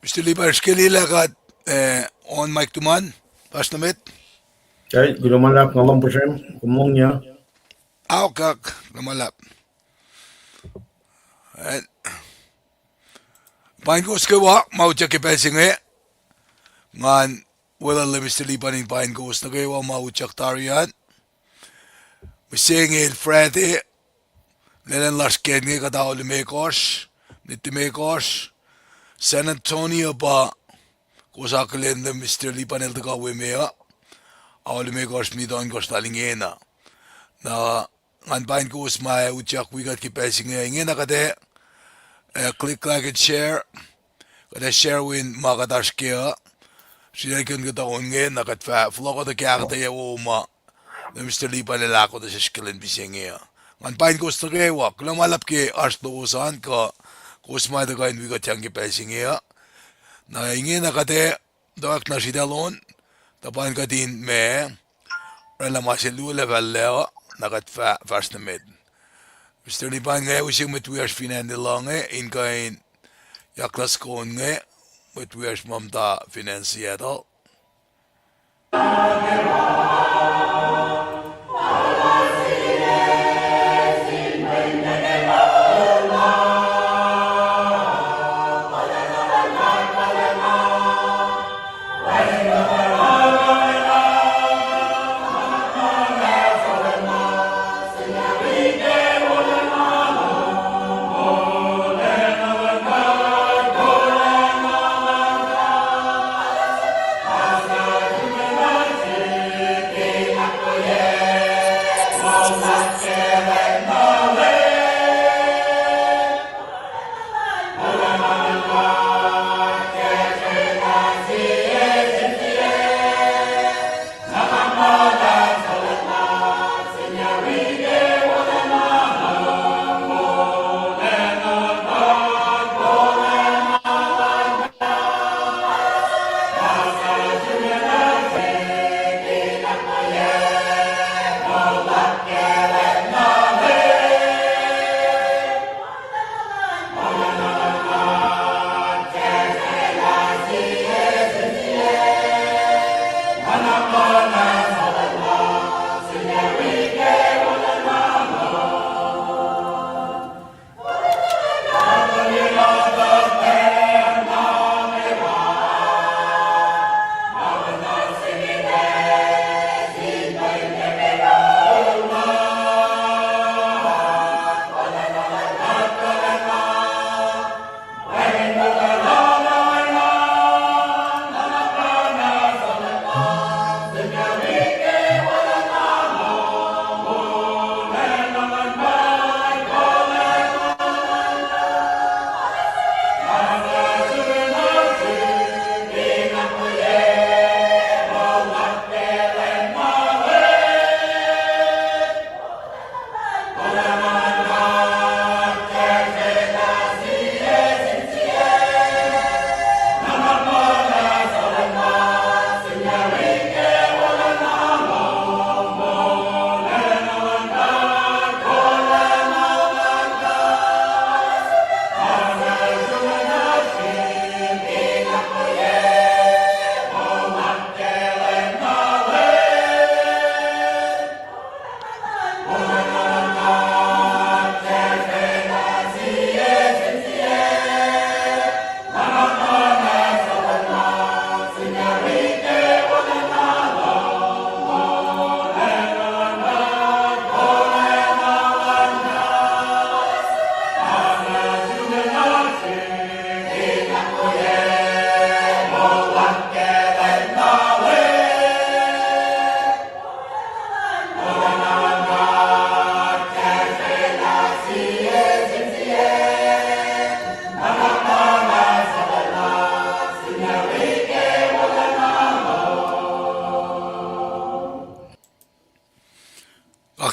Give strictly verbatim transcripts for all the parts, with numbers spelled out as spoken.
Mister Lipan, srihke lah kuht, eh, on mic tuhmom, fahsr nuh met. Kuloh ma luhlahp, nga luhngse puhsrem, kom lohng ya. Aokak, kuloh ma luhlahp. Eh, paing kowos kwewa ma utyak ke pacl se inge. Ngan weluhl Mister Lipan in paing kowos nuh kwewa ma utyak tari an. Mihsenge el Friday, lwelah lasr ke inge kuht ao limekohsr, nit limekohsr, San Antonio pa kowos akihlen lah Mister Lipan el tuhkuh we me uh, ao limekohsr, nit ohnkohsr lal ingena. Na ngan paing kowos ma utyak wi kuht ke pacl se inge, ingena kuht ac, eh, click like and share, kuht ac share wi ma kuht oasr ke uh, srihke kuht on inge, na kuht fah fohlohkoh tuh kahkahtaye wo ma Mister Lipan el ahkolah sesr ke lwen mihsenge uh. Ngan paing kowos nuh kwewa, kuloh ma luhlahp ke oasr lowos an kuh kowos ma tuhkuh in wi kuht yang ke pacl se inge uh. Na ingena kuht ac tuhkuh na sritacl on, tuh paing kuht in ma oraclah ma se luo lah fal lac uh, na kuht fah fahsr nuh met. Mister Lipan, nga use mwet wiyacsr fin acn Lelu inge in kuh in yaklah soko inge, mwet wiyacsr ma muhta fin acn Seattle.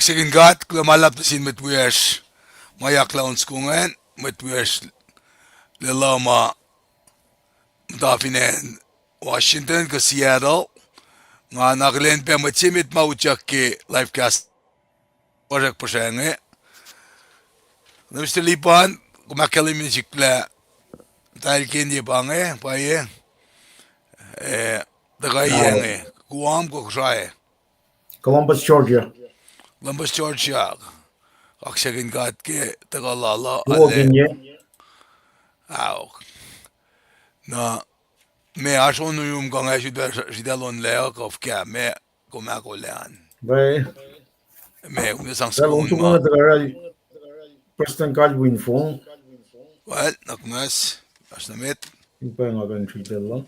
Kaksakihn God, kuloh ma luhlahp nuh sin mwet wiyacsr ma yaklah on soko ingacn, mwet wiyacsr Lelu ma muhta fin acn Washington kuh Seattle. Nga akihlen pac mwet se met ma utyak ke live cast, puhsrack puhsra inge. Na Mister Lipan, kom ahkkahlwemye sihk lah Tahlkenye pa inge, pwacye. Eh, tuhkuh inge, Guam kuh Kosrae? Columbus, Georgia. Columbus, Georgia. Kaksakihn God ke tuhkuh lal uh. Aok. Na, ma oasr on yurum kuh nga sritacl on lac uh kuh fuhkah, ma kom ahkolah an? Ma, kom sang soko ma. Prestuhn Kalvin Fong. Well, nuhnak muhnahs, oasr na met. In pa nga kuh in sritacl uh.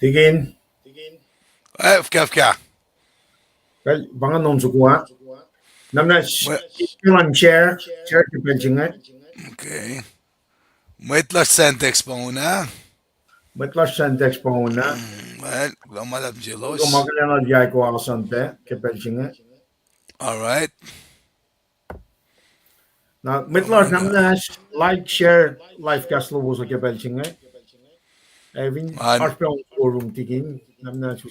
Tikin. Eh, fuhkah, fuhkah. Well, pa nga nuhnkuh soko ah. Namna s-, share, share ke pacl se inge. Okay. Mwet lasr Santex pa ingacn. Mwet lasr Santex pa ingacn. Mm, well, kuloh ma luhlahp nuh selos. Kuloh ma kuloh na yac ko asan pac ke pacl se inge. All right. Na mwet lasr, namna s-, like, share live cast lowos uh ke pacl se inge. Ac fin oasr pac on forum, tikin, namna s-,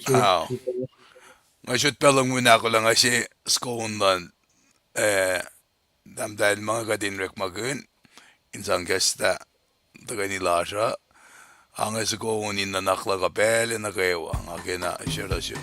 nga sot pac longoul ahkolah nga se soko on luhn, eh, tahmtahel ma nga kuht in orekmakihn in sang kahs tuhkweni lasr uh. Ac nga soko on in nuhnak luhk uh pacl nuh kwewa, nga kena share lal sum.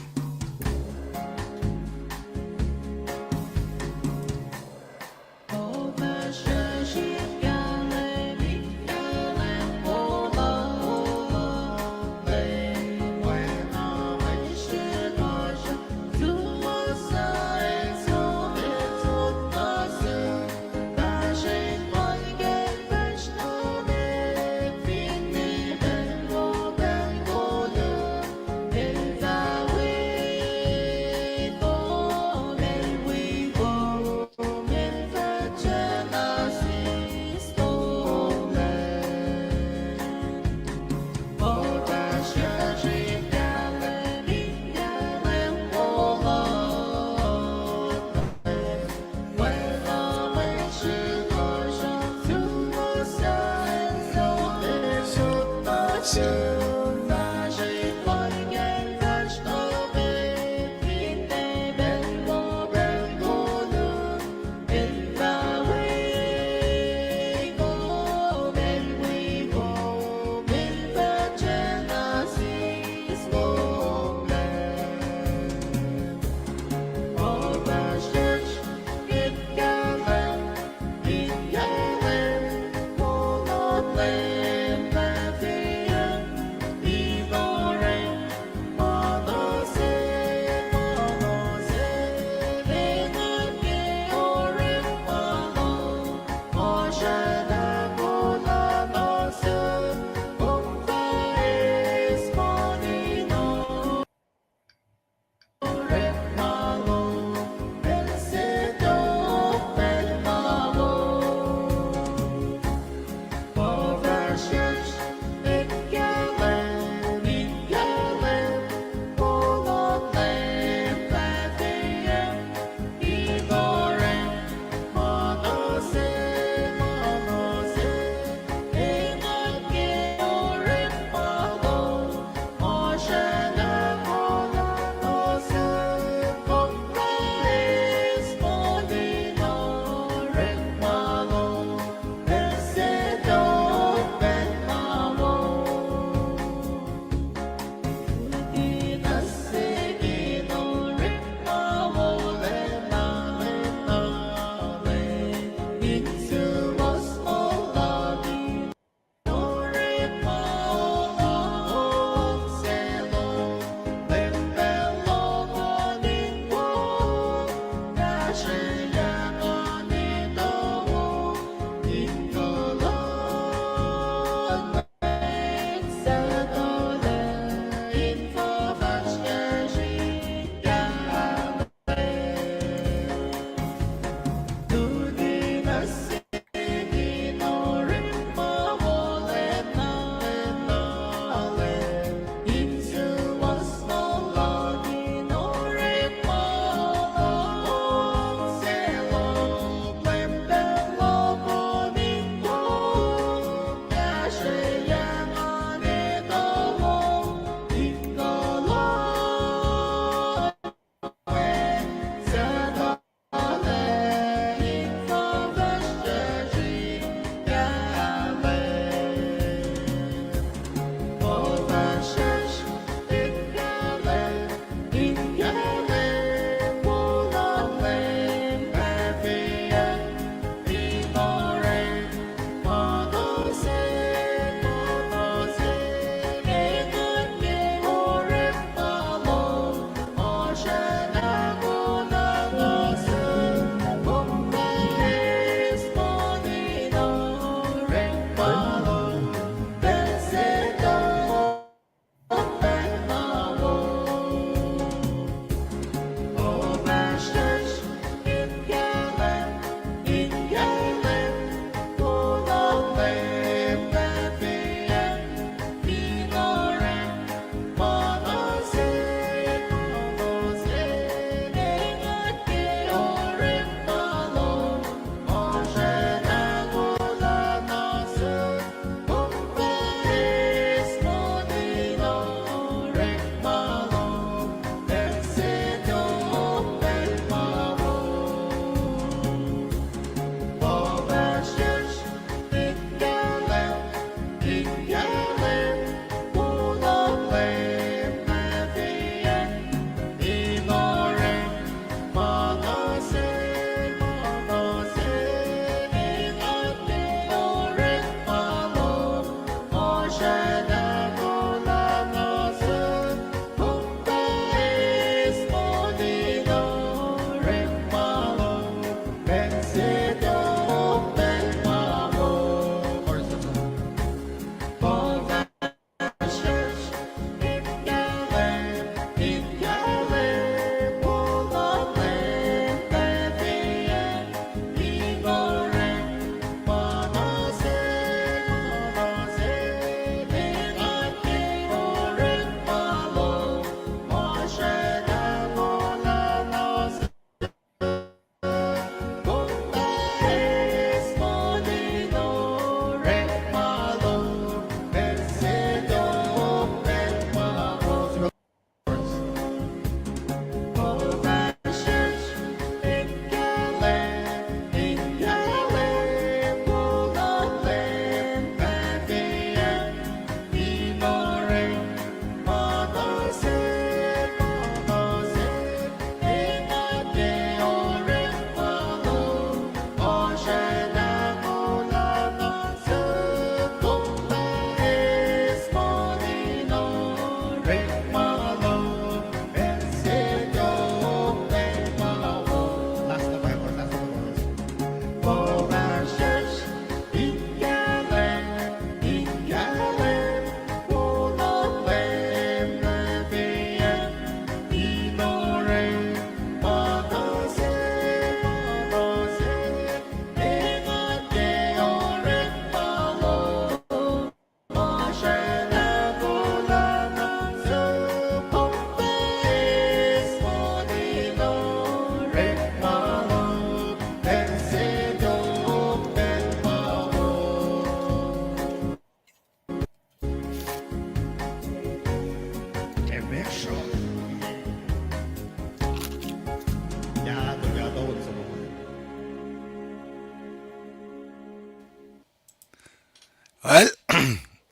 Well,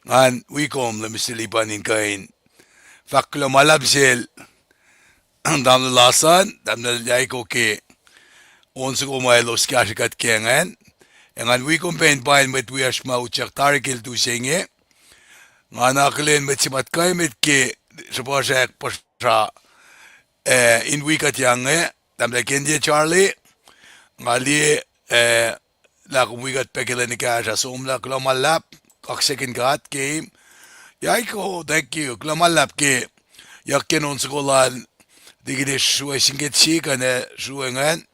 ngan wi kom lah Mister Lipan in kuh in fahk kuloh ma luhlahp sel tamuhlwel Lasan, tamuhlwel Yaiko ke on soko ma elos kahsre kuht ke ingacn. Ac ngan wi kom pac in pain mwet wiyacsr ma utyak tari ke lutu se inge. Nga na akihlen mwet se ma kuh emet ke srihpuhsrak puhsra, eh, in wi kuht yang inge, tamuhlwel Kenye Charlie, nga liye, eh, lah kom wi kuht pac ke lwen ekahsr ah, somlah, kuloh ma luhlahp, kaksakihn God ke im. Yaiko, thank you. Kuloh ma luhlahp ke yuck ke on soko lal, dikine srue singket sikuhn ac srue ingacn.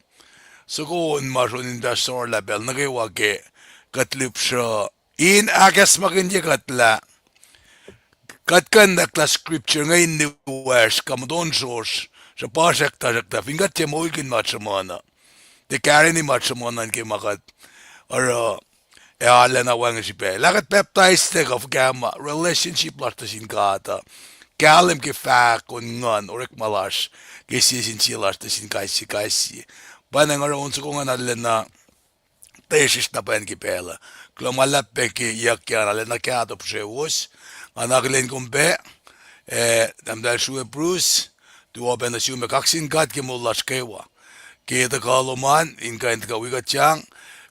Soko on ma sronin pastor lah pacl nuh kwewa ke kuht lihpsruh in ahkacsmakihnye kuht lah kuht kuh in nwacklah scripture inge in niwacsr, kuh muhtuhn srohsr, srihpac sracktuh sracktuh, fin kuht tiac moulkihn ma sruhmuhn uh. Tiac karihngihn ma sruhmuhn uh ke ma kuht oruh, ac arulacna wacngihn srihpac. Lah kuht pacptais tuh kuh fuhkah ma relationship lasr nuh sin God uh. Kahlwem ke fahk on nguhn, orekma lasr, ke sie sin sie lasr nuh sin kais sie kais sie. Pa na nga oruh on soko ingacn arulacna tiac srihsr na pwacn ke pacl uh. Kuloh ma luhlahp pac ke yuck ke an arulacna kahto puhsrewos. Nga na akihlen kom pac, eh, tamuhlwel srue Bruce, tuh open nuh sum ac kaksakihn God ke moul lasr kwewa. Ke tuhkuh lom an, in kuh in tuhkuh wi kuht yang.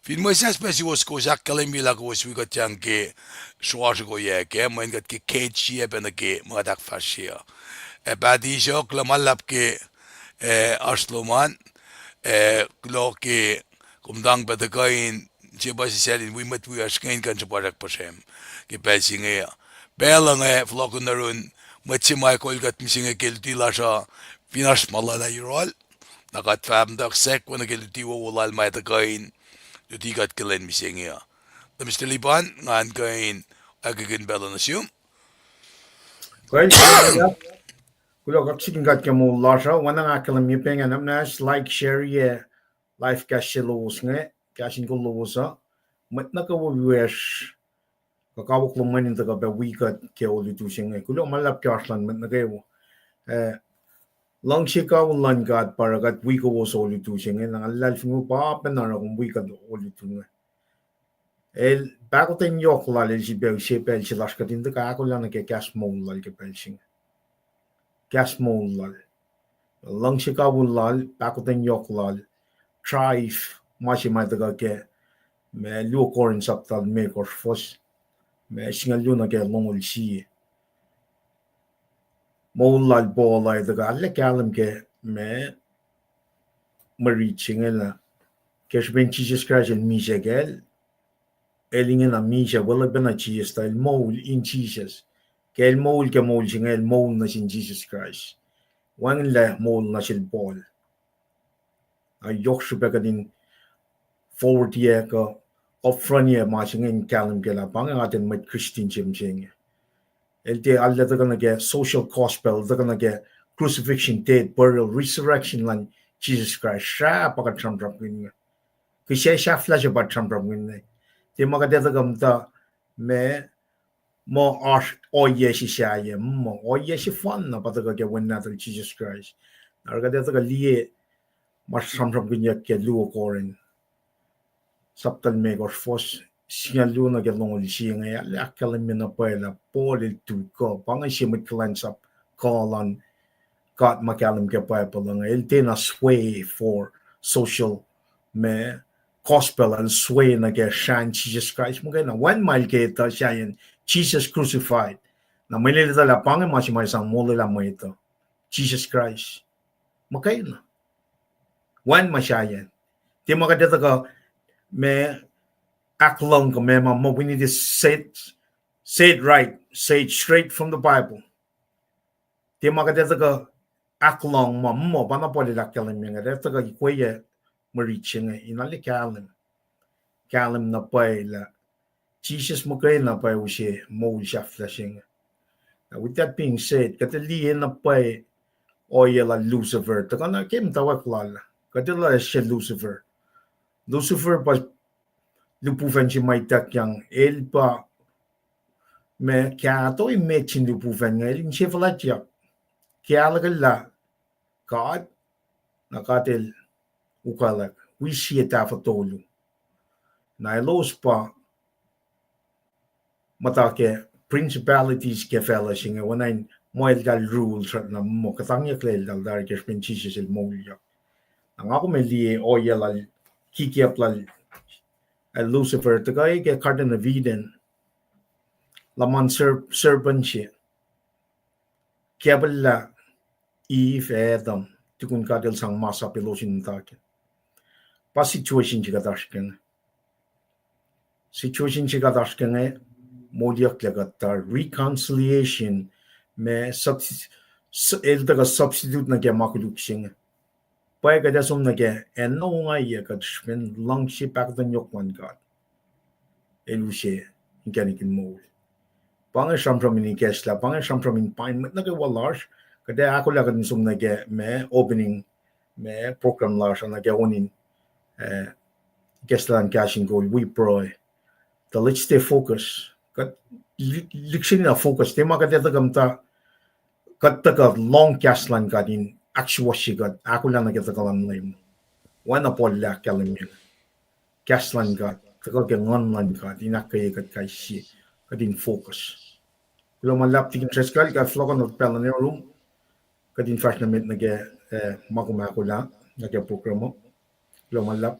Fin mwesahs pac suwos kowos ahkkahlwemye lah kowos wi kuht yang ke sroasr okoyac kac, mweyen kuht ke kate sie pac nuh ke ma kuht ahkfahsrye uh. Ac Patty, kuloh ma luhlahp ke, eh, oasr lom an, eh, kuloh ke kom tuhng pac tuhkuh in se pa sisacl in wi mwet wiyacsr inge in kuh in srihpac srack puhsrem ke pacl se inge uh. Pacl uh nga fohlohkihn nuh yurin mwet se ma kol kuht mihsenge ke luti lasr uh, fin oasr ma lwelah yohrohl, na kuht fah muhtwacwacack oacna ke luti wowo lal ma tuhkuh in luti kuht ke lwen mihsenge uh. Tuh Mister Lipan, ngan kuh in ahkkweye pacl uh nuh sum. Kuloh, kuloh kaksakihn God ke moul lasr uh, oacna nga ahkkahlwemye pac ingacn, oacna like, share-ye live cast se lowos inge, kahs in kol lowos uh, mwet nuh kwewa wiyacsr, kuh kawuck lom an in tuhkuh pac wi kuht ke olutu se inge. Kuloh ma luhlahp ke oasr luhn mwet nuh kwewa. Eh, luhngse kawihl luhn God pa oruh kuht wi kowos olutu se inge, na nga luhlahlfongi pa pacna oruh kom wi kuht olutu inge. El pahkotwen yohk lal el sifilpac use pacl se lasr kuht in tuhkuh ahkolah nuh ke kahs moul lal ke pacl se inge. Kahs moul lal. Luhngse kawihl lal, pahkotwen yohk lal, drive ma se ma tuhkuh ke, ma luo Korin sapta limekohsr fuhs, ma singucul luo nuh ke longoul sie. Moul lal Paul ah tuhkuh arlac kahlwem ke, ma, mwe rit se inge lah, ke srihpen Jisus Kraist el misac kacl, el ingena misac, weluhl pacna Jisus, tuh el moul in Jisus. Ke el moul ke moul se inge el moul nuh sin Jisus Kraist. Wacngihnlac moul nuh sel Paul. Na yohk srihpac kuht in forward-ye kuh upfront-ye ma se inge in kahlwem ke lah pa inge atacn mwet Christian se mihsenge. El tiac arlac tuhkuh nuh ke social gospel, tuhkuh nuh ke crucifixion, death, burial, resurrection luhn Jisus Kraist. Srah pa kuht sramsramkihn inge. Kihsac sahflah se pa sramsramkihn inge. Tiac ma kuht ac tuhkuh muhta, ma, muh oasr ohiyac se sahyac, muh ohiyac sefanna pa tuhkuh ke Wen Nahtuhl Jisus Kraist. Na oruh kuht ac tuhkuh liye ma sramsramkihnyuck ke luo Korin sapta limekohsr fuhs singucul luo nuh ke longoul sie inge, arlac ahkkahlwemye na pwacye lah Paul el tu kuh, pa inge sie mwet kuhlwacnsap kuh luhn God ma kahlwem ke Bible inge, el tiacna sway for social, ma, gospel, el sway nuh ke srahn Jisus Kraist muhkwena. Wacngihn ma el ke etuh sahyacn Jesus crucified. Na mwe el etuh lah pa inge ma se ma sang molwelah mwet uh, Jisus Kraist muhkwena. Wacngihn ma sahyacn. Tiac ma kuht ac tuhkuh, ma, ahkluhng kuh ma, ma, ma we need to say it, say it right, say it straight from the Bible. Tiac ma kuht ac tuhkuh ahkluhng ma, muh pa na Paul el ahkkahlwemye inge, kuht ac tuhkuh ikweyac mwe rit se inge in arlac kahlwem, kahlwem na pwacye lah Jisus muhkwena pwacye use moul sahflah se inge. Now, with that being said, kuht ac liye na pwacye ohiyac lal Lucifer, tuhkuh na ke muhtwacwacack lal, kuht ac liye se Lucifer. Lucifer pa lihpufacn se ma ituckyang, el pa, ma, kahto emet sin lihpufacn inge, el insefuhlwactyak. Ke ahluhkwelah God, na God el ukwaclwack, wi sie tahfuh tolu. Na elos pa muhta ke principalities ke facluh se inge, oacna in muh eltahl rule srackna muh kuhtangyaklac eltahl tari ke srihpen Jisus el moulyak. Na nga kom ac liye ohiyac lal, kikiacp lal, eh, Lucifer tuhkuh ke Garden of Eden, luhman ser-, serpent se, kacpellah Eve ac Adam, tukun God el sang masap elos in muhta kac. Pa situation se kuht oasr ke inge. Situation se kuht oasr ke inge, moliyucklac kuht tari reconciliation, ma substi-, s-, el tuhkuh substitute nuh ke ma koluk se inge. Pwacye kuht ac som nuh ke acn na ongaiyac kuht srihpen luhngse pahkotwen yohk luhn God. El use inkacnek in moul. Pa inge sramsram in ikacslah, pa inge sramsram in pain mwet nuh kwewa lasr, kuht ac ahkolah kuht in som nuh ke ma opening, ma program lasr uh nuh ke on in, eh, ikacslah luhn Kahs in Kol, wi pruhe. Tuh let's stay focus. Kuht li-, lihksreni na focus, tiac ma kuht ac tuhkuh muhta, kuht tuhkuh lohng kahs luhn God in ahksuwohsye kuht, ahkolah nuh ke tuhkuh luhn Leum. Oacna Paul el ahkkahlwemye, kahs luhn God, tuhkuh ke Nguhn luhn God in ahkkweye kuht kais sie, kuht in focus. Kuloh ma luhlahp Tikin Driscoll, kuh fohlohkohn na pacl nuh room, kuht in fahsr nuh met nuh ke, eh, ma kom ahkolah nuh ke program uh. Kuloh ma luhlahp.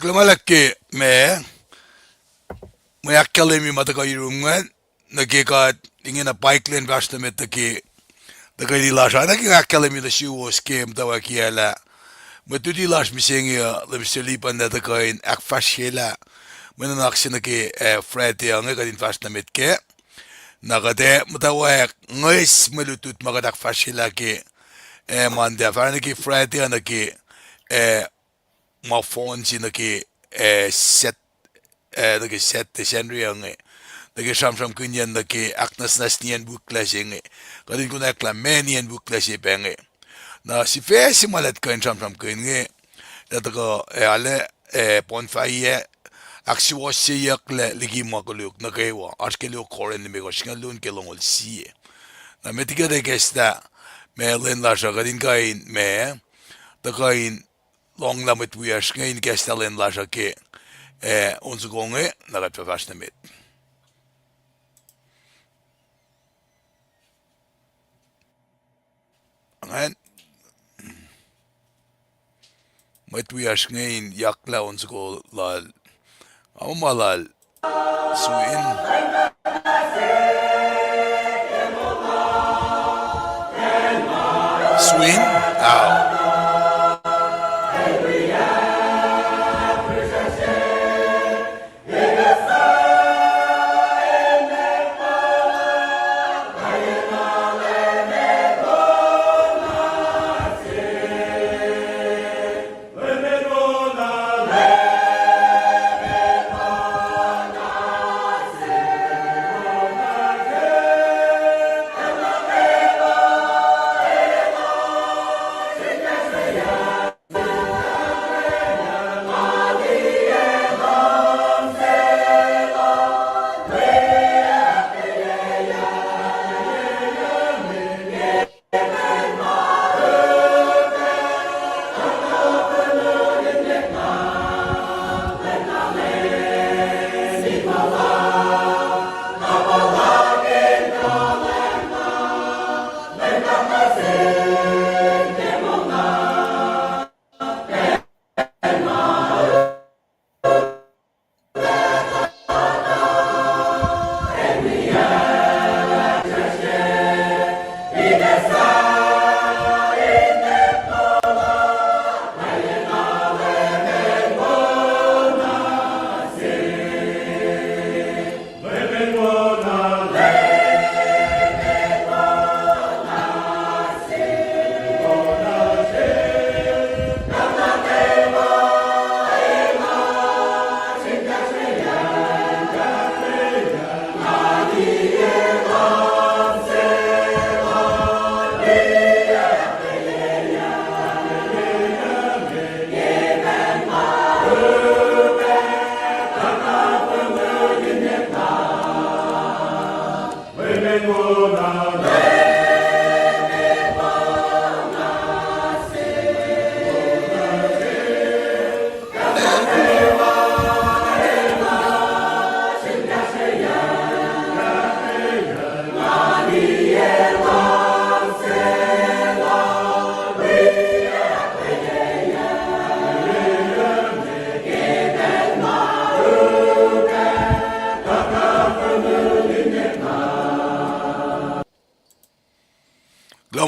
Kuloh ma luhlahp ke ma mwe ahkkahlwemye ma tuhkuh yurum ingacn, nuh ke kuht ingena paik lwen fahsr nuh met nuh ke tuhkweni lasr uh, nuh ke ahkkahlwemye nuh suwos ke muhtwacwacackiyac lah mwe luti lasr mihsenge uh, Leum sel ipan na tuhkuh in ahkfahsryelah mwe nuhnak se nuh ke, eh, Friday uh inge kuht in fahsr nuh met kac. Na kuht ac muhtwacwacack ngwes mwe lutlut ma kuht ahkfahsryelah ke, eh, Monday, fahsr nuh ke Friday uh nuh ke, eh, ma fohn se nuh ke, eh, Sat-, eh, nuh ke Sat-, Sacnri uh inge, nuh ke sramsramkihnyacn nuh ke ahknwacsnwacs niyacn wihklac se inge. Kuht in konwacack lah meac niyacn wihklac se pac inge. Na sifac se ma kuht kuh in sramsramkihn inge, lah tuhkuh, eh, arlac, eh, bonfire, ahksuwohsyeyucklac liki ma koluk nuh kwewa, oasr ke luo Corinth limekohsr singucul luo ke longoul sie. Na met liki kuht ikacslah ma lwen lasr uh, kuht in kuh in ma, tuhkuh in lohng lah mwet wiyacsr inge in ikacslah lwen lasr uh ke, eh, on soko inge, na kuht fah fahsr nuh met. Ngan, mwet wiyacsr inge in yaklah on soko lal, nga muh ma lal Swin. Swin? Ao.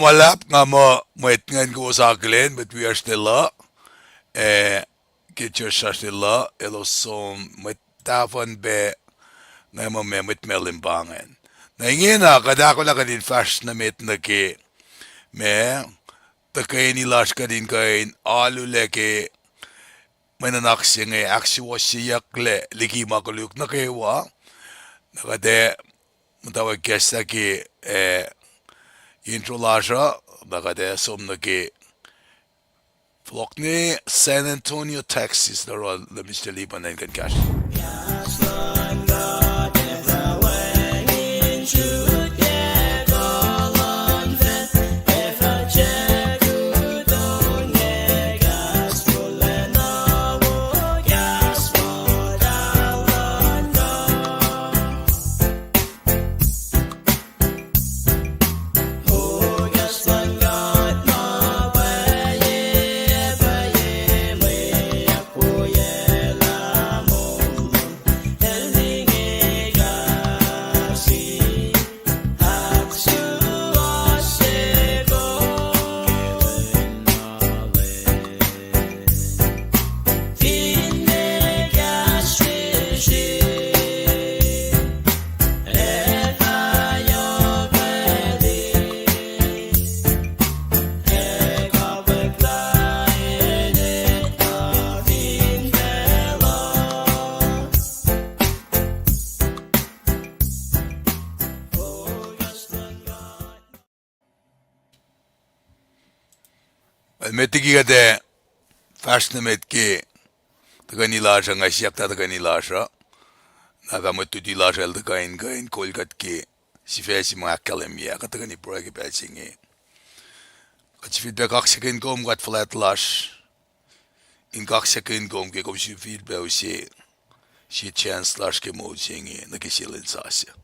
Ma luhlahp nga muh mwet ingacn kowos akihlen, mwet wiyacsr lwelah, ac ke church lasr lwelah, elos som mwet tahfuhn pac, nga muh ma mwet Malem pa ingacn. Na ingena kuht ahkolah kuht in fahsr nuh met nuh ke ma tuhkweni lasr kuht in kuh in alulac ke mwe nuhnak se inge ahksuwohsyeyucklac liki ma koluk nuh kwewa. Na kuht ac muhtwacwacack kahslah ke, eh, intro lasr uh, na kuht ac som nuh ke fohlohk nuh San Antonio, Texas, nuh yohrohl Mister Lipan in kuh in kahsruh. Met liki kuht ac fahsr nuh met ke tuhkweni lasr uh, nga siyuck tuh tuhkweni lasr uh, na fah mwet luti lasr el tuhkuh in kuh in kol kuht ke sifac se ma ahkkahlwemye kuht tuhkweni pruhe ke pacl se inge. Kuht sifilpac kaksakihn kom God fuhlwact lasr, in kaksakihn kom ke kom sifilpac use sie chance lasr ke moul se inge nuh ke sie lwen sasuc.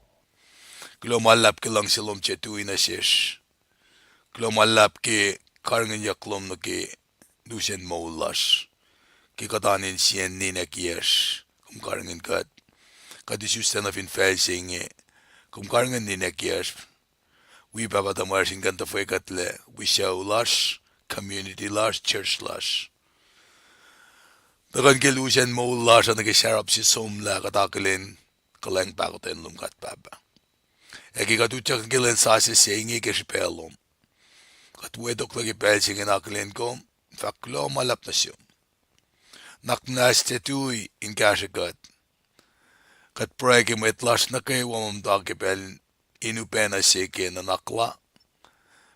Kuloh ma luhlahp ke luhngse lom tiac tui nuh sesr. Kuloh ma luhlahp ke karihngihnyuck lom nuh ke lusen moul lasr. Ke kuht oan in sie ninac kiyacsr, kom karihngihn kuht. Kuht isuslac nuh fin facl se inge, kom karihngihn ninac kiyacsr. Wi Pahpah tuhmwacsr in kuh in tuhfwekuhtlac wi sucu lasr, community lasr, church lasr. Tuhkuh nuh ke lusen moul lasr uh nuh ke sarap se somlah kuht akihlen kuhlwacng pahkotwen lom God Pahpah. Ac ke kuht utyak nuh ke lwen sasuc se inge ke srihpac lom, kuht wetoklac ke pacl se inge in akihlen kom, fahk kuloh ma luhlahp nuh sum. Nuhnak muhnahs tiac tui in kahsrwe kuht. Kuht pruhe ke mwet lasr nuh kwewa ma muhta ke pacl in upacna se ke nuhnak la,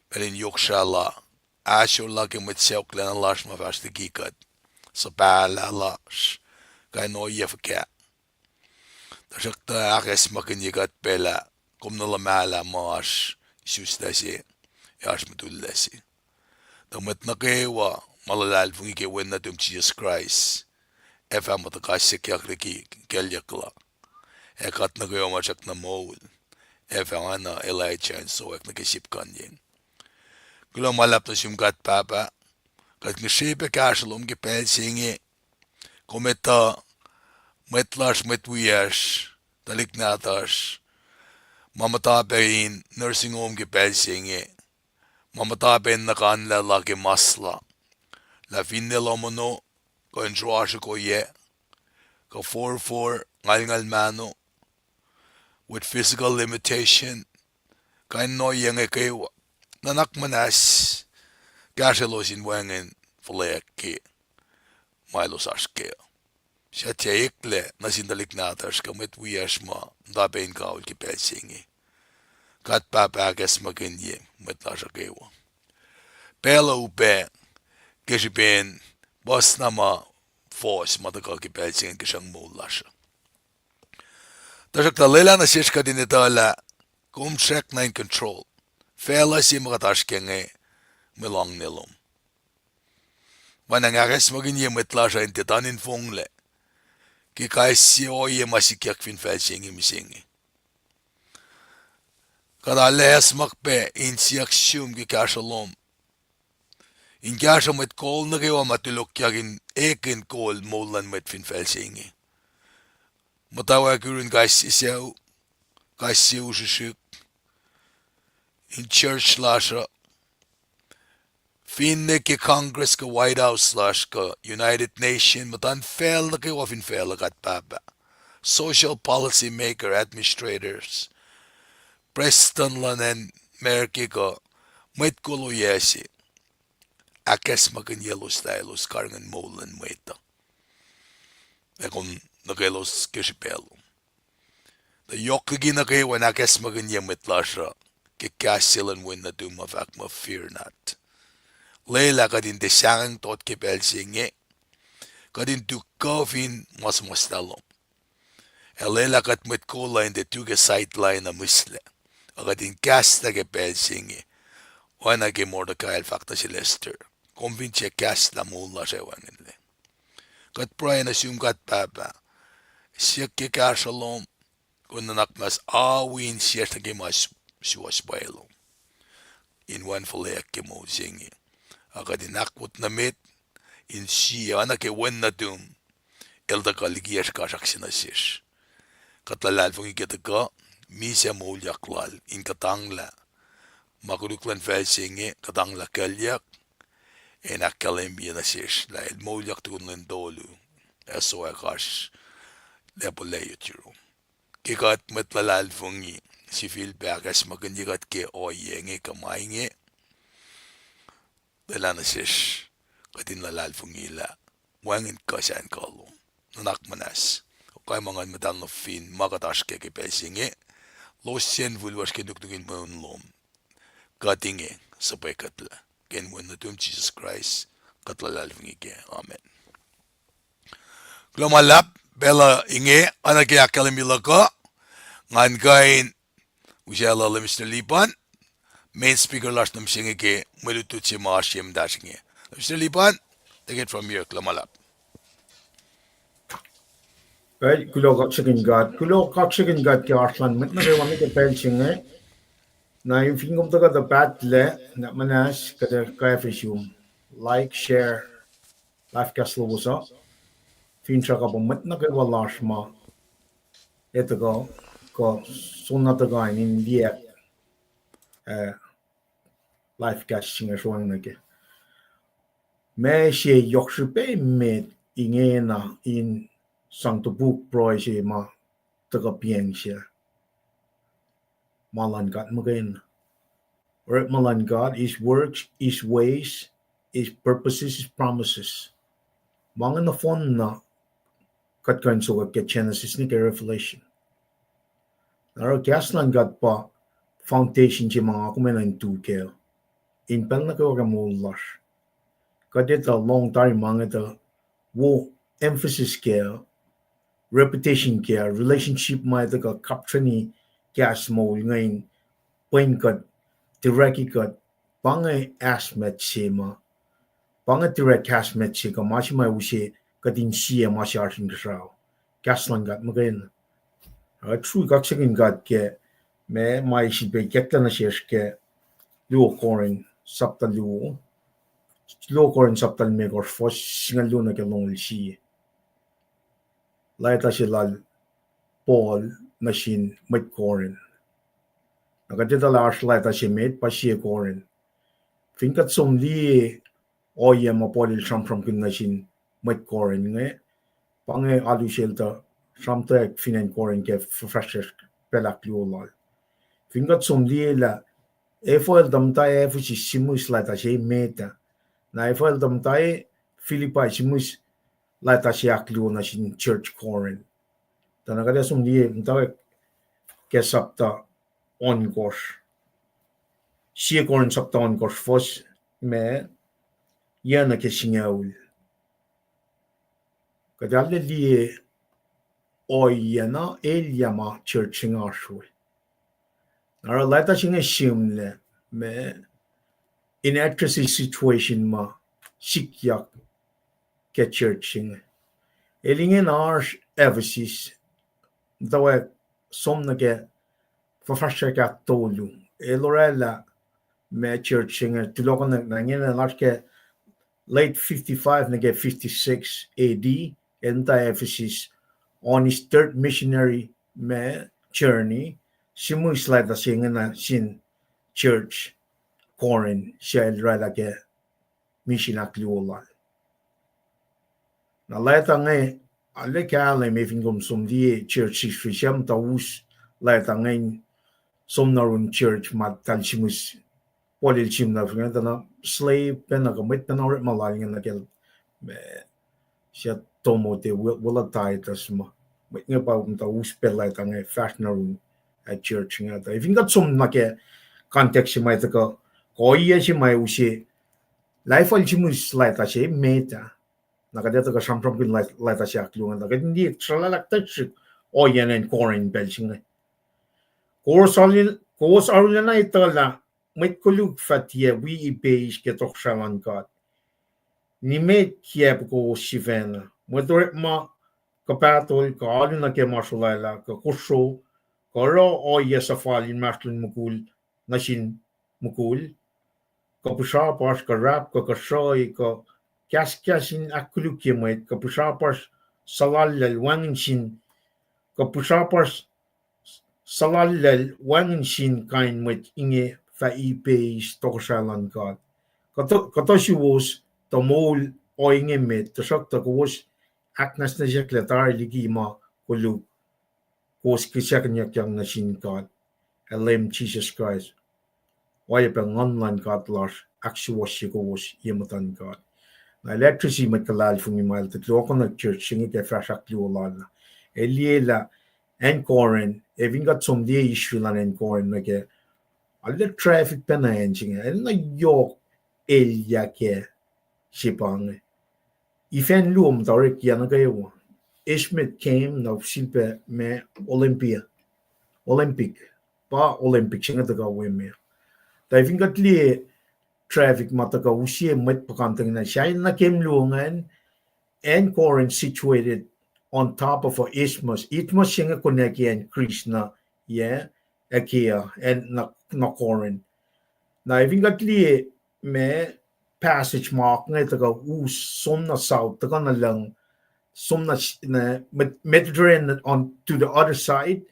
pacl in yohk srah la, ahsor la ke mwet sacohklacna lasr ma fahsr liki kuht, suhpahlah lasr, kain ohiyac fuhkah. Tuhsruhktuh ahkacsmakihnye kuht pac lah kom nuh luhmahlah ma oasr isuslac se, ac oasr mutullac se. Tuh mwet nuh kwewa ma luhlahlfongi ke Wen nuhtum Jisus Kraist, ac fah muhta kasyuckyak liki kuclyuck la. Ac kuht nuh kwewa ma srackna moul, ac fah oacna Elijah in sowack nuh ke sip kuhnyeng. Kuloh ma luhlahp nuh sum God Pahpah, kuht ngihsre pac kahsruh lom ke pacl se inge, kom etuh mwet lasr, mwet wiyacsr, tuhlihk nahtuhsr, ma muhta pac in nursing home ke pacl se inge, ma muhta pac in nuhkanlah la ke mas la, lah finne lohm ono, kuh in sroasrihk oyac, kuh forfor, ngalngal mahno, with physical limitation, kain ohiyac inge kwewa, nuhnak muhnahs kahsrwelos in wacngihn fuhlweack ke ma elos oasr kac. Suc tiac eklac nuh sin tuhlihk nahtuhsr kuh mwet wiyacsr ma muhta pac in kaul ke pacl se inge. God Pahpah, ahkacsmakihnye mwet lasr uh kwewa. Pacl uh upac ke srihpen puhs na ma fohs ma tuhkuh ke pacl se inge ke sruhng moul lasr uh. Tuhsruhktuh lwelah nuh sesr kuht in etuh lah kom srackna in control facluh se ma kuht oasr kac inge, mwe loang nuh lom. Pwacnwacng ahkacsmakihnye mwet lasr uh in tiac tuhn in fonglac ke kais sie ohiyac ma sikyak fin facl se inge mihsenge. Kuht arlac acsmak pac in siyuck sum ke kahsruh lom in kahsruh mwet kol nuh kwewa ma tulokyak in ekihn kol moul luhn mwet fin facl se inge. Muhtwacwacack yurun kais sie sucu, kais sie usrihsrihk, in church lasr uh, Finne ke Congress kuh White House lasr kuh United Nation, muhtuhnfacl nuh kwewa fin facluh, kuht pahpah. Social policy maker, administrators, prestuhn luhn acn America kuh mwet kol oyac se, ahkacsmakihnyelos lah elos karihngihn moul luhn mwet uh. Ac kom nuh kwelos ke srihpac lom. Tuh yohk liki nuh kwewa in ahkacsmakihnye mwet lasr uh ke kahs se luhn wen nuhtum ma fahk muh, fear not. Lwelah kuht in tiac sahngweng tot ke pacl se inge, kuht in tu kuh fin ma suhmuhslah lom. Ac lwelah kuht mwet kol uh in tiac tu ke sideline uh mihslac, a kuht in kahslah ke pacl se inge, oacna ke Mordecai el fahk nuh sel Esther, kom fin tiac kahslah, moul lasr ac wacngihnlac. Kuht pruhe nuh sum God Pahpah, siyuck ke kahsruh lom, kom nuhnak muhnahs, a wi insiyacsr nuh ke ma suwohs pwacye lom in wacngihn fuhlweack ke moul se inge. A kuht in ahkwot nuh met in sie oacna ke wen nuhtum el tuhkuh likiyacsr kasrak se nuh sesr. Kuht luhlahlfongi ke tuhkuh misac moulyak lal in kuhtanglah ma koluk luhn facl se inge, kuhtanglah kuclyuck, ac in ahkkahlwemye nuh sesr lah el moulyak tukun lwen tolu, ac soakohsr, lah puhla yot yurum. Ke kuht mwet luhlahlfongi sifilpac ahkacsmakihnye kuht ke ohiyac inge kuh ma inge, lwelah nuh sesr kuht in luhlahlfongi lah wacngihn kuh sacn kuh lom. Nuhnak muhnahs, kai ma Nguhn Muhtahl nuh fin ma kuht oasr kac ke pacl se inge, los sacn fihl lasr ke nuknuk in mweun lom. Kuht inge suhpwekuhtlac ke inen wen nuhtum Jisus Kraist, kuht luhlahlfongi kac. Amen. Kuloh ma luhlahp, pacl uh inge, oacna ke ahkkahlwemye luhk uh, ngan kuh in usaclah Mister Lipan, main speaker lasr nuh mihsenge ke mwe lutlut se ma oasr ye muhtahsr inge. Mister Lipan, take it from here, kuloh ma luhlahp. Kuloh kaksakihn God, kuloh kaksakihn God ke oasr lun mwet nuh kwewa nuh ke pacl se inge. Na fin kom tuhkuh tuh pahtlac, nuhnak muhnahs kuht ac kwacfe sum like, share live cast lowos uh. Finsrak uh pa mwet nuh kwewa lasr ma etuh kuh, kuh soenna tuhkuh in liye, eh, live cast se inge sroang nuh ke. Ma se yohk srihpac met ingena in sang topuk pruhe se ma tuhkuh piyacng se. Ma luhn God muhkwena. Orekma luhn God, His works, His ways, His purposes, His promises. Ma inge nohfohn na kuht kuh in sokwack ke Genesis nuh ke Revelation. Na oruh kahs luhn God pa foundation se ma nga kom enenuh in tu kac in pacl nuh kwewa ke moul lasr. Kuht etuh lohng tari ma inge tuh wo emphasis kac, repetition kac, relationship ma etuh kuh kapsreni kahs moul inge in pwen kuht, direct kuht, pa inge ass met se ma, pa inge direct kahs met se kuh ma se ma use kuht in sie ma se oasr inkuhsrao. Kahs luhn God muhkwena. Ac true, kaksakihn God ke ma, ma sifilpac ikacklah nuh sesr ke Luo Korin sapta luo. Luo Korin sapta limekohsr, fuhs singucul luo nuh ke longoul sie. Leta se lal Paul nuh sin mwet Korin. Na kuht etuh lah oasr leta se met pa sie Korin. Fin kuht som liye ohiyac ma Paul el sramsramkihn nuh sin mwet Korin inge, pa inge alu sel tuh sramtweack fin acn Korin ke fuhfahsryucsr pacl ahkluo lal. Fin kuht som liye lah efuh el tuh muhta Ephesus, sihmihs leta se met ah. Na efuh el tuh muhta Philippi, sihmihs leta se ahkluo nuh sin church Korin. Tuh na kuht ac som liye muhtwacwacack ke sapta ohnkohsr. Sie Korin sapta ohnkohsr, fuhs ma yac nuh ke singucul. Kuht arlac liye ohiyac na elyah ma church se inge oasr we. Na oruh leta se inge sihmlac ma in address situation ma sikyak ke church se inge. El ingena oasr Ephesus, muhtwacwacack som nuh ke fuhfahsryucsr ahktolu. El orwaclah ma church se inge tulohkohnak na ingena lasr ke late fifty-five nuh ke fifty-six A D, el muhta Ephesus on his third missionary ma journey, sihmihs leta se ingena sin church Corinth, suc el orwaclah ke misin ahkluo lal. Na leta inge, arlac kahlwem, fin kom som liye church history, suc muhta us leta inge in som nuh yurin church ma eltahl sihmihs, Paul el sihmihs nuh fin acn tuh na slave pacna kuh mwet pacna orekma lal inge nuh kacl, ma, suc Timothy, wo-, wo la Titus ma. Mwet inge pa muhta us pac leta inge fahsr nuh yurin, ah, church inge. Tuh fin kuht som nuh ke context se ma tuhkuh, kuh ohiyac se ma use, lah Paul sihmihs leta se met ah. Na kuht etuh kuh sramsramkihn leta se ahkluo inge, na kuht in liye sralal ahktuhsrihk ohiyacn acn Corinth pacl se inge. Kowos arul-, kowos arulacna etuh lah mwet koluk fah tiac wi ipeis ke tohkohsrahi luhn God. Nimet kiacpwe kowos sifacna. Mwet orekma kuh pahtol, kuh alu nuh ke ma srolwaclah, kuh kosro, kuh oruh ohiyac suhfal inmahsrlon mukul nuh sin mukul, kuh pihsrapasr, kuh rap, kuh kuhsruhi, kuh kahskahs in ahkkolukye mwet, kuh pihsrapasr suhlallacl wacngihn sin, kuh pihsrapasr suhlallacl wacngihn sin kain mwet inge fah ipeis tohkohsrahi luhn God. Kuhtuh, kuhtuh suwos tuh moul ohinge met, tuhsruhktuh kowos ahknwacsnwacsyeklac tari liki ma koluk, kowos kihsackuhnyuckyang nuh sin God ac Leum Jisus Kraist. Oacyacpac Nguhn luhn God lasr ahksuwohsye kowos ye muhtuhn God. Na el address-i mwet luhlahlfongi ma el tuh lokonak church se inge ke fahsr ahkluo lal ah. El liye lah acn Corinth, ac fin kuht som liye history luhn acn Corinth nuh ke, arlac traffic pacna acn se inge, el na yohk elyah kac se pa inge. Ifan luo muhta orekyacna kwewa. Esmit kem na silpac ma Olympia. Olympic. Pa Olympic se inge tuhkuh we me. Tuh fin kuht liye traffic ma tuhkuh use mwet puhkantwen na sahyacn na kem luo ingacn, acn Corinth situated on top of a isthmus. Isthmus se inge konwacack acn Greece na, yac, Achaia, acn na, na Corinth. Na fin kuht liye ma passage ma oak inge tuhkuh us som na south, tuhkuh nuh lucng, som na, na Med-, Mediterranean on to the other side.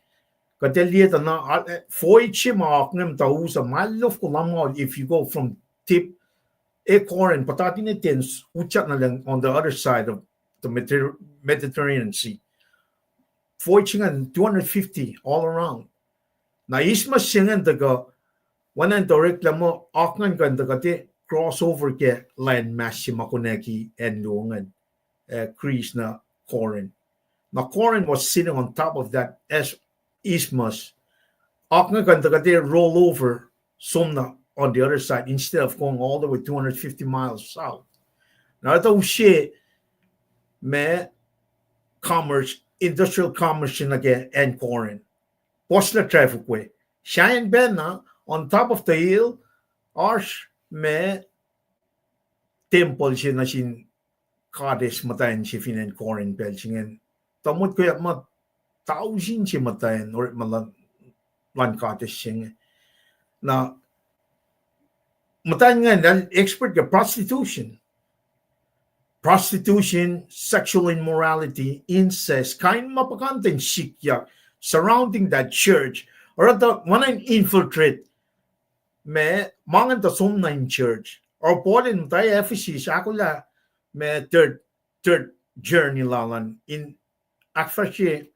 Kuht ac liye tuh na, uh, voyage se ma oak inge muhta us uh, ma luhf ko lamngaul, if you go from tip, e Corinth, puhtatine ten, utyak nuh lucng on the other side of the Mediter-, Mediterranean Sea. Voyage ingacn two hundred fifty all around. Na isthmus se ingacn tuhkuh, oacna in tuh oreklac muh oak ingacn kuh in tuhkuh tiac cross over ke landmass se ma konwacack acn luo ingacn, uh, Greece na Corinth. Na Corinth was sitting on top of that as-, isthmus. Oak inge kuh in tuhkuh tiac roll over som na on the other side instead of going all the way two hundred fifty miles south. Na etuh use ma commerce, industrial commerce se nuh ke acn Corinth. Puhslac traffic we. Sahyacn pacna, on top of the hill, oasr ma tempuhl se nuh sin goddess muhtwacn se fin acn Corinth pacl se ingacn. Tuh motko ma tausin se muhtwacn orekma luhn, luhn goddess se inge. Na muhtwacn ingacn el expert ke prostitution. Prostitution, sexual immorality, incest, kain ma puhkantwen sikyak surrounding that church. Oruh tuh ma na infiltrate ma, ma ingacn tuh som nuh in church. Oruh Paul in muhta Ephesus, ahkolah ma third, third journey lal an in ahkfahsrye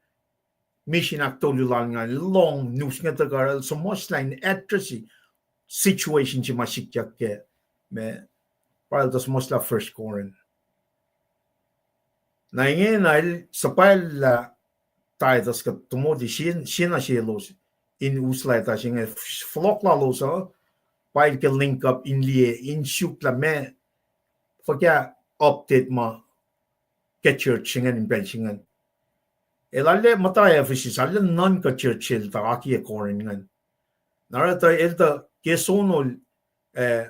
misin ahktolu lal ingacn, lohng news inge tuhkuh el suhmuhslah in address situation se ma sikyak ke, ma, pa el tuh suhmuhslah First Corinth. Na ingena el suhpwacllah Titus kuh Timothy sie, sie na selos in us leta se inge, fohlohk lalos uh, pa el ke link up in liye, in suk lah ma, fuhkah update ma ke church se ingacn in pacl se ingacn. El arlac muhta Ephesus, arlac nuhnkuh church se el tuh akiyac Corinth ingacn. Na oruh tuh el tuh ke sonol, eh,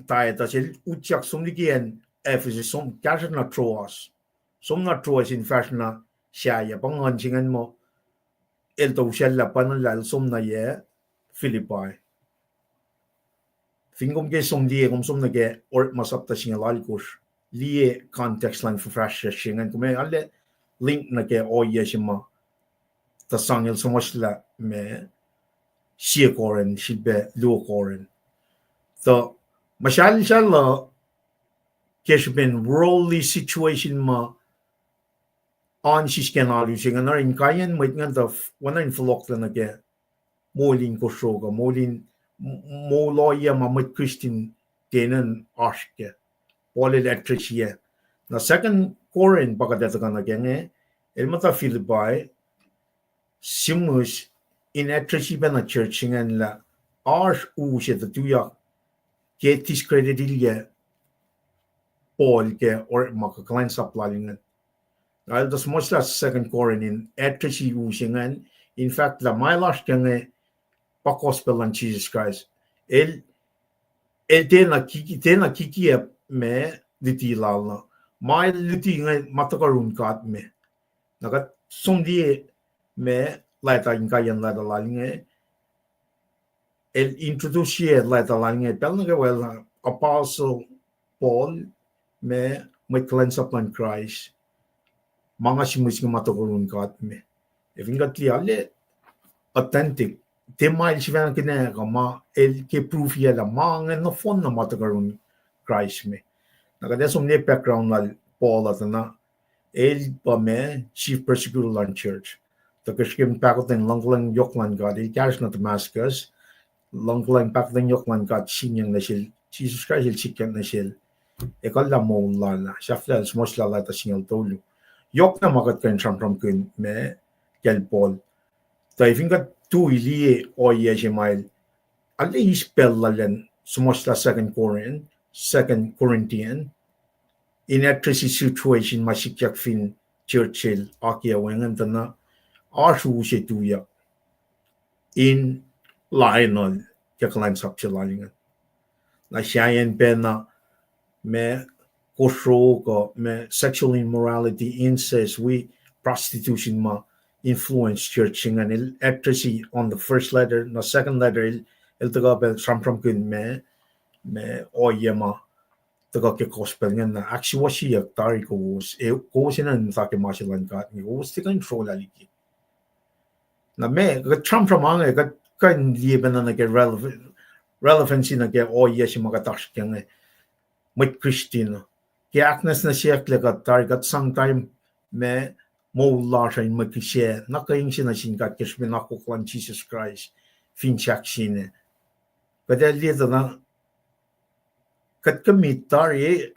Titus el utyak som liki acn Ephesus, som kahsruh na Troas. Som na Troas in fahsr na sahyac, pa nguhn se ingacn muh el tuh usacllah pacna lah el som na yac Philippi. Fin kom ke som liye, kom som nuh ke Orekma sapta singucul alkosr, liye context luhn fuhfahsryucsr se ingacn, kom arlac link nuh ke ohiyac se ma tuh sang el suhmuhslah ma sie Corinth, sifilpac luo Corinth. Tuh muhsahlsahl uh ke srihpen worldly situation ma oan sisken alu se ingacn, oruh inkaiyacn mwet ingacn tuh oacna in fohlohklac nuh ke moul in kosro kuh moul in, moul ohiyac ma mwet Kristin tiac enenuh in oasr kac. Paul el address-i. Na Second Corinth pa kuht ac tuhkuh nuh ke inge, el muhta Philippi, sihmihs in address-i pacna church se ingacn lah oasr u se tuh tuyak ke discredit-ilyac Paul ke orekma kuh kuhlwacnsap lal ingacn. Na el tuh suhmuhslah Second Corinth in address-i u se ingacn, in fact lah ma el oasr ke inge pa gospel luhn Jisus Kraist. El, el tiacna kiki, tiacna kikiacp ma luti lal uh. Ma el luti inge ma tuhkuh yurin God me. Na kuht som liye ma leta, inkaiyacn leta lal inge, el introduce-i leta lal inge pacl nuh kwewa el Apostle Paul, ma mwet kuhlwacnsap luhn Kraist, ma nga sihmihs inge ma tuhkuh yurin God me. Ac fin kuht liye, arlac authentic. Tiac ma el sifacna kihnac kuh ma el ke proof-i lah ma inge nohfohn na ma tuhkuh yurin Kraist me. Na kuht ac som liye background lal Paul uh tuh na el pa ma chief persecutor luhn church. Tuh ke srihpen pahkotwen luhngkuhlwacng yohk luhn God, el kahsruh nuh Damascus, luhngkuhlwacng pahkotwen yohk luhn God sikyang nuh sel, Jisus Kraist el sikyang nuh sel, ekuhllah moul lal ah, sahflah el suhmuhslah leta singucul tolu. Yohk na ma kuht kuh in sramsramkihn ma kacl Paul. Tuh fin kuht tui liye ohiyac se ma el, arlac eis pacl lal in suhmuhslah Second Corinth, Second Corinthian, in address-i situation ma sikyak fin church el akiyac wacngihn tuh na oasr u se tuyak in lainuhl ke kuhlwacnsap se lal ingacn. Na sahyacn pacna ma kosro kuh ma sexual immorality, incest, wi prostitution ma influence church se ingacn, el address-i on the first letter, na second letter el, el tuhkuh pac sramsramkihn ma, ma ohiyac ma tuhkuh ke gospel ingacn na ahksuwohsyeyuck tari kowos, e, kowos enenuh in muhta ke ma se luhn God inge, kowos tiac kuh in srolah liki. Na ma kuht sramsram inge, kuht kuh in liye pacna nuh ke relevan-, relevancy nuh ke ohiyac se ma kuht oasr ke inge, mwet Kristin. Ke ahknwacsnwacsyeyucklac kuht tari, kuht sang time ma moul lasr uh in mwe kihsac nuh kwewa se nuh sin God ke srihpen akwuck luhn Jisus Kraist fin sahkseng. Kuht ac liye tuh na kuht commit tari,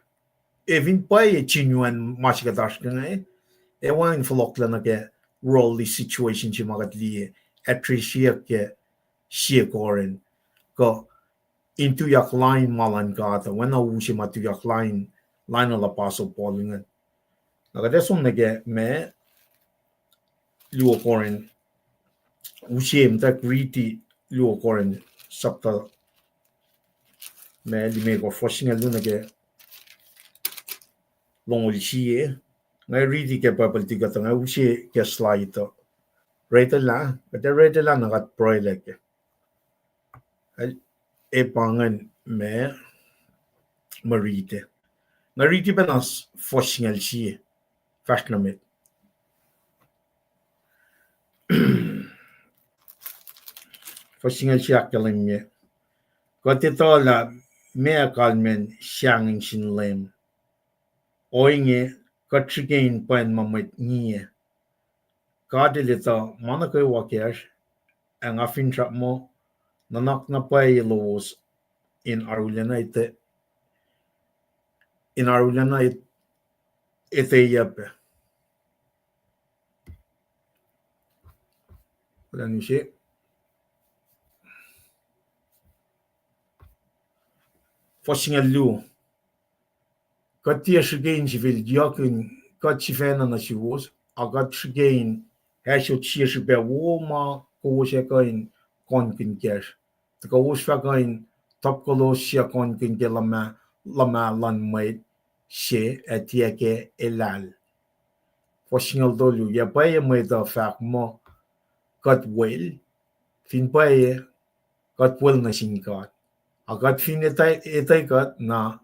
e, fin pwacye genuine ma se kuht oasr ke inge, e wacngihn fohlohklac nuh ke worldly situation se ma kuht liye, address-iyuck ke sie Corinth, kuh in tuyak lain ma luhn God uh, oacna u se ma tuyak lain, lainuhl Apostle Paul ingacn. Na kuht ac som nuh ke ma luo Corinth, use muhtwacwacack riti luo Corinth sapta ma limekohsr, fuhs singucul luo nuh ke longoul sie. Nga riti ke Bible tuh kuht nga use ke slide uh. Read-lah, kuht ac read-lah na kuht pruhelah kac. E pa ingacn ma, ma riti. Nga riti pacna fuhs singucul sie. Fahsr nuh met. Fuhs singucul sie ahkkahlwemye, kuht etuh lah meac kalmacn sahngweng sin Leum. Ohinge, kuht srihke in pwen ma mwet ngiyac. God El etuh ma nuh kwewa kacsr, ac nga finsrak muh nuhnak na pwacye lowos in arulacna ete-, in arulacna et-, etweyucpac. Kuht ac use fuhs singucul luo. Kuht tiac srihke in sifil yohkihn kuht sifacna nuh suwos, a kuht srihke in ahsot sie srihpac wo ma kowos ac kuh in kohnkihn kacsr. Tuh kowos fah kuh in topkolos suc kohnkihn ke luhma, luhma luhn mwet se ac tiac ke elal. Fuhs singucul tolu, yac pwacye mwet uh fahk muh kuht wel, fin pwacye kuht wel nuh sin God. A kuht fin etwe-, etwe kuht na,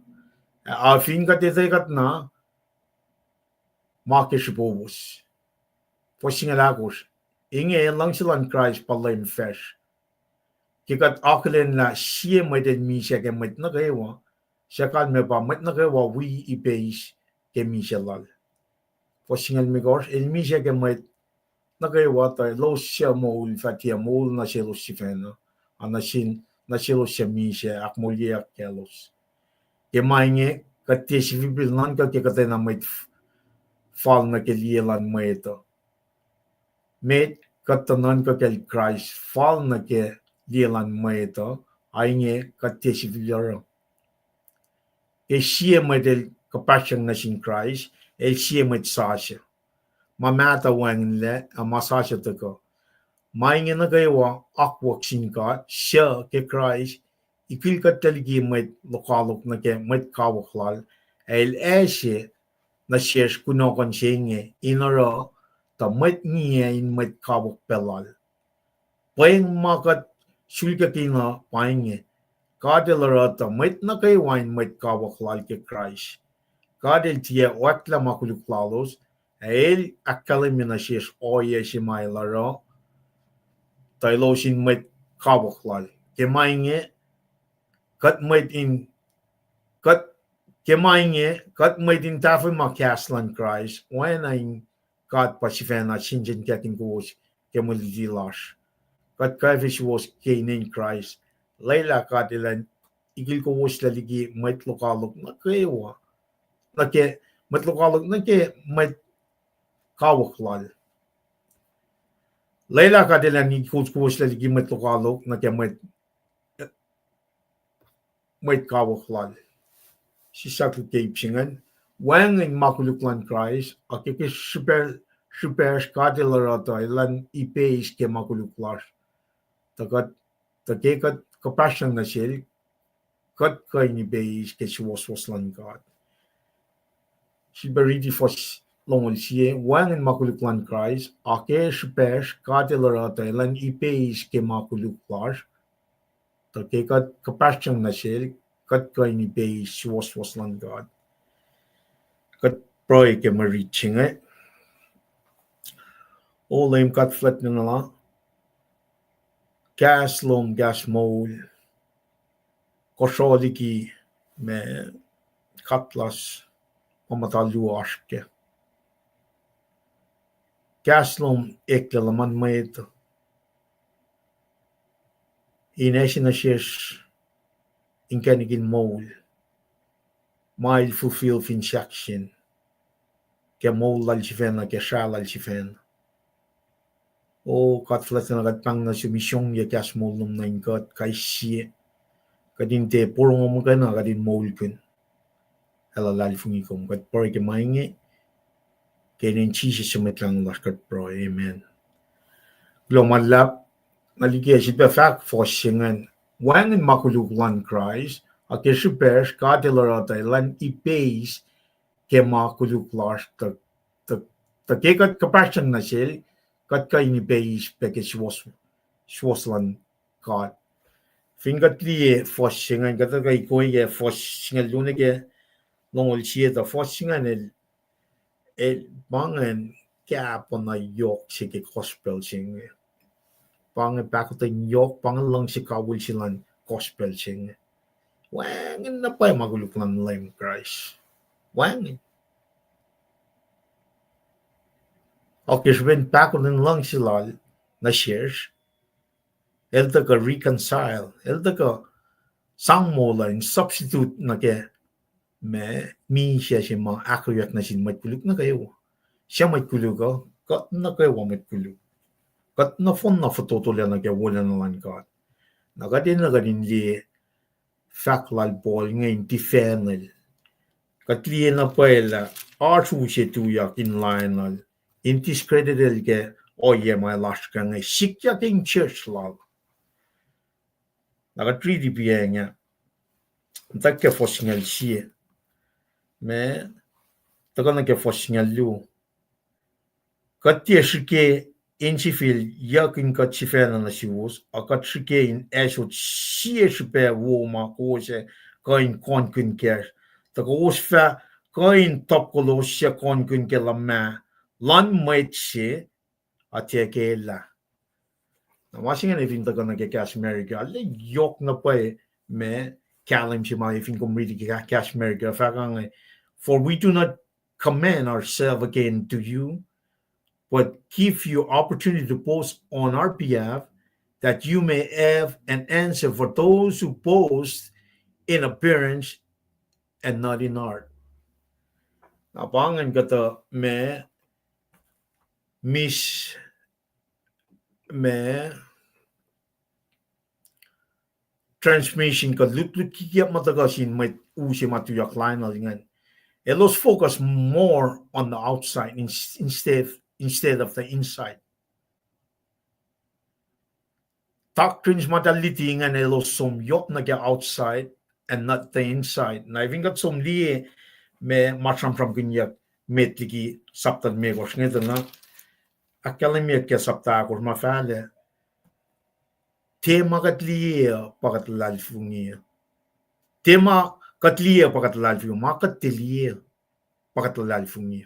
a fin kuht etwe kuht na, ma ke srihpowos. Fuhs singucul ahkosr, inge luhngse luhn Kraist pa Leum facsr. Ke kuht akihlen lah sie mwet el misac ke mwet nuh kwewa, Suc kalmac pa mwet nuh kwewa wi ipeis ke misac lal. Fuhs singucul limekohsr, el misac ke mwet nuh kwewa tuh elos suc moul fah tiac moul nuh selos sifacna, a nuh sin, nuh selos suc misac ahkmoulyeyuck kaclos. Ke ma inge, kuht tiac sifilpac nuhnkuh ke kuhtwena mwet f-, fal nuh ke liye luhn mwet uh. Met kuht tuh nuhnkuh kacl Kraist fal nuh ke liye luhn mwet uh, a inge kuht tiac sifil oruh. Ke sie mwet el kuhpahsryang nuh sin Kraist, el sie mwet sasuc. Ma mahtuh wacngihnlac, a ma sasuc tuhkuh. Ma inge nuh kwewa akwuck sin God, suc ke Kraist, ikilkuhtlac liki mwet lokoalok nuh ke mwet kawuck lal, ac el ase nuh sesr kunohkohn se inge in oruh tuh mwet ngiac in mwet kawuck pac lal. Pweng ma kuht sulkakihn uh pa inge, God el oruh tuh mwet nuh kwewa in mwet kawuck lal ke Kraist. God el tiac oacklah ma koluk lalos, ac el ahkkahlwemye nuh sesr ohiyac se ma el oruh tuh elos in mwet kawuck lal. Ke ma inge, kuht mwet in, kuht, ke ma inge, kuht mwet in tahfwelah ma kahs luhn Kraist, oacna in God pa sifacna sensenkackihn kowos ke mwe luti lasr. Kuht kwacfe suwohs ke inen Kraist. Lwelah God elan ikil kowoslac liki mwet lokoalok nuh kwewa, nuh ke mwet lokoalok nuh ke mwet kawuck lal. Lwelah God elan ikil kowoslac liki mwet lokoalok nuh ke mwet mwet kawuck lal. Sislah ke ip se ingacn, wacngihn ma koluk luhn Kraist, a ke ke srihpac-, srihpacsr God el oruh tuh elan ipeis ke ma koluk lasr. Tuh kuht, tuh ke kuht kuhpahsryang nuh sel, kuht kuh in ipeis ke suwohswohs luhn God. Sifilpac riti fuhs longoul sie, wacngihn ma koluk luhn Kraist, a ke srihpacsr God el oruh tuh elan ipeis ke ma koluk lasr. Tuh ke kuht kuhpahsryang nuh sel, kuht kuh in ipeis suwohswohs luhn God. Kuht pruhe ke mwe rit se inge. O Leum God fuhlwact nuhnuhla, kahs lom kahs moul, kosro liki ma katlas ma muhta luo oasr kac. Kahs lom eklac luhman mwet in ase nuh sesr inkacnek in moul, ma el fulfill fin sahkseng ke moul lal sifacna, ke srah lal sifacna. O God fuhlwact, na kuht pahng nuh sum, isongyac kahs moul lom nuh in kuht kais sie. Kuht in tiac porongo muhkwena, kuht in moulkihn ac luhlahlfongi kom. Kuht pruhe ke ma inge ke inen Jisus su Mwet Lahngo lasr kuht pruhe, amen. Kuloh ma luhlahp, nga liye sifilpac fahk fuhs se ingacn, wacngihn ma koluk luhn Kraist, a ke srihpacsr God el oruh tuh elan ipeis ke ma koluk lasr, tuh, tuh, tuh ke kuht kuhpahsryang nuh sel, kuht kuh in ipeis pac ke suwohs, suwohs luhn God. Fin kuht liye fuhs se ingacn, kuht kuh in koi ke fuhs singucul luo nuh ke longoul sie tuh fuhs se ingacn el, el pa ingacn kahpuh na yohk se ke gospel se inge. Pa inge pahkotwen yohk, pa inge luhngse kawihl se luhn gospel se inge. Wacngihn na pwacye ma koluk luhn Leum Kraist. Wacngihn. Ac ke srihpen pahkotwen luhngse lal nuh sesr, el tuhkuh reconcile, el tuhkuh sang moul uh in substitute nuh ke ma misac se ma ahkoeyuck nuh sin mwet koluk nuh kwewa. Suc mwet koluk uh? Kuht nuh kwewa mwet koluk. Kuht nohfohn na fototolac nuh ke wolacna luhn God. Na kuht enenuh kuht in liye fahk lal Paul inge in tifacnel. Kuht liye na pwacye lah oasr u se tuyak in lainuhl, in discreditel ke ohiyac ma el oasr kac inge, sikyak in church lal. Na kuht riti piac inge, tuh ke fuhs singucul sie, ma, tuhkuh nuh ke fuhs singucul luo. Kuht tiac srihke in sifil yuckihn kuht sifacna nuh suwos, a kuht srihke in asot sie srihpac wo ma kowos ac kuh in kohnkihn kacsr, tuh kowos fah kuh in top kowos suc kohnkihn ke luhmah luhn mwet se, a tiac ke lah. Na ma se ingacn fin tuhkuh nuh ke kahs America, lah yohk na pwacye ma kahlwem se ma fin kom riti ke Kahs America, fahk ange, For we do not commend ourselves again to you, but give you opportunity to boast on our behalf, that you may have an answer for those who boast in appearance and not in heart. Na pa ingacn kuhtuh ma mis ma transmission kuh lutlut kikiap ma tuhkuh sin mwet u se ma tuyak lain uh ingacn. Elos focus more on the outside instead, instead of the inside. Doctrines ma tuh luti ingacn elos som yohk nuh ke outside and not the inside. Na fin kuht som liye ma ma sramsramkihnyuck met liki sapta limekohsr inge tuh na ahkkahlwemyeyuck ke sapta ahkosr ma fahlac. Tiac ma kuht liye uh pa kuht luhlahlfongi. Tiac ma kuht liye uh pa kuht luhlahlfongi, ma kuht tiac liye uh pa kuht luhlahlfongi.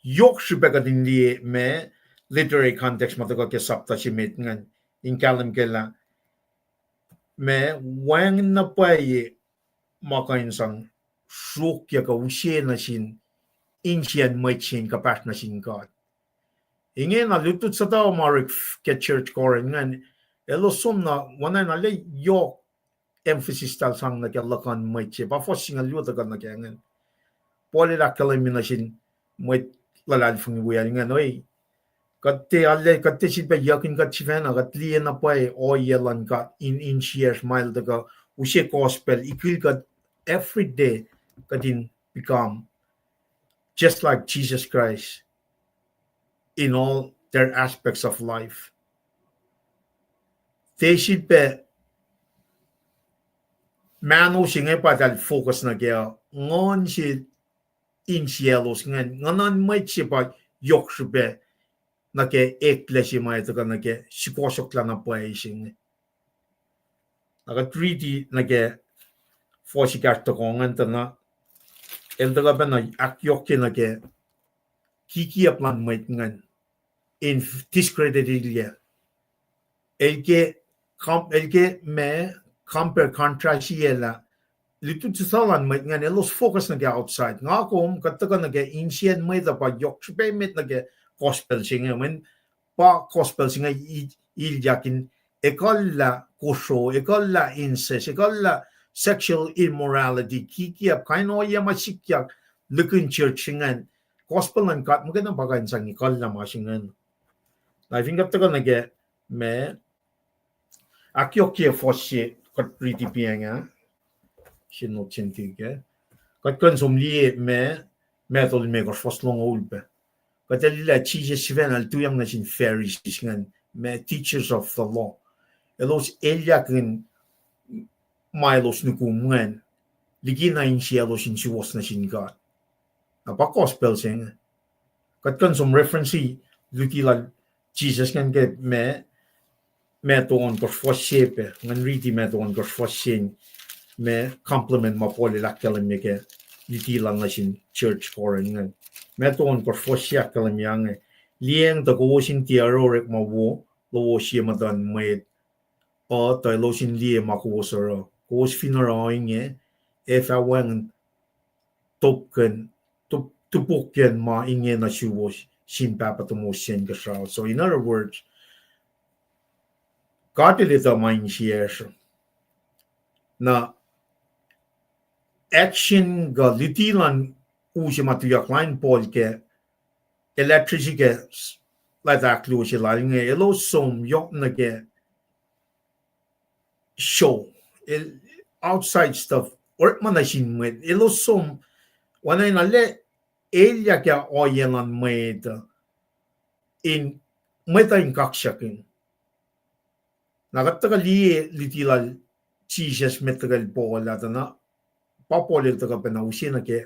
Yohk srihpac kuht in liye ma literary context ma tuhkuh ke sapta se met ingacn in kahlwem kac lah ma wacngihn na pwacye ma kuh in sang sruokyac kuh use nuh sin insiyacn mwet se in kuhpahsr nuh sin God. Ingena lutlut suhtuhuh ma orek ke church Corinth ingacn, elos som na oacna na lah yohk emphasis eltahl sang nuh ke luhkuhn mwet se, pa fuhs singucul luo tuhkuh nuh ke ingacn. Paul el ahkkahlwemye nuh sin mwet luhlahlfongi wiyacl ingacn, oi, kuht tiac arlac, kuht tiac sifilpac yuckihn kuht sifacna, kuht liye na pwacye ohiyac luhn God in insiyacsr ma el tuhkuh use gospel ikihn kuht every day, kuht in become just like Jesus Christ in all their aspects of life. Tiac sifilpac mahno se inge pa eltahl focus nuh ke, nguhn se insiyaclos ingacn, nguhn luhn mwet se pa yohk srihpac nuh ke eklac se ma tuhkuh nuh ke sukohsohklah na pwacye se inge. Na kuht riti nuh ke fuhs ekahsr tohkoh ingacn tuh na el tuhkuh pacna ahkyohkye nuh ke kikiap luhn mwet ingacn in discredit-ilyac. El ke, el ke ma compare, contrast-iyac lah lutlut suhtuhuh luhn mwet ingacn elos focus nuh ke outside. Nga kom kuht tuhkuh nuh ke insiyacn mwet uh pa yohk srihpac emet nuh ke gospel se inge, mweyen pa gospel se inge ilyak in ekuhllah kosro, ekuhllah incest, ekuhllah sexual immorality, kikiap, kain ohiyac ma sikyak lihkihn church se ingacn. Gospel luhn God muhkwena pa kuh in sang ekuhllah ma se ingacn. Na fin kuht tuhkuh nuh ke ma ahkyohkye fuhs se kuht riti piacng ah, se not sentike, kuht kuh in som liye ma, ma tolu limekohsr, fuhs longoul pac. Kuht ac liye lah Jisus sifacna el tuyak nuh sin Pharisees ingacn, ma teachers of the law. Elos elyakihn ma elos nukum ingacn, likina insiyaclos in suwohs nuh sin God. Na pa gospel se inge. Kuht kuh in som reference luti lal Jisus ingacn ke ma, Matthew ohnkohsr fuhs se pac, ngan riti Matthew ohnkohsr fuhs se in ma complement ma Paul el ahkkahlwemye ke luti lal nuh sin church Corinth ingacn. Matthew ohnkohsr fuhs se ahkkahlwemye inge, liyacacng tuh kowos in tiac oruh orekma wo lowos ye muhtuhn mwet uh, tuh elos in liye ma kowos oruh. Kowos fin oruh ohinge, ac fah wacngihn topukiyacn, top-, topukiyacn ma inge nuh suwos sin Pahpah tomowos se inkuhsrao. So in other words, God el etuh ma insiyacsr. Na action kuh luti luhn u se ma tuyak lain Paul ke el address-i ke leta ahkluo se lal inge, elos som yohk nuh ke show, el, outside stuff, orekma nuh sin mwet, elos som, oacna na lah elyah ke ohiyac luhn mwet uh, in mwet uh in kaksakihn. Na kuht tuhkuh liye luti lal Jisus met tuhkuh el Paul ah tuh na, pa Paul el tuhkuh pacna use nuh ke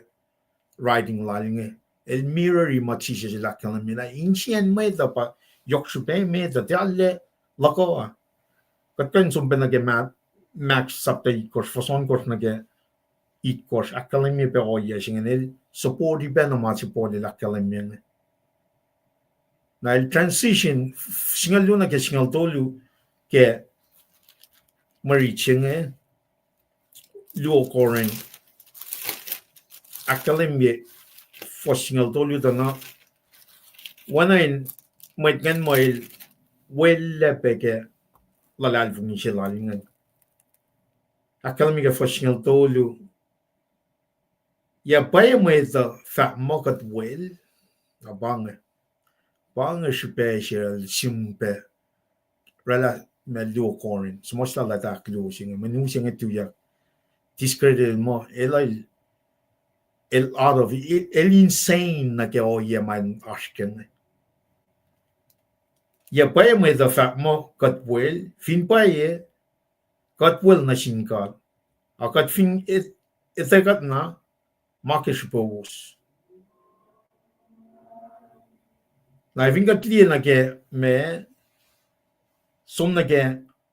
writing lal inge. El mirror-i ma Jisus el ahkkahlwemye lah insiyacn mwet uh pa yohk srihpac emet uh, tiac arlac luhkuh ah. Kuht kuh in som pac nuh ke Ma-, Mark sapta itkohsr, fuhs ohnkohsr nuh ke itkohsr, ahkkahlwemye pac ohiyac se ingacn, el support-i pacna ma se Paul el ahkkahlwemye inge. Na el transition singucul luo nuh ke singucul tolu ke mwe rit se inge, luo Corinth, ahkkahlwemye fuhs singucul tolu tuh na, oacna in mwet ingacn muh el wellac pac ke luhlahlfongi se lal ingacn. Ahkkahlwemye ke fuhs singucul tolu, yac pwacye mwet uh fahk muh kuht wel? Na pa inge, pa inge srihpac se el sum pac oraclah ma luo Corinth, suhmuhslah lah ahkluo se inge, mweyen u se inge tuyak discredit el muh el, el out of, el, el insane nuh ke ohiyac ma oasr ke inge. Yac pwacye mwet uh fahk muh kuht wel? Fin pwacye, kuht wel nuh sin God. Ac kuht fin et-, etuh kuht na, ma ke srihpowos. Na fin kuht liye nuh ke ma, som nuh ke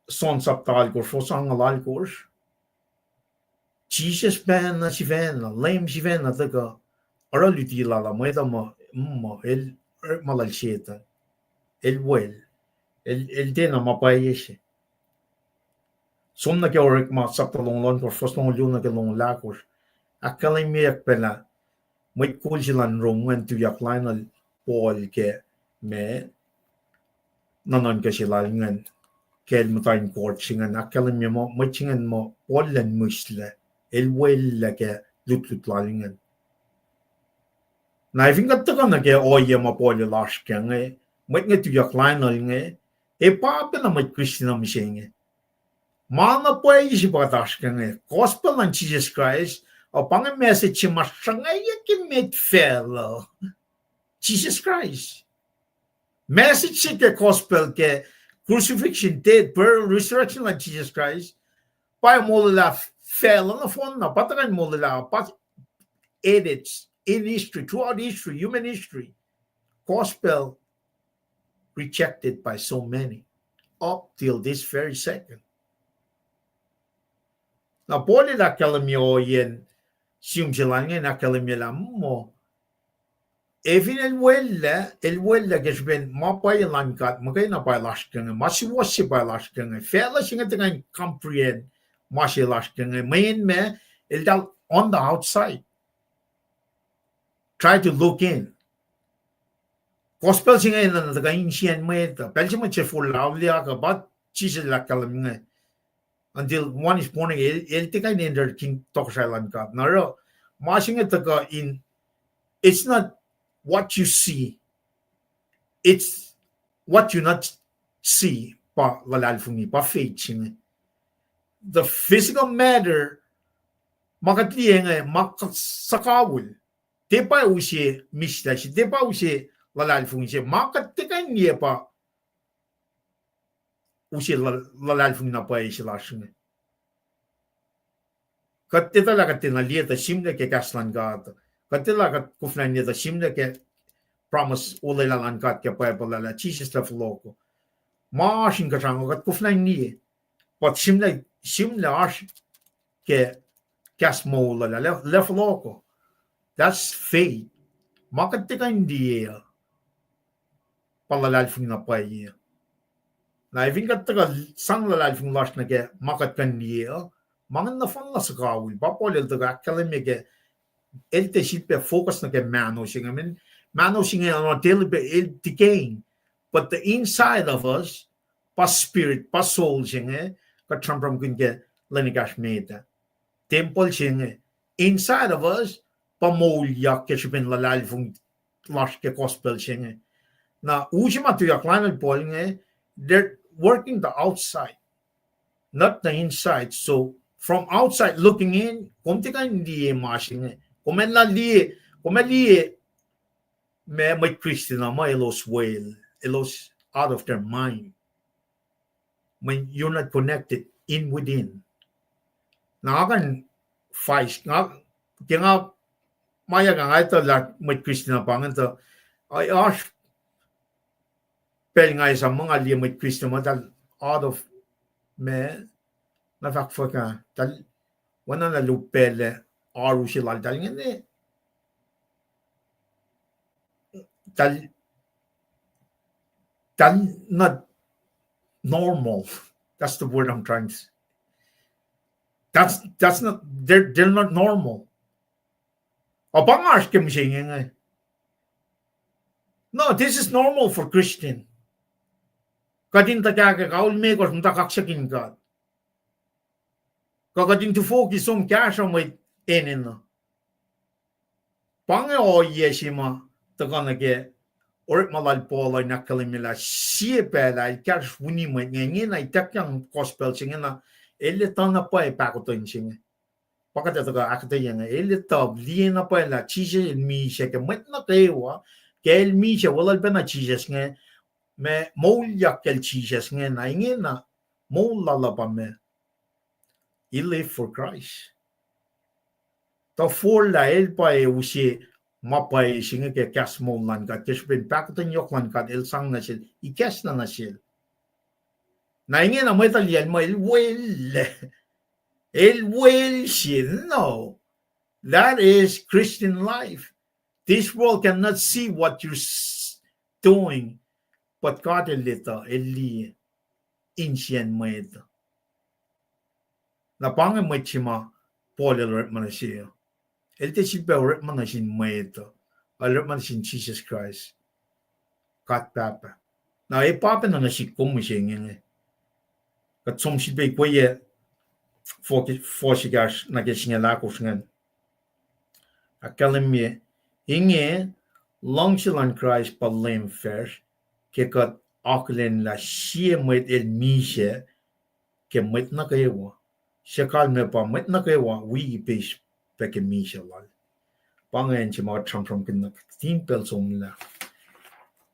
John sapta alkosr, fuhs angngaul alkosr, Jisus pacna sifacna, Leum sifacna tuhkuh oruh luti lal ah, mwet uh muh, muh el, ma lal Setuhn. El wel, el, el tiacna ma pwacye se. Som nuh ke Orekma sapta longoul ohnkohsr, fuhs longoul luo nuh ke longoul ahkosr. Ahkkahlwemyeyuck pac lah mwet kol se luhn Rom ingacn tuyak lainuhl Paul ke ma nuhnuhnkuh se lal ingacn, ke el muhta in court se ingacn, ahkkahlwemye muh mwet se ingacn muh Paul elan mihslac, el wellac ke lutlut lal ingacn. Na fin kuht tuhkuh nuh ke ohiyac ma Paul el oasr ke inge, mwet inge tuyak lainuhl inge, ac pa pacna mwet Kristin uh mihsenge. Ma na pwacye se pa kuht oasr ke inge, gospel luhn Jisus Kraist, uh, pa inge message se ma sruhngwacyuck ke met facluh. Jisus Kraist. Message se ke gospel ke crucifixion, death, burial, resurrection luhn Jisus Kraist, pa molwelah facluh nohfohn na, pa tuhkuh in molwelah, pa edits in history, throughout history, human history. Gospel rejected by so many up till this very second. Na Paul el ahkkahlwemye ohiyacn sihm se lal inge in ahkkahlwemye lah muh, ac fin el wellac, el wellac ke srihpen ma pwacye luhn God muhkwena pa el oasr ke inge, ma suwohs se pa el oasr ke inge. Facluh se inge tiac kuh in comprehend ma se el oasr ke inge. Mweyen ma, eltahl on the outside try to look in. Gospel se inge enenuh na tuhkuh insiyacn mwet uh. Pacl se mwet se forlah auliyak uh, pa Jisus el ahkkahlwemye inge, until one is born again, el, el tiac kuh in enter kingdom, tohkohsrahi luhn God. Na oruh, ma se inge tuhkuh in, it's not what you see, it's what you not see, pa luhlahlfongi, pa faith se inge. The physical matter, ma kuht liye inge, ma kuht suhkawihl, tiac pa use mihslac se, tiac pa use luhlahlfongi se, ma kuht tiac kuh in liye pa use luh-, luhlahlfongi na pwacye se lasr inge. Kuht etuh lah kuht tiacna liye tuh sihmlac ke kahs luhn God. Kuht etuh lah kuht koflah in liye tuh sihmlac ke promise olwelah luhn God ke Bible ah, lah Jisus el fohlohko. Ma oasr inkuhsrao kuht koflah in liye. But sihmlac, sihmlac oasr ke kahs moul lal ah, el fohlohko. That's faith. Ma kuht tiac kuh in liye uh, pa luhlahlfongi na pwacye. Na fin kuht tuhkuh sang luhlahlfongi lasr nuh ke ma kuht kuh in liye uh, ma ingacn nohfohnna suhkawihl. Pa Paul el tuhkuh ahkkahlwemye ke, el tiac sifilpac focus nuh ke mahno se inge, mweyen mahno se inge on a daily basis el decaying. But the inside of us, pa spirit, pa soul se inge, kuht sramsramkihn ke lwen ekahsr met ah, tempuhl se inge, inside of us, pa moulyak ke srihpen luhlahlfongi lasr ke gospel se inge. Na u se ma tuyak lainuhl Paul inge, they're working the outside, not the inside. So from outside looking in, kom tiac kuh in liye ma se inge. Kom enenuh liye, kom ac liye ma mwet Kristin uh muh elos wel, elos out of their mind. When you're not connected in within. Na nga kuh in fais, nga, ke nga, ma yac nga etuh lah mwet Kristin uh pa ingacn tuh, oasr pacl nga esam muh nga liye mwet Kristin ma eltahl out of, ma, na fahk fuhkah, eltahl, oacna na lupaclac oaru se laltahl ingena, eltahl, eltahl not normal. That's the word I'm trying to say. That's, that's not, they're, they're not normal. Ac pa nga oasr ke mihsenge inge. No, this is normal for Christian. Kuht in tuhkahkwack, aol mekohsr muhta kaksakihn God. Kuh kuht in tufoki som kahsruh mwet enenuh. Pa inge ohiyac se ma tuhkuh nuh ke orekma lal Paul uh in ahkkahlwemye lah sie pacl ah el kahsruhsr wini mwet inge, ingena ituckyang gospel se ingena, el etuh na pwacye pahkotwen se inge. Pa kuht ac tuhkuh ahkuhtweyac inge, el etuh, liye na pwacye lah Jisus el misac ke mwet nuh kwewa, ke el misac, weluhl pacna Jisus inge, ma moulyak kacl Jisus ingena, ingena moul lal uh pa ma, he lived for Christ. Tuh forlah el pa ac use ma pwacye se inge ke kahs moul luhn God, ke srihpen pahkotwen yohk luhn God el sang nuh sel, ikacslah nuh sel. Na ingena mwet uh liyacl muh el wel, el wel se, no. That is Christian life. This world cannot see what you're s-, doing, but God el etuh, el liye insiyacn mwet. Na pa inge mwet se ma Paul el orekma nuh se uh. El tiac sifilpac orekma nuh sin mwet uh, el orekma nuh sin Jisus Kraist, God Pahpah. Na e pa pacna nuh sihk kom mihsenge inge. Kuht som sifilpac ikweyac fo-, fuhs ekahsr nuh ke singucul ahkosr ingacn. Ahkkahlwemye, inge, luhngse luhn Kraist pa Leum facsr, ke kuht akihlen lah sie mwet el misac ke mwet nuh kwewa. Suc kalmac pa mwet nuh kwewa wi ipeis pac ke misac lal. Pa ingacn se ma kuht sramsramkihn nuh ke kihtin pacl somlah.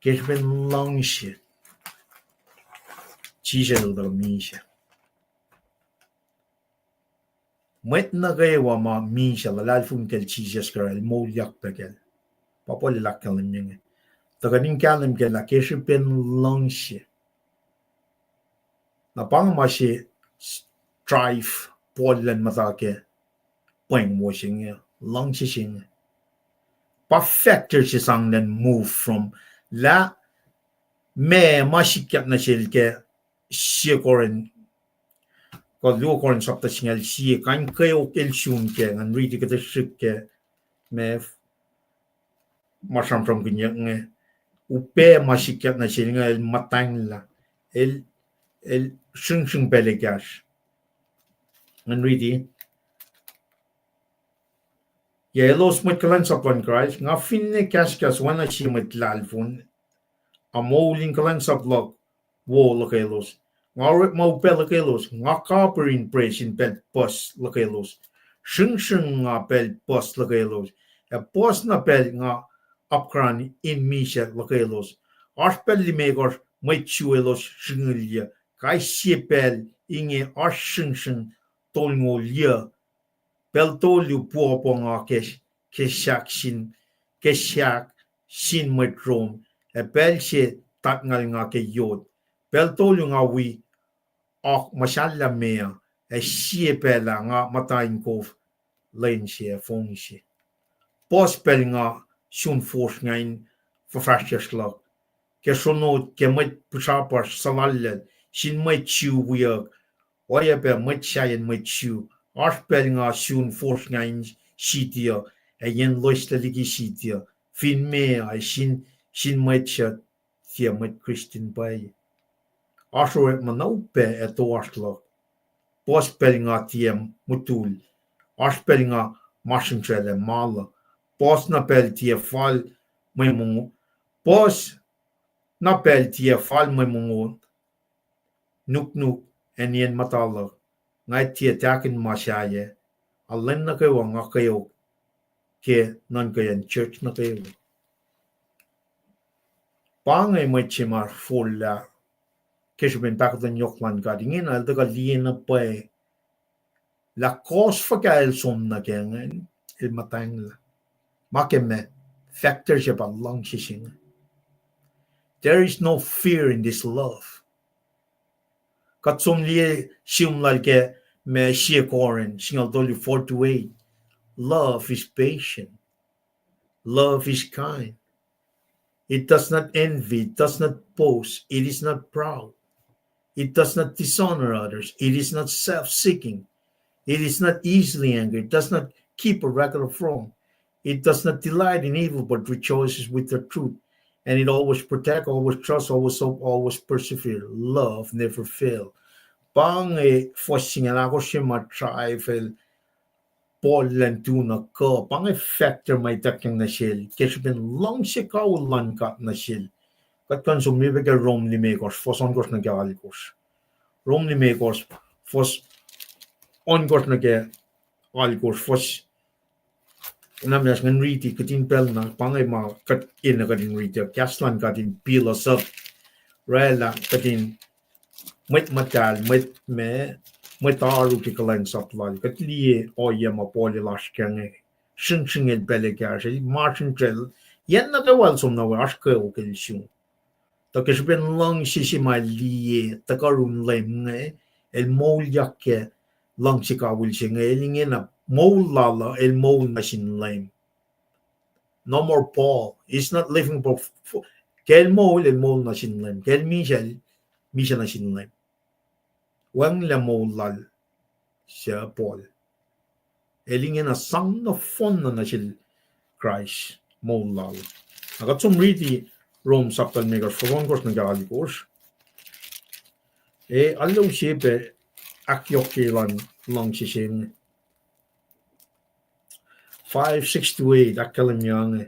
Ke srihpen luhngse, Jisus el tuh misac. Mwet nuh kwewa ma misac luhlahlfongi kacl Jisus Kraist, el moulyak pac kacl. Pa Paul el ahkkahlwemye inge. Tuh kuht in kahlwem kac lah ke srihpen luhngse. Na pa inge ma se s-, drive Paul elan muhta ke pweng wo se inge, luhngse se inge. Pa factor se sang elan move from lah ma, ma sikyak nuh sel ke sie Korin, kuh luo Korin sapta singucul sie, kain kweok el sun kac, ngan riti kuhtuh srihk ke ma, ma sramsramkihnyuck inge. Upac ma sikyak nuh sel inge el muhtwacnglah, el, el sringsring pacl ekahsr. Ngan riti. Yac elos mwet kuhlwacnsap luhn Kraist? Nga finne kahskahs oacna sie mwet luhlahlfongi, ac moul in kuhlwacnsap luhk wo luhkelos. Nga orekma upac luhkelos, nga kapihr in presin pacl puhs luhkelos. Sringsring nga pacl puhs luhkelos, ac puhs na pacl nga apkuhran in misac luhkelos. Oasr pacl limekohsr mwet Jew elos srihngihlyuc, kais sie pacl inge oasr sringsring tolngoul yuc. Pacl tolu puopuh nga ke, ke sahk sin, ke sahk sin mwet Rom, ac pacl se tatngal nga ke yot. Pacl tolu nga wi oak muhsahllah meoa, ac sie pacl ah nga muhta in kof lwen se ac fong se. Puhs pacl nga sun fosrngah in fuhfahsryucsr luhk, ke sronot, ke mwet pihsrapasr suhlallacl, sin mwet Jew wiyuck, oacyacpac mwet sahyacn mwet Jew. Oasr pacl nga sun fosrngah in siti uh, ac yen loeslac liki siti uh, fin meoa, ac sin, sin mwet suc tiac mwet Kristin pwacye. Oasr orekma na upac ac toasr luhk. Puhs pacl nga tiac mutul. Oasr pacl nga masrinsracl ac maluh. Puhs na pacl tiac fal mwe mongo-, puhs na pacl tiac fal mwe mongo, nuknuk, ac nien muhta luhk. Nga tiac tahkihn ma sahyac, a lwen nuh kwewa nga kweok ke nuhnkweyacn church nuh kwewa. Pa inge mwet se ma forlah ke srihpen pahkotwen yohk luhn God, ingena el tuhkuh liye na pwacye lah kohs fuhkah el som nuh kac ingacn, el muhtwacnglah. Ma ke ma factor se pa luhngse se inge. There is no fear in this love. Kuht som liye sihm lal ke ma sie Corinth singucul tolu, four to eight. Love is patient. Love is kind. It does not envy, it does not boast, it is not proud. It does not dishonor others, it is not self-seeking. It is not easily angered. It does not keep a record of wrong. It does not delight in evil, but rejoices with the truth. And it always protects, always trusts, always hopes, always perseveres. Love never fails. Pa inge fuhs singucul ahkosr se ma drive-el Paul elan tu na kuh, pa inge factor ma ituckyang nuh sel ke srihpen luhngse kawihl luhn God nuh sel. Kuht kuh in som liye pac ke Rom limekohsr, fuhs ohnkohsr nuh ke alkohsr. Rom limekohsr, fuhs ohnkohsr nuh ke alkohsr, fuhs, na muhnahs ngan riti, kihtin pacl na, pa inge ma kuht enenuh kuht in riti, kahs luhn God in fill us up, oraclah kuht in mwet muhtahl, mwet ma, mwet oaru ke kuhlwacnsap lal. Kuht liye ohiyac ma Paul el oasr kac inge, sringsringel pacl ekahsr, el ma sringsrel, yen nuh kwewa el som na we oasr kweok el sun. Tuh ke srihpen luhngse se ma el liye, tuhkuh yurin Leum inge, el moulyak ke luhngse kawihl se inge, el ingena moul lal uh, el moul nuh sin Leum. No more Paul. He's not living for, for, ke el moul, el moul nuh sin Leum. Ke el misac, el misac nuh sin Leum. Wacngihnlac moul lal, suc Paul. El ingena sang nohfohn na nuh sel Kraist moul lal. Na kuht som riti Rom sapta limekohsr, fuhs ohnkohsr nuh ke alkohsr. E, alu se pac ahkyohkye lan luhngse se inge. Five, six to eight, ahkkahlwemye inge.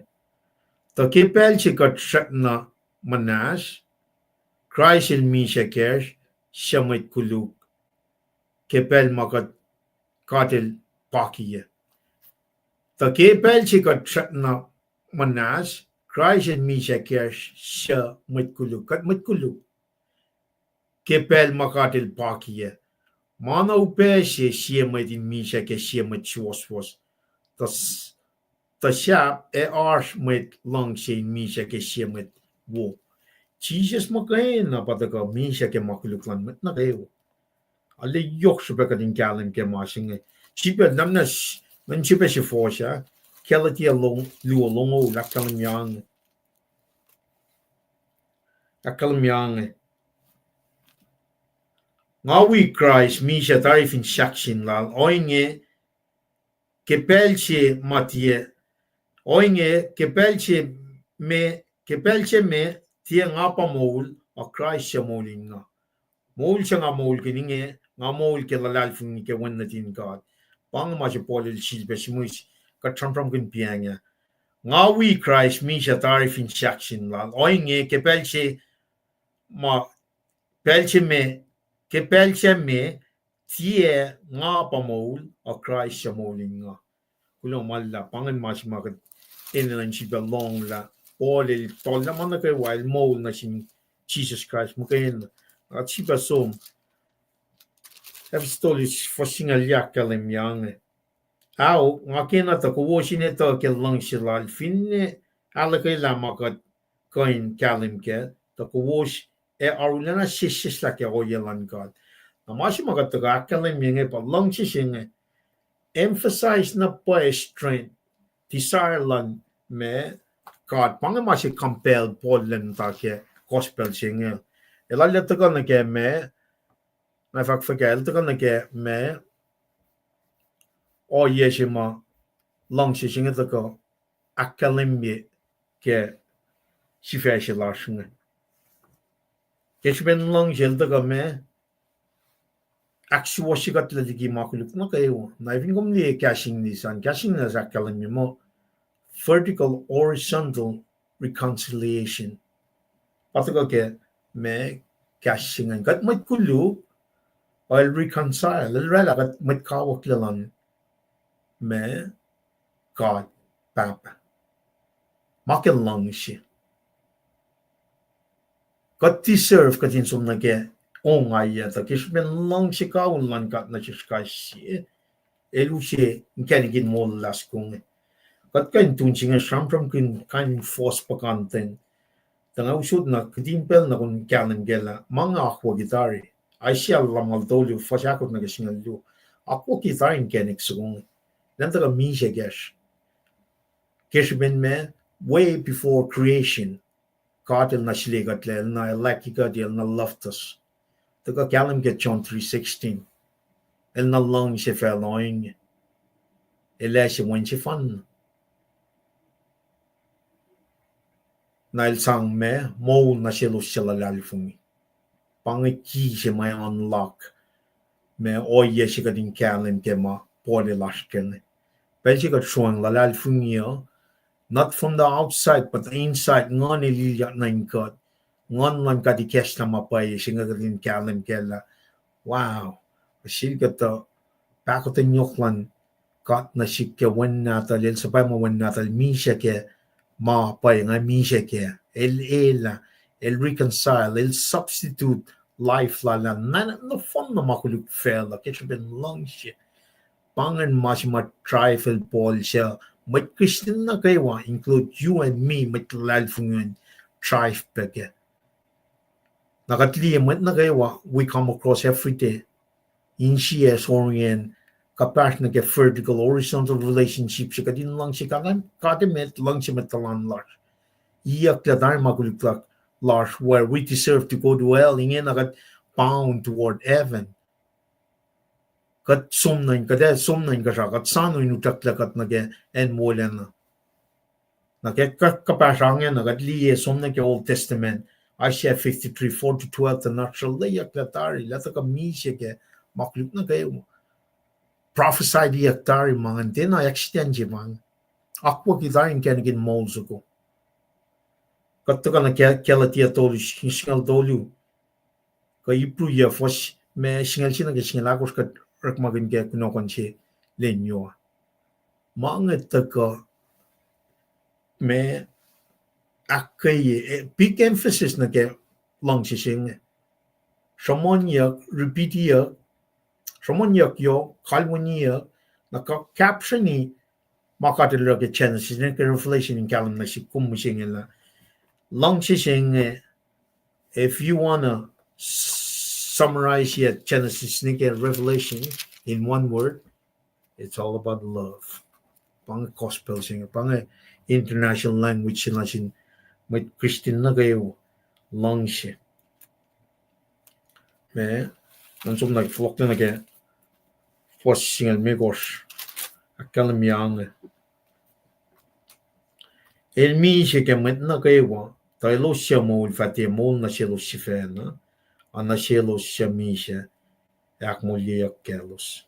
Tuh ke pacl se kuht srackna muhnahs, Kraist el misac kacsr, suc mwet koluk, ke pacl ma kuht, God el pakiyac. Tuh ke pacl se kuht srackna muhnahs, Kraist el misac kacsr, suc mwet koluk, kuht mwet koluk, ke pacl ma God el pakiyac. Ma na upac se sie mwet in misac ke sie mwet suwohswohs, tuh s-, tuh sahp ac oasr mwet luhngse in misac ke sie mwet wo. Jisus muhkwena pa tuhkuh misac ke ma koluk luhn mwet nuh kwewa. Arlac yohk srihpac kuht in kahlwem ke ma se inge. Srihpac na muhnahs, ngan srihpac se fohs ah, Galatia lon-, luo longoul, ahkkahlwemye inge. Ahkkahlwemye inge. Nga wi Kraist misac tari fin sahksin lal, ohinge ke pacl se ma tiac, ohinge ke pacl se me, ke pacl se me tiac nga pa moul, a Kraist suc moul in nga. Moul se nga moulkihn inge, nga moul ke luhlahlfongi ke Wen nuhtin God. Pa inge ma se Paul el sifilpac sihmihs, kuht sramsramkihn piacng ah. Nga wi Kraist misac tari fin sahksin lal, ohinge ke pacl se ma, pacl se me, ke pacl se me tiac nga pa moul, a Kraist suc moul in nga. Kuloh ma luhlahp, pa ingacn ma se ma kuht enenuh in sifilpac lohng lah Paul el tollah ma nuh kwewa, el moul nuh sin Jisus Kraist muhkwena. Kuht sifilpac som Ephesus tolu, fuhs singucul, ahkkahlwemye inge. Ao, nga kena tuh kowos in etuh ke luhngse lal, finne ahluhkwelah ma kuht kuh in kahlwem kac, tuh kowos ac arulacna sesseslah ke ohiyac luhn God. Na ma se ma kuht tuhkuh ahkkahlwemye inge pa luhngse se inge emphasize na pwacye strength, desire luhn ma God. Pa inge ma se compel Paul elan muhta ke gospel se inge. El arlac tuhkuh nuh ke ma, na fahk fuhkah, el tuhkuh nuh ke ma, ohiyac se ma luhngse se inge tuhkuh ahkkahlwemye ke sifac se lasr inge. Ke srihpen luhngse el tuhkuh ma, ahksuwohsye kuht liki ma koluk nuh kwewa. Na fin kom liye kahs English an, kahs English ahkkahlwemye muh vertical, horizontal reconciliation. Pa tuhkuh ke ma kahs se ingacn. Kuht mwet koluk, el reconcile, el oraclah kuht mwet kawuck luhn ma God Pahpah. Ma ke luhngse. Kuht deserve kuht in som nuh ke ongaiyac, tuh ke srihpen luhngse kawihl luhn God nuh sesr kais sie, el use inkacnek in moul lasr inge. Kuht kuh in tun se inge sramsramkihn kain in fuhs puhkantwen. Tuh nga usot na kihtin pacl na kom kahlwem kac lah ma inge akwucki tari. Isaiah lumngaul tolu, fuhs ahkosr nuh ke singucul luo. Akwucki tari inkacnek soko inge. Elan tuhkuh misac kacsr. Ke srihpen ma, way before creation, God el na sule kuht lah, el na elaki kuht, el na loved us. Tuhkuh kahlwem ke John three sixteen. El na luhngse facluh inge. El ase wen sefanna. Na el sang ma moul nuh selos suc luhlahlfongi. Pa inge key se ma unlock ma ohiyac se kuht in kahlwem ke ma Paul el oasr kac inge. Pacl se kuht sroang luhlahlfongi uh, not from the outside, but the inside, Nguhn el ilyak nuh in kuht. Nguhn luhn God ikacslah ma pwacye se inge kuht in kahlwem kac lah, wow, sel kuhtuh pahkotwen yohk luhn God nuh sihk ke Wen Nahtuhl, el suhpwacma Wen Nahtuhl, misac ke ma pwacye nga misac kac. El elah, el reconcile, el substitute life lal an. Na nohfohn na ma koluk facluh ke srihpen luhngse. Pa ingacn ma se ma drive-el Paul suc mwet Christian nuh kwewa, include you and me, mwet luhlahlfongi, drive pac kac. Na kuht liye mwet nuh kwewa we come across every day, insiyac, orean, kuhpahsr nuh ke vertical, horizontal relationship se kuht in luhngse God, God emet, luhngse mwet tuhlan lasr. Iyucklac tari ma koluk lasr, where we deserve to go to hell, ingena kuht bound toward heaven. Kuht som nuh in, kuht ac som nuh inkuhsrao, kuht soano in utucklac kuht nuh ke acn wolacna. Na ke kuhpahsr ingena kuht liye som nuh ke Old Testament, Isaiah fifty-three, four to twelve, tuh na sruhlweyucklac tari, lah tuhkuh misac ke ma koluk nuh kwewa. Prophesy-yuck tari ma ingacn, tiacna accident se pa inge. Akwucki tari inkacnek in moul soko. Kuht tuhkuh nuh ke Galatia tolu, singucul tolu, kuh Hebrew yuh, fuhs ma singucul sie nuh ke singucul ahkosr, kuht orekmakihn ke kunohkohn se lwen yoa. Ma inge tuhkuh ma ahkkweye, eh, big emphasis nuh ke luhngse se inge. Sruhmuhnyuck, repeat-yuck, sruhmuhnyuck yohk, kalweniyuck, na kuh caption-i ma God el oruh ke Genesis nuh ke Revelation in kahlwem nuh sihk kom mihsenge lah luhngse se inge, if you wanna summarize yet Genesis nuh ke Revelation in one word, it's all about love. Pa inge gospel se inge, pa inge international language se nuh sin mwet Christian nuh kwewa, luhngse. Ma, ngan som na fohlohklac nuh ke fuhs singucul limekohsr, ahkkahlwemye inge. El misac ke mwet nuh kwewa, tuh elos suc moul fah tiac moul nuh selos sifacna, a nuh selos suc misac, ac ahkmoulyeyuck kaclos.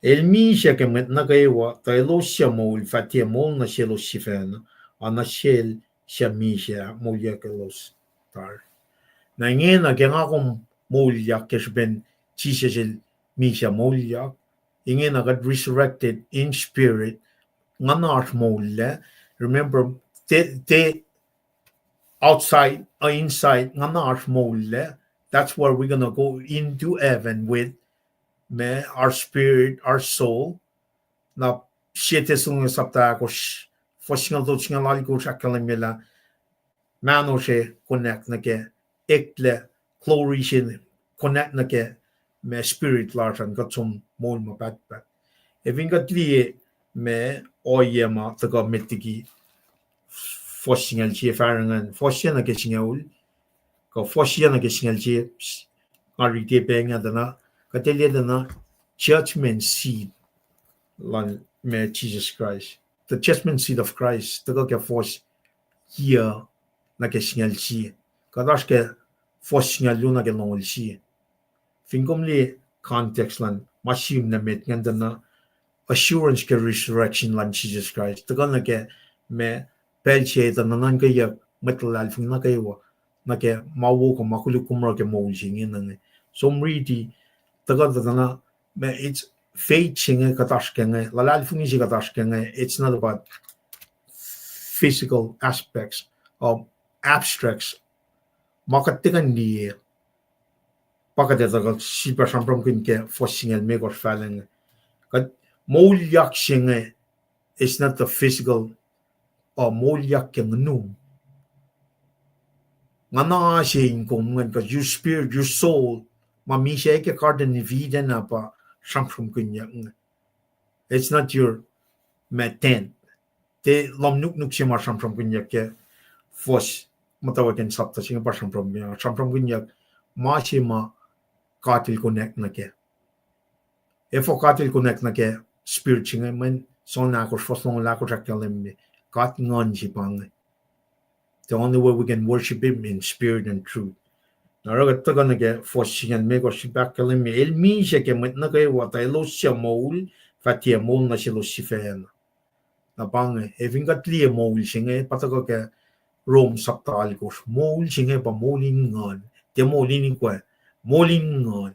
El misac ke mwet nuh kwewa, tuh elos suc moul fah tiac moul nuh selos sifacna, a nuh sel suc misac, ahkmoulyeyuck kaclos tari. Na ingena ke nga kom moulyak ke srihpen Jisus el misac moulyak, ingena kuht resurrected in spirit, nguhnasr moullac. Remember, te, te outside, uh, inside, nguhnasr moullac. That's where we're gonna go into heaven with, ma, our spirit, our soul. Na Sie Thessalonians sapta ahkosr, fuhs singucul tolu, singucul alkosr ahkkahlwemye lah mahno se connect nuh ke, eklac glory se connect nuh ke, ma, spirit lasr an kuht som moul ma pahtpaht. Ac fin kuht liye, ma, ohiyac ma tuhkuh met liki fuhs singucul sie, fahsr ingacn, fuhs se nuh ke singucul, kuh fuhs se nuh ke singucul sie, nga riti pac inge tuh na, kuht liye tuh na judgment seat luhn, ma, Jesus Christ. The judgment seat of Christ tuhkuh ke fuhs yuc nuh ke singucul sie. Kuht oasr ke fuhs singucul luo nuh ke longoul sie. Fin kom liye context luhn ma sim nuh met ingacn tuh na assurance ke resurrection luhn Jesus Christ tuhkuh nuh ke, ma, pacl se tuh na nuhnkweyuck mwet luhlahlfongi nuh kwewa nuh ke ma wo kuh ma koluk kom oruh ke moul se inge nuh inge. Som riti, tuhkuh tuh na, ma, it's faith se inge kuht oasr ke inge, luhlahlfongi se kuht oasr ke inge, it's not about physical aspects or abstracts. Ma kuht tiac kuh in liye, pa kuht etuh kuht sifilpac sramsramkihn ke fuhs singucul limekohsr fahlac inge. Kuht moulyak se inge, it's not the physical, uh, moulyak ke nguhnum. Nguhna se in kom ingacn, kuh your spirit, your soul, ma misac ke Garden of Eden uh pa sramsramkihnyuck inge. It's not your, ma, tent. Tiac lohm nuknuk se ma sramsramkihnyuck ke fuhs muhtwacwacack in sapta se inge pa sramsramkihnyuck, sramsramkihnyuck ma se ma God el connect nuh kac. Efuh God El connect nuh ke spirit se inge? Mweyen John ahkosr, fuhs longoul ahkosr ahkkahlwemye, God nguhn se pa inge. The only way we can worship him in spirit and truth. Na oruh kuht tuhkuh nuh ke fuhs singucul limekohsr, srihpac ahkkahlwemye, el misac ke mwet nuh kwewa, tuh elos suc moul fah tiac moul nuh selos sifacna. Na pa inge, ac fin kuht liye moul se inge, pa tuhkuh ke Rom sapta alkosr, moul se inge pa moul in nguhn, tiac moul in ikwac, moul in nguhn.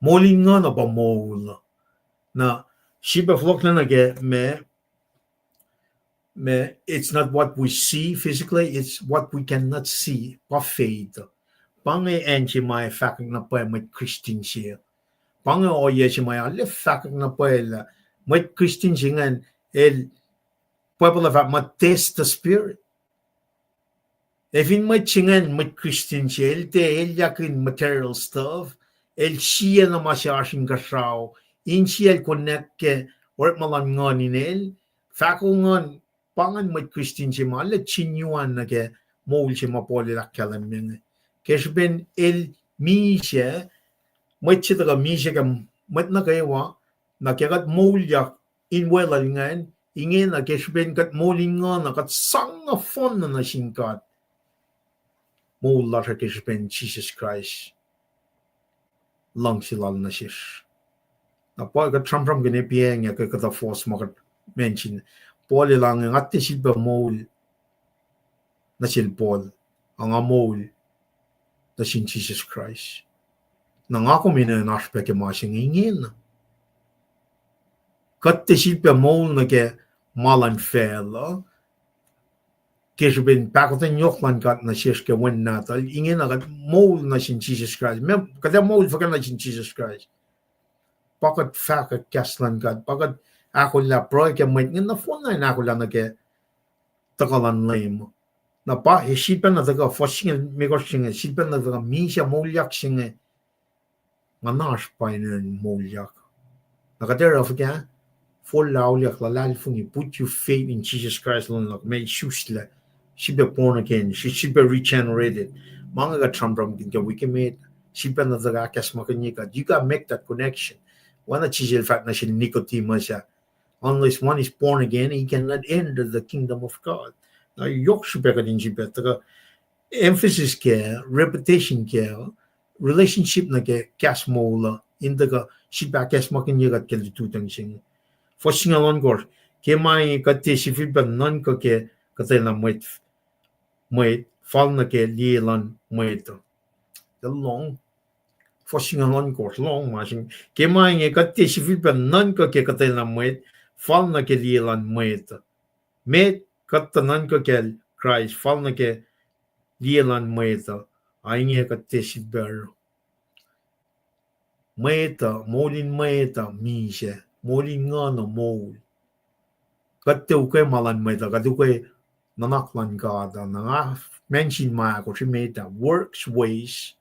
Moul in nguhn uh pa moul. Na srihpac fohlohklac nuh ke ma, ma, it's not what we see physically, it's what we cannot see, pa faith. Pa inge acn se ma ac fahkwack na pwacye mwet Christian se. Pa inge ohiyac se ma ac fahkwack na pwacye lah mwet Christian se ingacn el, Bible uh fahk muh test the spirit. Ac fin mwet se ingacn mwet Christian se, el tiac elyah in material stuff, el sie na ma se oasr inkuhsrao, insiyacl connect ke orekma luhn nguhn in el, fahko nguhn, pa ingacn mwet Christian se ma el genuine nuh ke moul se ma Paul el ahkkahlwemye inge. Ke srihpen el misac, mwet se tuhkuh misac ke mwet nuh kwewa, na ke kuht moulyak in weluhl ingacn, ingena ke srihpen kuht moul in nguhn uh, kuht sang nohfohnna nuh sin God. Moul lasr uh ke srihpen Jisus Kraist, luhngse lal nuh sesr. Na pa kuht sramsramkihn epiyacng ke kuhtuh fuhs ma kuht mention. Paul el ange, nga tiac sifilpac moul nuh sel Paul, a nga moul nuh sin Jisus Kraist. Na nga kom enenuh in oasr pac ke ma se inge ingena. Kuht tiac sifilpac moul nuh ke ma luhn facluh, ke srihpen pahkotwen yohk luhn God nuh sesr ke Wen Nahtuhl, ingena kuht moul nuh sin Jisus Kraist. Meac, kuht ac moul fuhkah nuh sin Jisus Kraist? Pa kuht fahkwack kahs luhn God, pa kuht ahkolah pruhe ke mwet inge nohfohnna in ahkolah nuh ke tuhkuh luhn Leum. Na pa, ac sifilpacna tuhkuh, fuhs singucul limekohsr se inge, sifilpacna tuhkuh misac moulyak se inge, nga na oasr pa enenuh in moulyak. Na kuht ac oruh fuhkah? Forlah auliyak, luhlahlfongi, put your faith in Jesus Christ alone, lah meac, isuslac, sifilpac born again, sifilpac regenerated. Ma inge kuht sramsramkihn ke wik emet, sifilpacna tuhkuh ahkacsmakihnye God. You gotta make that connection. Oacna Jisus el fahk nuh sel Nicodemus ah, unless one is born again, he cannot enter the kingdom of God. Na yohk srihpac kuht in sifilpac tuhkuh emphasis kac, repetition kac, relationship nuh ke kahs moul uh, in tuhkuh sifilpac ahkacsmakihnye kuht ke lututacng se inge. Fuhs singucul ohnkohsr, ke ma inge kuht tiac sifilpac nuhnkuh ke kuhtwena mwet, mwet, fal nuh ke liye luhn mwet uh. Lohng. Fuhs singucul ohnkohsr, lohng ma se inge. Ke ma inge kuht tiac sifilpac nuhnkuh ke kuhtwena mwet, fal nuh ke liye luhn mwet uh. Met kuht tuh nuhnkuh kacl Kraist, fal nuh ke liye luhn mwet uh, a inge kuht tiac sifilpac oruh. Mwet uh, moul in mwet uh misac, moul in nguhn uh moul. Kuht tiac ukwe ma luhn mwet uh, kuht ukwe nuhnak luhn God uh. Na nga mention ma ahkosr met uh, works, ways,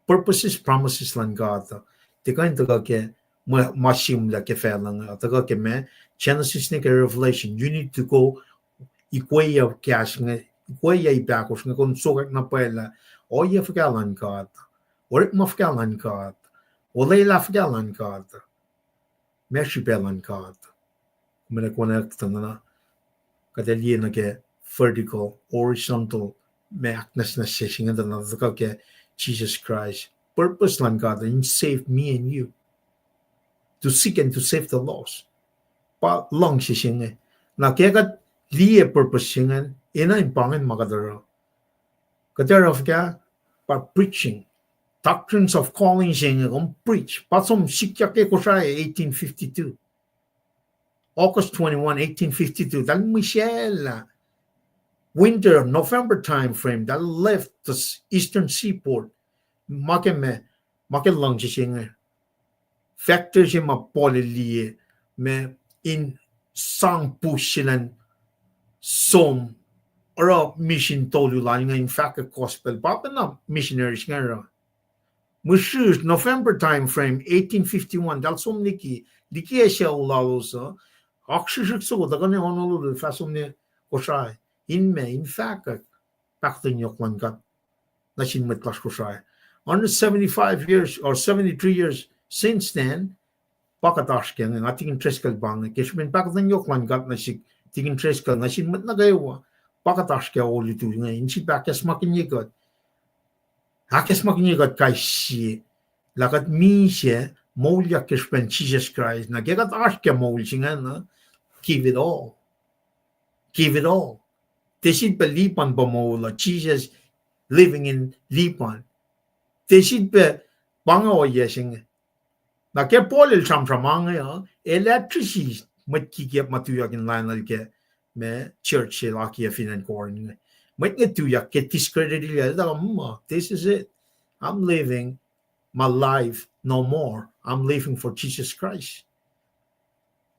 purposes, promises luhn God uh. Tiac kuh in tuhkuh ke ma, ma sihmlac ke facluh inge, tuhkuh ke ma, Genesis nuh ke Revelation. You need to go, ikweyac kahs inge, ikweyac ip ahkosr inge, kom sokwack na pwacye lah ohiyac fuhkah luhn God, orekma fuhkah luhn God, olwelah fuhkah luhn God, meac srihpac luhn God. Kom ac connect tuh na, kuht ac liye nuh ke vertical, horizontal, ma ahknwacsnwacs se inge tuh na tuhkuh ke Jesus Christ. Purpose luhn God in save me and you, to seek and to save the lost. Pa luhngse se inge. Na ke kuht liye purpose se inge, enenuh in pa ingacn ma kuht oruh. Kuht oruh fuhkah? Pa preaching. Doctrines of calling se inge, kom preach. Pa som sikyak ke Kosrae eighteen fifty-two. August twenty-one, eighteen fifty-two, eltahl mihsaclah winter, November time frame, eltahl left the s-, eastern seaport. Ma ke ma, ma ke luhngse se inge. Factor se ma Paul el liye, ma in sang pus se elan som, oruh mission tolu lal inge in fahk gospel. Pa pacna missionaries inge oruh. Mihsrihsr November time frame, eighteen fifty-one, eltahl som liki, liki ac sucu lalos uh, oak srihsrihk soko, tuhkuh ne onolos fah som nuh Kosrae, in ma, in fahkwack pahkotwen yohk luhn God nuh sin mwet lasr Kosrae. Hundred seventy-five years or seventy-three years since then, Pa kuht oasr ke inge, nga Tikin Driscoll pa inge, ke srihpen pahkotwen yohk luhn God nuh sihk, Tikin Driscoll, nuh sin mwet nuh kwewa, pa kuht oasr ke olutu inge, in sifilpac ahkacsmakihnye kuht. Ahkacsmakihnye kuht kais sie, lah kuht misac, moulyak ke srihpen Jisus Kraist, na ke kuht oasr ke moul se ingena, give it all. Give it all. Tiac sifilpac Lipan pa moul uh, Jesus living in Lipan. Tiac sifilpac, pa inge ohiyac se inge. Na ke Paul el sramsram inge uh, el address-i mwet kikiacp ma tuyak in lainuhl ke, ma, church se el akiyac fin acn Corinth inge. Mwet inge tuyak ke discredit-i el, el tuh, mm, this is it. I'm living my life no more. I'm living for Jesus Christ.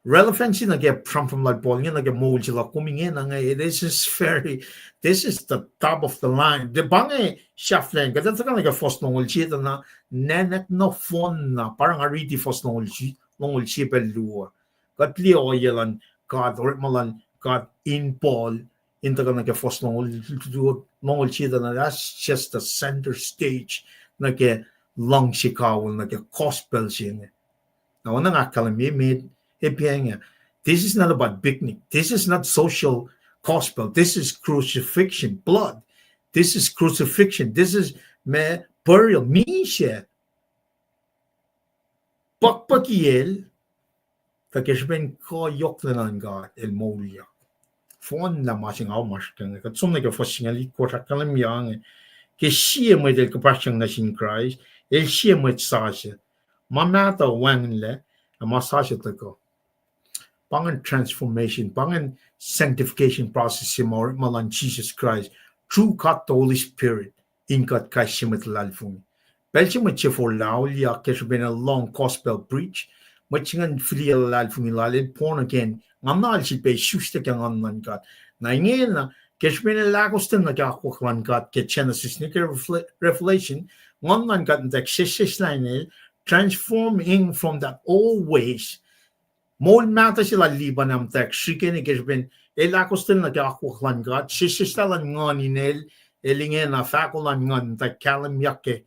Relevancy nuh ke sramsram lal Paul inge nuh ke moul se luhk kom ingena inge, this is very, this is the top of the line. Tiac pa inge sahflahiyacn, kuht ac tuhkuh nuh ke fuhs longoul sie tuh na, nwacklah nohfohn na, pa oruh nga riti fuhs longoul sie, longoul sie pacl luo. Kuht liye ohiyac luhn God, orekma luhn God in Paul, in tuhkuh nuh ke fuhs longoul, longoul sie tuh na, that's just the center stage nuh ke luhngse kawihl, nuh ke gospel se inge. Na oacna nga ahkkahlwemye met, e pa inge, this is not about picnic. This is not social gospel. This is crucifixion, blood. This is crucifixion. This is, ma, burial. Misac. Puhkpuhki el, tuh ke srihpen kuh yohk luhn God, el moulyak. Fohnlah ma se nga oasr ke inge. Kuht som nuh ke fuhs singucul itkohsr, ahkkahlwemye inge. Ke sie mwet el kuhpahsryang nuh sin Kraist, el sie mwet sasuc. Ma mahtuh wacngihnlac, ac ma sasuc tuhkuh. Pa ingacn transformation, pa ingacn sanctification process se ma orekma luhn Jesus Christ, through God the Holy Spirit, in kuht kais sie mwet luhlahlfongi. Pacl se mwet se forlah auliyak ke srihpen el lohng gospel preach, mwet se ingacn fihliyac luhlahlfongi lal, el born again, nguhnal sifilpac isuslac ke Nguhn luhn God. Na ingena, ke srihpen el ahkostwen nuh ke akwuck luhn God ke Genesis nuh ke Revelation, Nguhn luhn God in fact sesseslah in el, transforming from that old ways. Moul mahtuh se lal Lipan ah in fact srihkeni ke srihpen el ahkostwen nuh ke akwuck luhn God, sesseslah luhn Nguhn in el, el ingena fahko luhn Nguhn in fact kahlwemyak ke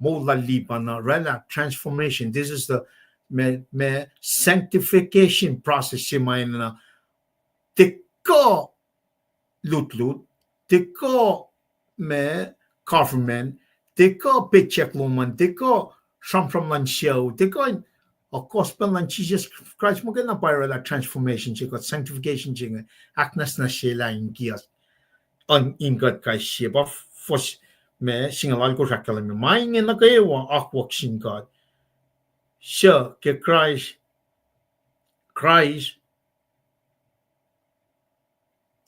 moul lal Lipan ah, oraclah transformation. This is the, ma, ma sanctification process se ma enenuh, tiac kuh lutlut, tiac kuh, ma, government, tiac kuh paycheck lom an, tiac kuh sramsram luhn sucu, tiac kuh in, a gospel luhn Jesus Christ muhkwena pa oraclah transformation se kuht, sanctification se inge, ahknwacsnwacsyelah in kiyuhk, in kuht kais sie. Pa fuhs, ma, singucul alkosr ahkkahlwemye, ma inge nuh kwewa akwuck sin God, suc ke Kraist, Kraist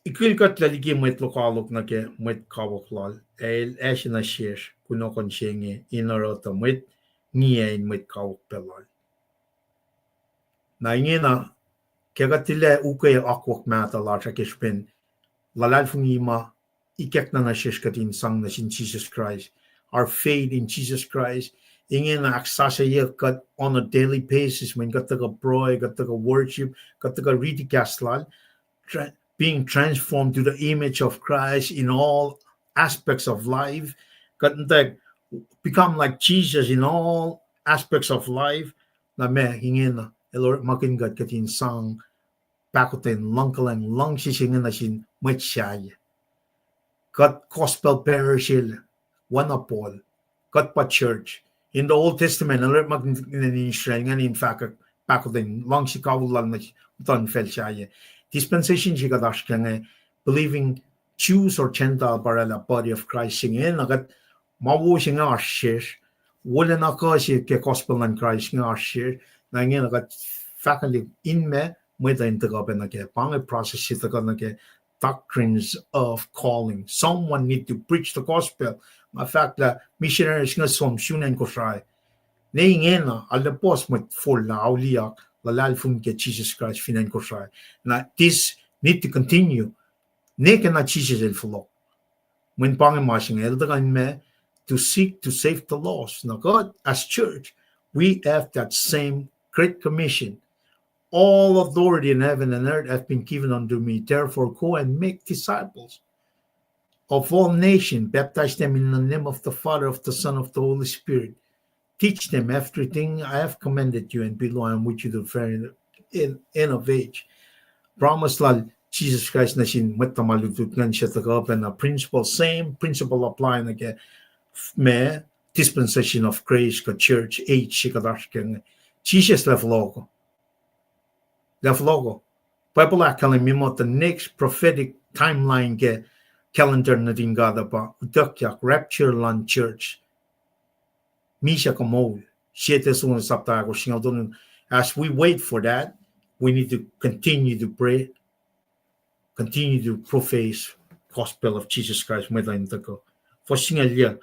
ikilkuhtlac liki mwet lokoalok nuh ke mwet kawuck lal, ac el ase nuh sesr kunohkohn se inge in oruh tuh mwet ngiyac in mwet kawuck pac lal. Na ingena, ke kuht tilac ukwe akwuck mahtuh lasr ah ke srihpen luhlahlfongi ma ikackna nuh sesr kuht in sang nuh sin Jesus Christ, our faith in Jesus Christ, ingena ahksasucye kuht on a daily basis, mweyen kuht tuhkuh pruhe, kuht tuhkuh worship, kuht tuhkuh riti kahs lal, tra-, being transformed to the image of Christ in all aspects of life. Kuht in fact become like Jesus in all aspects of life. Na ma ingena, el orekmakihn kuht, kuht in sang pahkotwen, luhngkuhlwacng, luhngse se inge nuh sin mwet sahyac. Kuht gospel bearer se, oacna Paul. Kuht pa church. In the Old Testament, el orekmakihn Israel ingacn in fahkwack pahkotwen, luhngse kawihl lal nuh muhtuhnfacl sahyac. Dispensation se kuht oasr ke inge, believing Jews or Gentile pa oraclah body of Christ se inge, na kuht ma wo se inge oasr sesr, wolacna kuh se ke gospel luhn Kraist inge oasr sesr, na ingena kuht fahkwelihk in ma, mwet uh in tuhkuh pac nuh ke, pa inge process se tuhkuh nuh ke doctrines of calling. Someone need to preach the gospel. Nga fahk lah missionaries inge som sun acn Kosrae. Ne ingena, arlac puhs mwet forlah auliyak, luhlahlfongi ke Jesus Christ fin acn Kosrae. Na this need to continue. Ne ke na Jesus el fohlohk. Mweyen pa inge ma se inge el tuhkuh in ma, to seek to save the lost. Na kuht, as church, we have that same great commission. All authority in heaven and earth have been given unto me. Therefore, go and make disciples of all nations, baptize them in the name of the Father, of the Son, of the Holy Spirit. teach them everything I have commanded you, and behold, I am with you to the very end of age. Promise lal Jisus Kraist nuh sin mwet tuhma lutlut ingacn se tuhkuh pacna principle, same principle apply nuh ke ma dispensation of grace kuh church age se kuht oasr ke inge. Jisus lah fohlohko. Lah fohlohko. Bible ahkkahlwemye muh the next prophetic timeline ke calendar nuhtin God uh pa utuckyak rapture luhn church. Misac kuh moul. Sie Thessalonians sapta ahkosr singucul tolu. As we wait for that, we need to continue to pray, continue to profess gospel of Jesus Christ, mwet uh in tuhkuh. Fuhs singucul yac.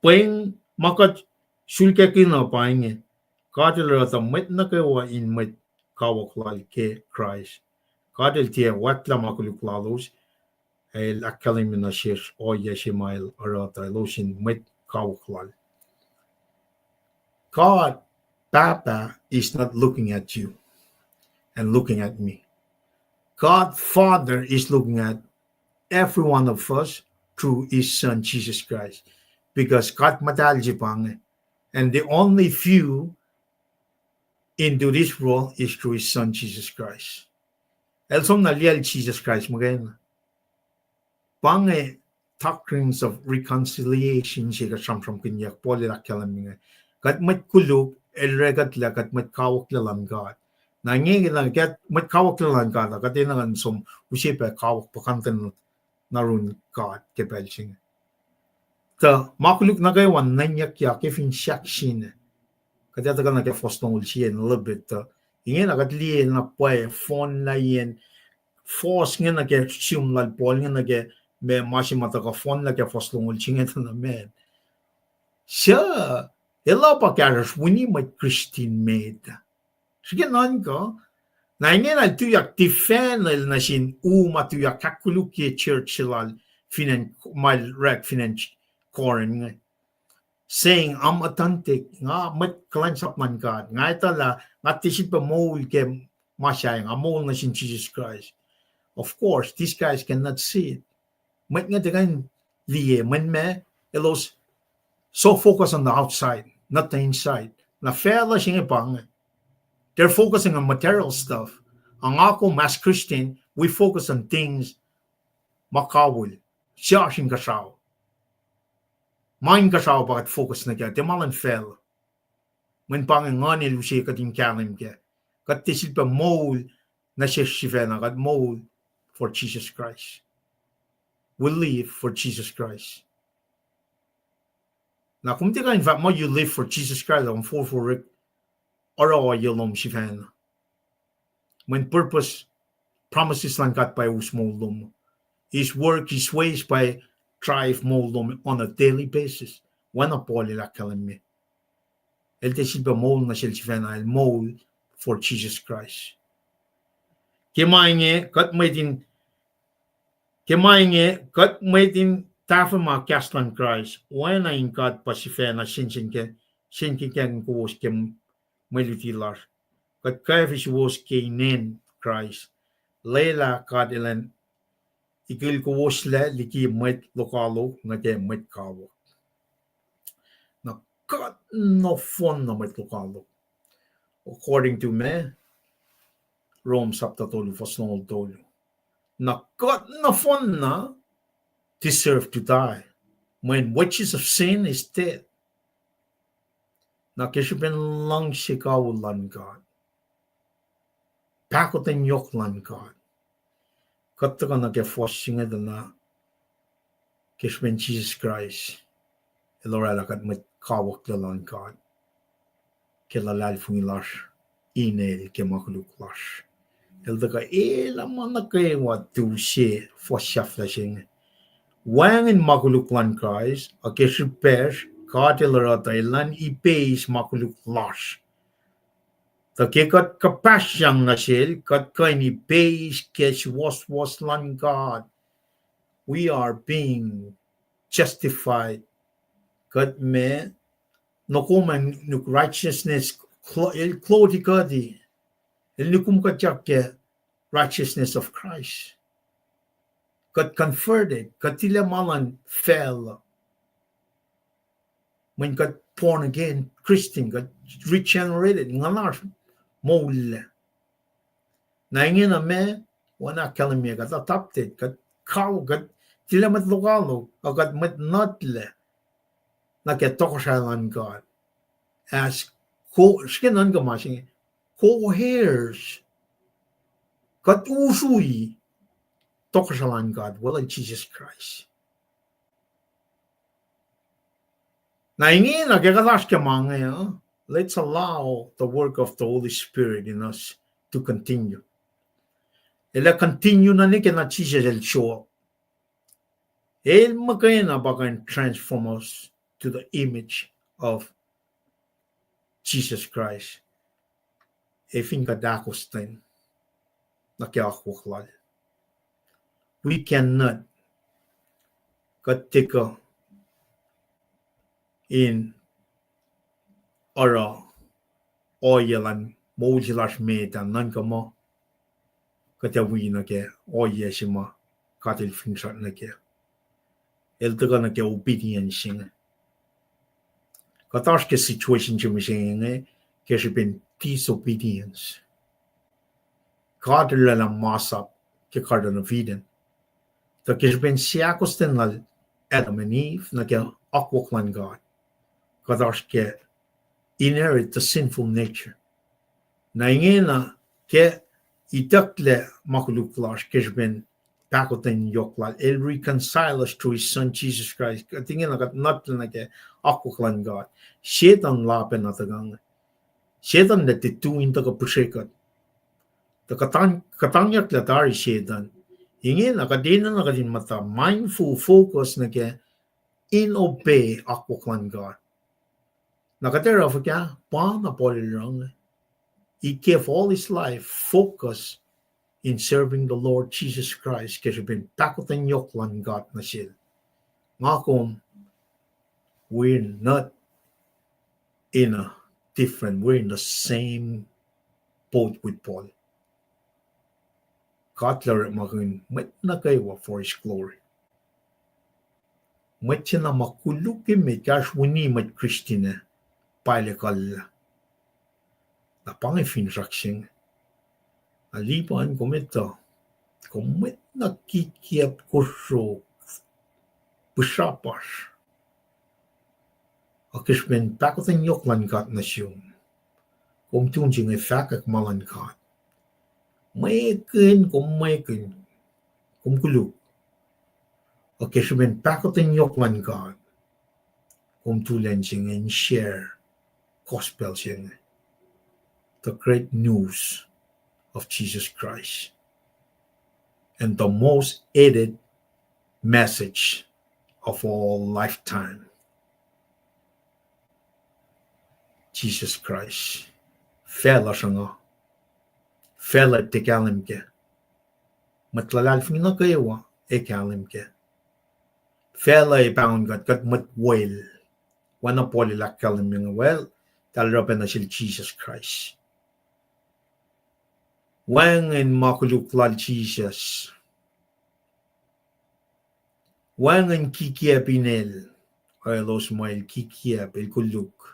Pweng ma kuht sulkakihn uh pa inge, God El oruh tuh mwet nuh kwewa in mwet kawuck lal ke Kraist. God El tiac wacklah ma koluk lalos, El ahkkahlwemye nuh sesr ohiyac se ma El oruh tuh elos in mwet kawuck lal. God Pahpah is not looking at you and looking at me. God Father is looking at every one of us through His Son Jesus Christ. Because God muhtahl se pa inge, and the only view into this world is through His Son Jesus Christ. El som na liyacl Jisus Kraist muhkwena. Pa inge doctrines of reconciliation se kuht sramsramkihnyuck, Paul el ahkkahlwemye inge. Kuht mwet koluk, el oruh kuht lah kuht mwet kawuck luhn God. Na inge na kuht mwet kawuck luhn God uh, kuht enenuh in som use pac kawuck puhkantwen na run God ke pacl se inge. Tuh ma koluk nuh kwewa nuhnyuckyak ke fin sahk sina. Kuht ac tuhkuh nuh ke fuhs longoul sie in a little bit, tuh ingena kuht liye na pwacye fohnlah yen fuhs inge nuh ke sum lal Paul inge nuh ke ma, ma se ma tuhkuh fohnlah ke fuhs longoul se inge tuh na ma, suc el uh pa kahsruhsr wini mwet Kristin met. Srihke nuhnkuh, na ingena el tuyak defend el nuh sin u ma tuyak ahkkolukye church se lal fin acn, ma el orek fin acn Corinth inge, saying, I'm authentic, nga mwet kuhlwacnsap luhn God, nga etuh lah nga tiac sifilpac moul ke ma sahyac, nga moul nuh sin Jesus Christ. Of course, these guys cannot see it. Mwet inge tiac kuh in liye, mweyen ma, elos so focused on the outside, not the inside. Na facluh se inge pa inge. They're focusing on material stuff. Ac nga kom as Christian, we focus on things ma kawihl, suc oasr inkuhsrao. Ma inkuhsrao pa kuht focus nuh kac, tiac ma luhn facluh. Mweyen pa inge Nguhn El use kuht in kahlwem kac. Kuht tiac sifilpac moul nuh sesr sifacna, kuht moul for Jesus Christ. We live for Jesus Christ. Na kom tiac kuh in fahk muh you live for Jesus Christ, kom forfor oruh ohiyac lom sifacna. Mweyen purpose, promises luhn God pa us moul lom. His work, His ways pa drive moul lom on a daily basis. Oacna Paul el ahkkahlwemye, el tiac sifilpac moul nuh sel sifacna, el moul for Jesus Christ. Ke ma inge kuht mwet in, ke ma inge kuht mwet in tahfuh ma kahs luhn Kraist, oacna in God pa sifacna sensen ke, sensen ke kowos ke mwe luti lasr. Kuht kwacfe suwos ke inen Kraist. Lwelah God Elan ikil kowoslac liki mwet lokoalok nuh ke mwet kawuck. Na kuht nohfohn na mwet lokoalok, according to me, Rome sapta tolu, fuhs longoul tolu. Na kuht nohfohn na deserve to die. Mweyen wages of sin is death. Na ke srihpen luhngse kawihl luhn God, pahkotwen yohk luhn God, kuht tuhkuh nuh ke fuhs se inge tuh na ke srihpen Jisus Kraist El oraclah kuht mwet kawuck luhn God ke luhlahlfongi lasr in El ke ma koluk lasr. El tuhkuh elah ma nuh kwewa tu se fuhs sahflah se inge. Wacngihn ma koluk luhn Kraist, ac ke srihpacsr God El oruh tuh Elan ipeis ma koluk lasr. Tuh ke kuht kuhpahsryang nuh Sel, kuht kuh in ipeis ke suwohswohs luhn God. We are being justified. Kuht me, nokom an nuk righteousness, el clothe kuht, el nukumkuhtyak ke righteousness of Christ. Kuht converted, kuht tilac ma luhn facluh. Mweyen kuht born again Christian, kuht regenerated, nguhnasr moullac. Na ingena ma, oacna ahkkahlwemye, kuht adopted, kuht kal, kuht tilac mwet lokoalok, uh, kuht mwet nuhtlac nuh ke tohkohsrahi luhn God. As co-, srihke nuhnkuh ma se inge, co-heirs. Kuht usui tohkohsrahi luhn God, weluhl Jisus Kraist. Na ingena ke kuht oasr ke ma inge, uh, let's allow the work of the Holy Spirit in us to continue. El ac continue na nwe ke na Jisus el show up. El muhkwena pa kuh in transform us to the image of Jesus Christ. Ac fin kuht ahkostwen nuh ke akwuck lal, we cannot, kuht tiac kuh in oruh ohiyac luhn moul se lasr met ah nuhnkuh muh kuht ac wi nuh ke ohiyac se ma God el finsrak nuh kac. El tuhkuh nuh ke obedience se inge. Kuht oasr ke situation se mihsenge inge ke srihpen disobedience. God el oraclah masap ke Garden of Eden. Tuh ke srihpen seahkostwen lal Adam and Eve nuh ke akwuck luhn God, kuht oasr ke inherit the sinful nature. Na ingena ke itucklac ma koluk lasr ke srihpen pahkotwen yohk lal, el reconcile us through his son Jesus Christ. Kuht ingena kuht nuhtlac nuh ke akwuck luhn God. Setuhn la pacna tuhkuh inge. Setuhn el tiac tui in tuhkuh pihsre kuht. Tuh kuhtang-, kuhtangyucklac tari Setuhn. Ingena kuht enenuh kuht in muhta mindful, focus nuh ke in obey akwuck luhn God. Na kuht ac oruh fuhkah? Pa na Paul el oruh inge. He gave all his life focus in serving the Lord Jesus Christ ke srihpen pahkotwen yohk luhn God nuh sel. Nga kom, we're not in a different, we're in the same boat with Paul. God el orekmakihn mwet nuh kwewa for his glory. Mwet se na ma koluk emet, kahsruh wini mwet Kristin ah, pa el ekuhllah. Na pa inge finsrak se inge. Na lipan kom etuh, kom mwet na kikiacp, kosro, pihsrapasr. Ac ke srihpen pahkotwen yohk luhn God nuh sum, kom tun se inge fahkwack ma luhn God. Mwekihn, kom mwekihn, kom koluk. Ac ke srihpen pahkotwen yohk luhn God, kom tulen se inge in share gospel se inge, the great news of Jesus Christ, and the most hated message of all lifetime. Jesus Christ. Facluh sruhnga. Facluh tiac kahlwem kac. Mwet luhlahlfongi nuh kwewa ac kahlwem kac. Facluh ac pahngon kuht, kuht mwet wel. Oacna Paul el ahkkahlwemye inge, well, tahl oruh pacna sel Jesus Christ. Wacngihn ma koluk lal Jesus. Wacngihn kikiacp inel, elos ma el kikiacp, el koluk.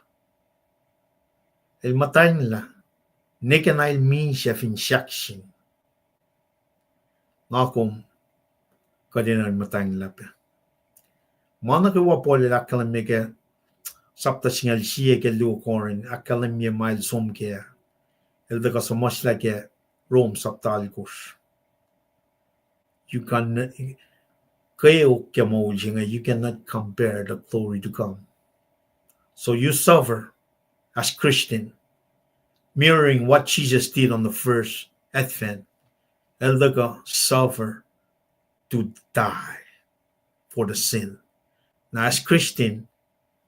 El muhtwacnglah, ne ke na el misac fin sahkseng. Nga kom, kuht enenuh in muhtwacnglah pac. Ma nuh kwewa Paul el ahkkahlwemye ke sapta singucul sie ke luo Corinth, ahkkahlwemye ma el som kac. El tuhkuh suhmuhslah ke Rome sapta alkosr. You can, kweok ke moul se inge, you cannot compare the glory to come. So you suffer as Christian, mirroring what Jesus did on the first Advent. El tuhkuh suffer to die for the sin. Now, as Christian,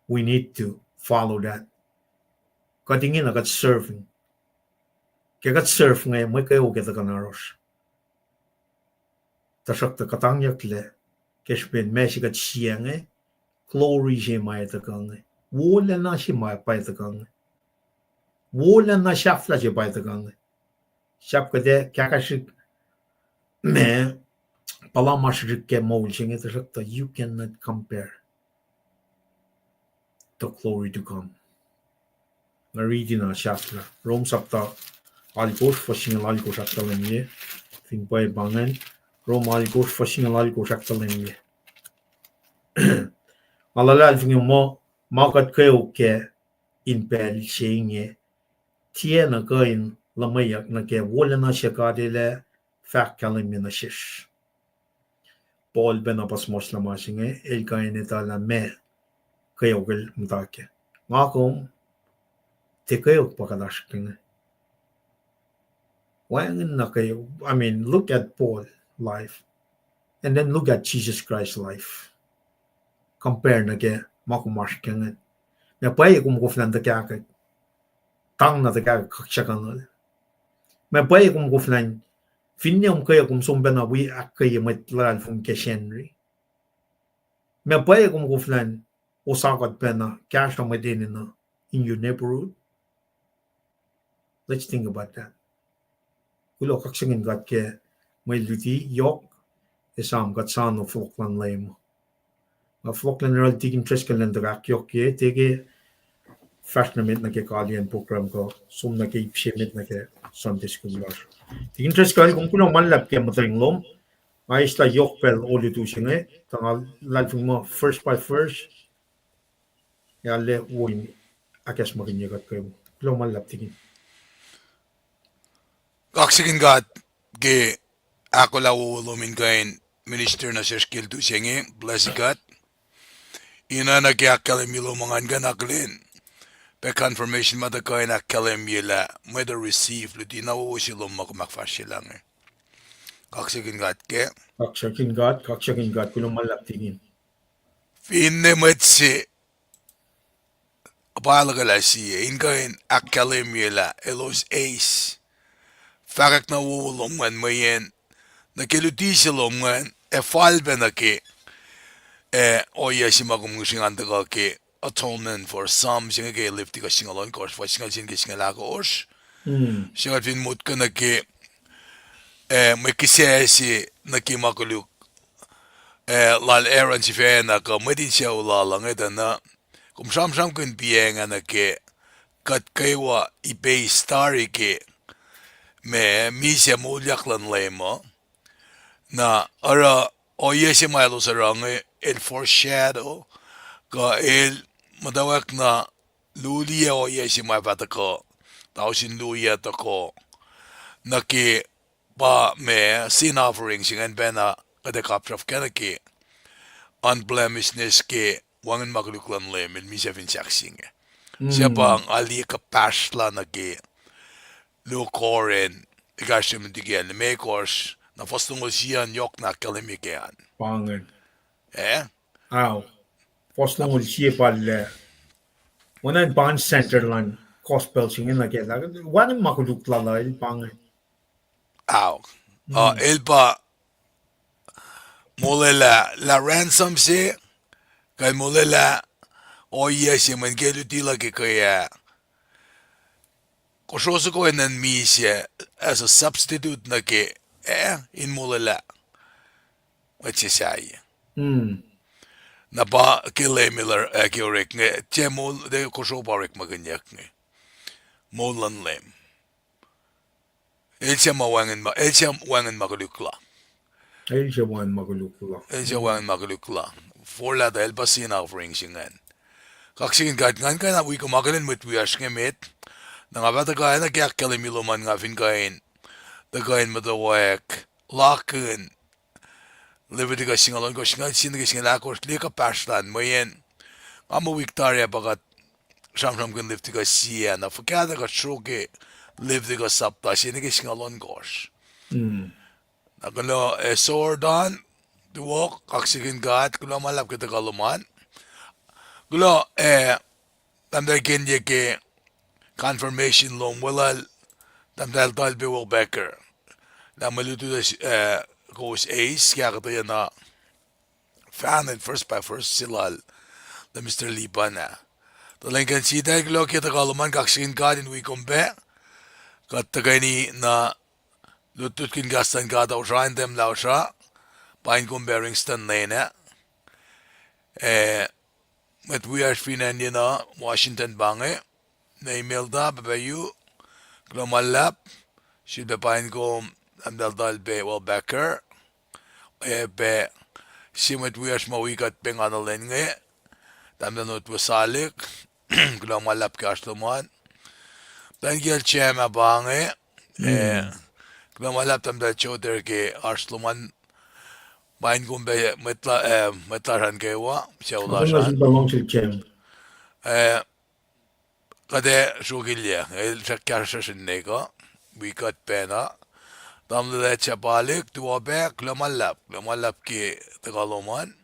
we need to follow that. Kuht ingena kuht serve. Ke kuht serve inge, mwe kweok ac tuhkuh nuh yohrohsr. Tuhsruhktuh kuhtangyucklac, ke srihpen ma se kuht siyuck inge, glory se ma ac tuhkuh inge. Wolacna se ma pa ac tuhkuh inge. Wolacna sahflah se pa ac tuhkuh inge. Sahp kuht ac kahkahsrihk ma puhla ma srihsrihk ke moul se inge, tuhsruhktuh you cannot compare. the glory to come. Nga riti na sahflah Rom sapta alkosr fuhs singucul alkosr ahkkahlwemye. Fin pwacye pa ingacn, Rom alkosr fuhs singucul alkosr ahkkahlwemye. Nga luhlahlfongi muh ma kuht kweok kac in pacl se inge, tiacna kuh in luhmweyuck nuh ke wolacna se God El ac fahk kahlwem nuh sesr. Paul pacna puhs muhslah ma se inge, el kuh in etuh lah meac kweok el muhta kac. Nga kom, tiac kweok pa kuht oasr ke inge. Wacngihn na ke, I mean, look at Paul life, and then look at Jesus Christ life. Compare nuh ke ma kom oasr ke inge. Meac pwacye kom koflah in tuhkahkwack, tang na tuhkahkwack kaksakihnuhl? Meac pwacye kom koflah in, finne kom kweok, kom som pacna wi ahkkweye mwet luhlahlfongi ke Sacnri? Meac pwacye kom koflah in osa kuht pacna kahsruh mwet enenuh in your neighborhood? Let's think about that. Kuloh, kaksakihn God ke mwe luti yohk, esam kuht soano fohlohk luhn Leum. Nga fohlohk luhn oruh Tikin Driscoll elan tuhkuh ahkyohkye, tiac ke fahsr nuh met nuh ke kaliyacn program kuh som nuh ke ip se met nuh ke Sunday school lasr. Tikin Driscoll, kom kuloh ma luhlahp ke muhtweng lom. Nga eislah yohk pacl olutu se inge, tuh nga luhlahlfongi muh verse by verse ac arlac wo in ahkacsmakihnye kuht kwewa. Kuloh ma luhlahp, Tikin. Kaksakihn God ke ahkolah wowo lom in kuh in minister nuh sesr ke lutu se inge, bless God. Ina nuh ke ahkkahlwemye lom, ngan kuh in akihlen pac confirmation ma tuh kuh in ahkkahlwemye lah mwet uh receive luti na wowo se lom ma kom ahkfahsryelah inge. Kaksakihn God ke. Kaksakihn God, kaksakihn God, kuloh ma luhlahp, Tikin. Finne mwet se pa luhkuhlah sie in kuh in ahkkahlwemye lah elos eis fahkwack na wowo lom ingacn, mweyen nuh ke luti se lom ingacn ac fal pac nuh ke, eh, ohiyac se ma kom ngihsre ngan tuhkuh ke atonement for some se inge ke Leviticus singucul ohnkohsr, fuhs singucul sie nuh ke singucul ahkosr. Se kuht fin motko nuh ke, eh, mwe kihsac se nuh ke ma koluk, eh, lal Aaron sifacna kuh mwet in sucu lal uh inge tuh na, kom sramsramkihn piacng ah nuh ke kuht kwewa ipeis tari ke ma misac moulyak luhn Leum uh. Na oruh ohiyac se ma elos oruh inge el foreshadow kuh el muhtwacwacack na luliyac ohiyac se ma fah tuhkuh tausin luo yac tohkoh, nuh ke pa ma sin offering se ingacn pacna kuht ac kapsrafkah nuh ke unblemishedness ke wacngihn ma koluk luhn Leum el misac fin sahk se inge. Se pa nga liye kuhpahsrlah nuh ke luo Korin, ekahsr se muhtwacn limekohsr, na fuhs longoul sie an yohk na ahkkahlwemye ke an. Pa ingacn. Eh? Ao. Fuhs longoul sie pa lah, oacna in pa in center luhn gospel se inge nuh ke lah wacngihn ma koluk lal uh el pa ingacn. Ao. Uh, el pa molwelah lah ransom se, kuh el molwelah ohiyac se mweyen ke luti lah ke ke ah, kosro soko enenuh misac as a substitute nuh ke, eh, in molwelah mwet se sahyac. Na pa ke Leum el, eh, ke orek inge, tiac moul, tiac kosro pa orekmakihnyuck inge. Moul luhn Leum. El se ma wacngihn ma, el se wacngihn ma koluk la. El se wacngihn ma koluk la. El se wacngihn ma koluk la. Forlah tuh el pa sin offering se ingacn. Kaksakihn God, ngan kuh in wi kom akihlen mwet wiyacsr inge met. Na nga fah tuhkuh na ke ahkkahlwemye lom an nga fin kuh in, tuhkuh in muhtwacwacack lakihn Leviticus singucul ohnkohsr, singucul sie nuh ke singucul ahkosr, liye kuhpahsrlah an, mweyen nga muh wik tari ah pa kuht sramsramkihn Leviticus sie ah, na fuhkah tuh kuht sruok ke Leviticus sapta sie nuh ke singucul ohnkohsr. Na kuloh, eh, Sordan, tuwok, kaksakihn God, kuloh ma luhlahp ke tuhkuh lom an. Kuloh, eh, tahmtahel Kenye ke confirmation lom, weluhl tahmtahel Talpe Welbecker. Lah mwe lutlut, eh, kowos eis ke ahkuhtweyac na fan in first by first se lal, the Mister Liban ah. Tuh lwen kuh in sitahl, kuloh ke tuhkuh lom an, kaksakihn God in wi kom pac. Kuht tuhkweni na lutlutkihn kahs luhn God, Osra in Tahmtahel Osra, pa in kom pac Ringston Lane ah. Eh, mwet wiyacsr fin acn yenuh Washington pa inge, Nei Melda, Papa Yu, kuloh ma luhlahp, sifilpac pain kom, tahmtahel Talpe Welbecker, ac pac sie mwet wiyacsr ma wi kuht pacna lwen inge, tahmtahel Notwe Salik, kuloh ma luhlahp ke oasr lom an. Tahmtahel kiyacl Jam ah pa inge, kuloh ma luhlahp tahmtahel Joter ke oasr lom an. Pain kom pac mwet la-, mwet lasr an kwewa, sucu lasr an. Kuht ac sruokilyac, el srack kahsruh sesr in nwe kuh, wi kuht pacna. Tamuhlwel Chapalik, tuo pac, kuloh ma luhlahp, kuloh ma luhlahp ke tuhkuh lom an.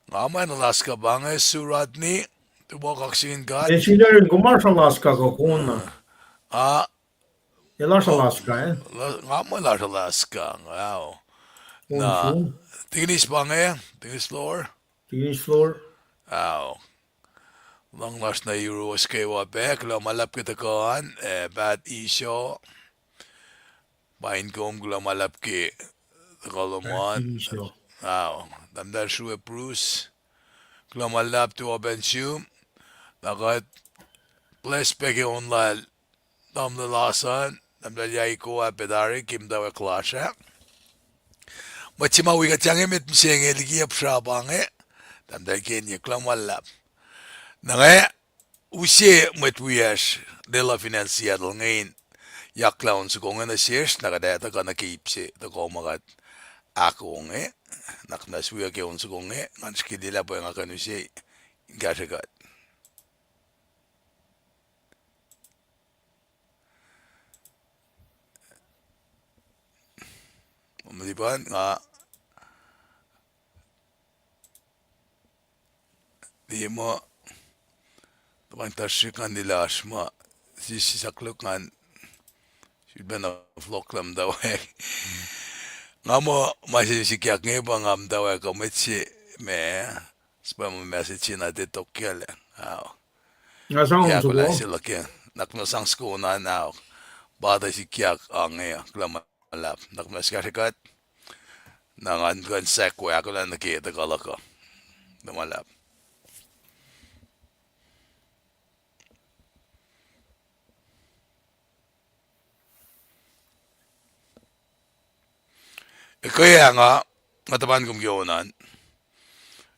Nga muh Alaska pa inge, Suratni, tuo kaksakihn God. Kom oasr Alaska kuh kona? Ah, el oasr Alaska, eh? Nga muh el oasr Alaska, wow. Na, Tikinis pa inge, Tikinis Floor. Tikinis Floor. Wow. Luhngse lasr nuh yuruwos kwewa pac, kuloh ma luhlahp ke tuhkuh an, eh, Pat Isho. Pain kom, kuloh ma luhlahp ke tuhkuh lom an. Wow. Tahmtahel Srue Bruce, kuloh ma luhlahp tuo pac nuh sum. Na kuht bless pac ke on lal tamuhlwel Lasan, tahmtahel Yaiko ah, Petari, ke muhtwacwacack lasr ah. Mwet se ma wi kuht inge met mihsenge liki apsra pa inge, tahmtahel Kenye, kuloh ma luhlahp. Na nga use mwet wiyacsr lwelah fin acn Seattle inge in yaklah on soko inge nuh sesr, na kuht ac tuhkuh nuh ke ip se tuhkuh ma kuht ahkoo inge, na kuht muh wi ke on soko inge, ngan srihke liyelah pweng nga kuh in use in kahsrwe kuht. Melipan nga liye muh, tuh pa in tuhsruhk ngan liye lah oasr ma, si-, sisakluhk ngan, sifilpacna fohlohk lah muhtwacwacack. Nga muh ma se sikyak inge pa nga muhtwacwacack uh mwet se ma, suhpwacma message se na tiac tok kac lah, ah. Nga sang on soko. Nuh ke, na kuht sang soko na, ah. Pa tuh sikyak inge, kuloh ma luhlahp. Na kuht muh sika srihkuht. Na ngan kuh in segue ahkolah nuh ke tuhkuh luhk uh. Kuloh ma luhlahp. Ekuh nga, nga tuhpan kom ke on an.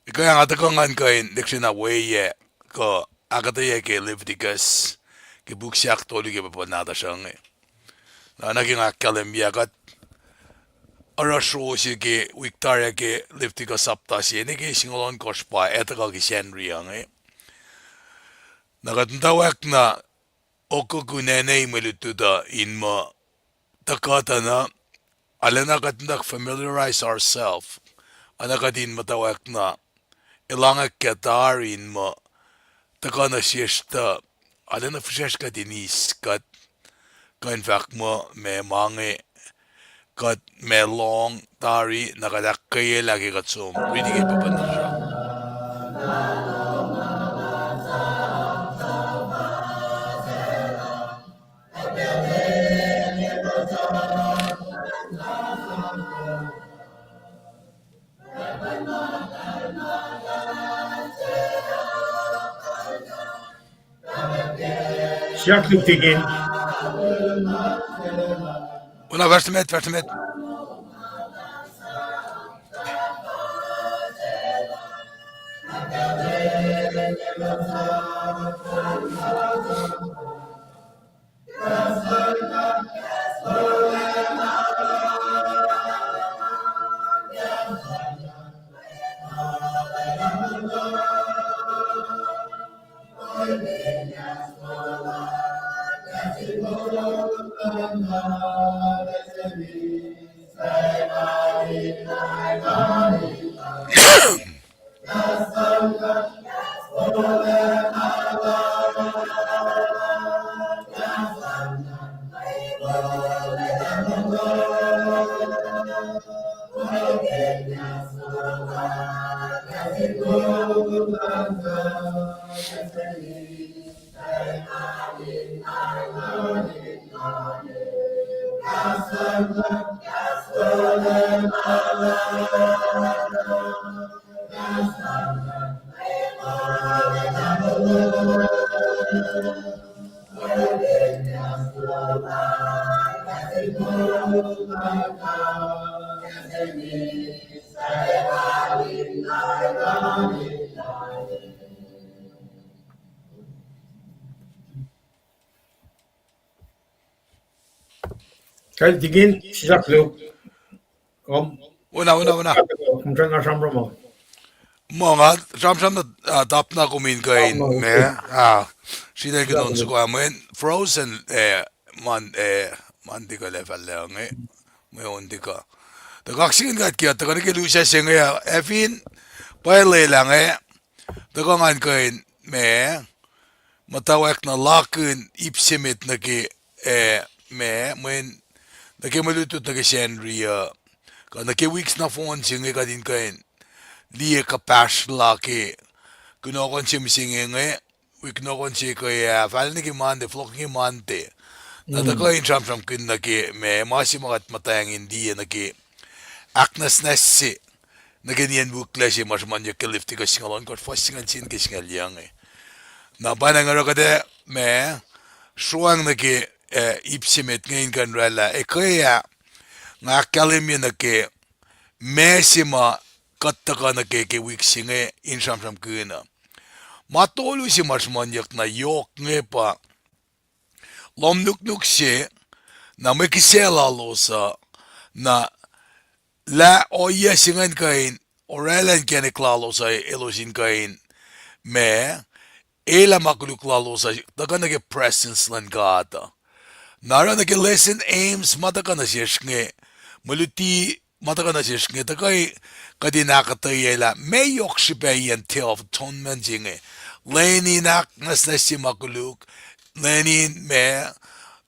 Ekuh nga tuhkuh ngan kuh in lihksreni weyac kuh ahkuhtweyac ke Leviticus, ke puk se ahktolu ke pahpah nahtuhsr uh inge. Na nuh ke nga ahkkahlwemye kuht oruh srohse ke wik tari ah ke Leviticus sapta se nuh ke singucul ohnkohsr pa ac tuhkuh ke Sacnri uh inge. Na kuht muhtwacwacack na okokun ene mwe lutlut uh in muh tuhkuh tuh na, arulacna kuht in tuh familiarize ourselves, arulacna kuht in muhtwacwacack na, elangwack ke tari in muh tuhkuh nuh sesr tuh, arulacna fihsracsr kuht in eis kuht, kuh in fahk muh ma ma inge kuht ma lohng tari na kuht ahkkweyelah ke kuht som riti ke pahpah nahtuhsr uh. Siyuck lihk tikin. Oacna fahsr nuh met, fahsr nuh met. Kal tikin, sislah luk. Kom, Una, una, una. Kom sramsram uh. Muh nga sramsram na, ah, tap na kom in kuh in, ma, ah, sritacl kunon soko ah mweyen Frozen, eh, man, eh, man tikuh lefal inge, mwe on tikuh. Tuh kaksakihn kuht ke, tuhkuh nuh ke lusac se inge, ac fin pwacye lwelah inge, tuhkuh ngan kuh in, ma, muhtwacwacack na lakihn ip se met nuh ke, eh, ma, mweyen, nuh ke mwe lutlut nuh ke Sacnri uh, kuh nuh ke wik nohfohn se inge kuht in kuh in liye kuhpahsr la ke kunohkohn se mihsenge inge, wik nohkohn se ke ah, fal nuh ke Monday, fohlohk nuh ke Monday. Na tuhkuh in sramsramkihn nuh ke ma, ma se ma kuht muhtwacng in liye nuh ke ahknwacsnwacs se nuh ke nien wihklac se ma sruhmuhnyuck ke Leviticus singucul ohnkohsr, fuhs singucul sie nuh ke singucul yuc inge. Na pa na nga oruh kuht ac ma, sroacng nuh ke, eh, ip se met inge in kuh in oraclah, ekuh ah, nga ahkkahlwemye nuh ke ma se ma kuht tuhkuh nuh ke ke wik se inge in sramsramkihn uh. Ma tolu se ma sruhmuhnyuck na yohk inge pa lohm nuknuk se, na mwe kihsac lalos uh, na lah ohiyac se ingacn kuh in oraclah inkacnek lalos uh, elos in kuh in ma, elah ma koluk lalos uh tuhkuh nuh ke presence luhn God uh. Na oruh nuh ke lesson aims ma tuhkuh nuh sesr inge, mwe luti ma tuhkuh nuh sesr inge, tuhkuh kuht in ahkuhtweyac lah meac yohk srihpac yen Day of Atonement se inge, lwen in ahknwacsnwacs se ma koluk, lwen in ma,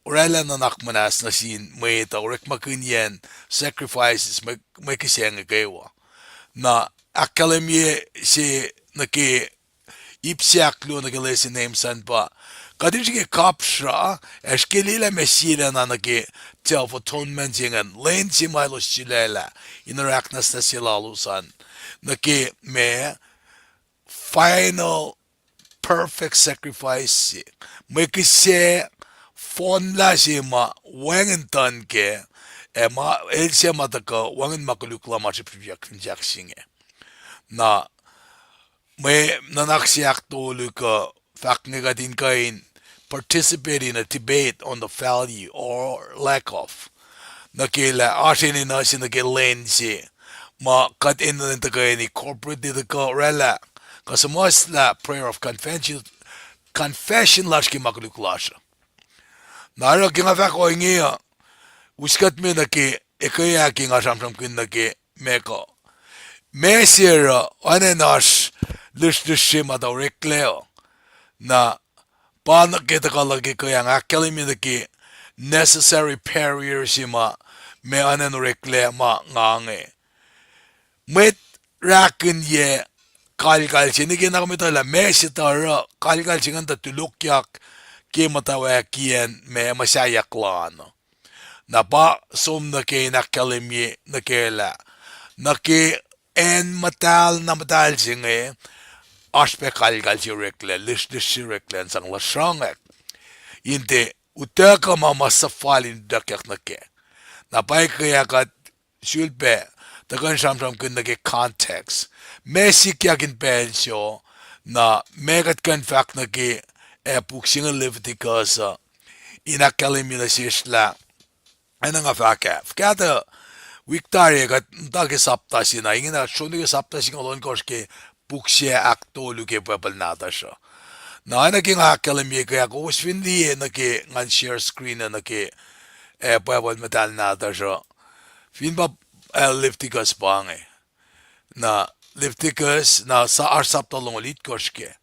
oraclah nuhnak muhnahs nuh sin mwet uh, orekmakihnyacn sacrifices, mwe, mwe kihsac inge kwewa. Na ahkkahlwemye se nuh ke ip se ahkluo nuh ke lesson aims an pa, kuht in srihke kapsra, ac srihke liyelah ma sie lwen na nuh ke Day of Atonement se ingacn, lwen se ma elos sulaclah in oruh ahknwacsnwacs se lalos an, nuh ke ma, final perfect sacrifice se, mwe kihsac fohnlah se ma wacngihn tuhn kac, ac ma, el se ma tuhkuh wacngihn ma koluk la ma srihpsrihpyak fin sahk se inge. Na mwe nuhnak se ahktolu kuh fahk inge kuht in kuh in participate in a debate on the value or lack of. Nuh ke lah oasr enenuh se nuh ke lwen se ma kuht enenuh in tuhkuh in corporately tuhkuh oraclah, kuh suhmuhslah prayer of confession, confession lasr ke ma koluk lasr uh. Na oruh ke nga fahk ohinge uh, us kuht me nuh ke ekuh ah ke nga sramsramkihn nuh ke ma kuh, ma se oruh oacna in oasr lihsrlihsr se ma tuh oreklac uh. Na pa nuh ke tuhkuh luhk ke ekuh ah nga ahkkahlwemye nuh ke necessary barrier se ma, ma oacna in oreklac ma nga inge. Mwet rakihnyac kalkal se nuh ke na kom etuh lah ma se tuh oruh kalkal se ingacn tuh tulokyak ke muhtwacwacackiyacn ma muhsaheack lana. Na pa som nuh ke in ahkkahlwemye nuh ke lah, nuh ke acn muhtahl na muhtahl se inge, oasr pac kalkal se oreklac, lihsrlihsr se oreklac in sang lasrongwack. In tiac utuckuh ma ma suhfal in utuckyak nuh kac. Na pa ekuh ah kuht sulpac tuhkuh in sramsramkihn nuh ke context. Ma sikyak in pacl so, na ma kuht kuh in fahk nuh ke, ah, puk se inge Leviticus uh, in ahkkahlwemye nuh sesr lah, oacna nga fahk ah, fuhkah tuh wik tari kuht muhta ke sapta se na, ingena sronuh ke sapta singucul ohnkohsr ke puk se ahktolu ke Bible nahtuhsr uh. Na oacna ke nga ahkkahlwemye ke ah, kowos fin liye nuh ke ngan share screen uh nuh ke, ah, Bible muhtahl nahtuhsr uh, fin pa, ah, Leviticus pa inge. Na Leviticus, na sa-, oasr sapta longoul itkohsr kac.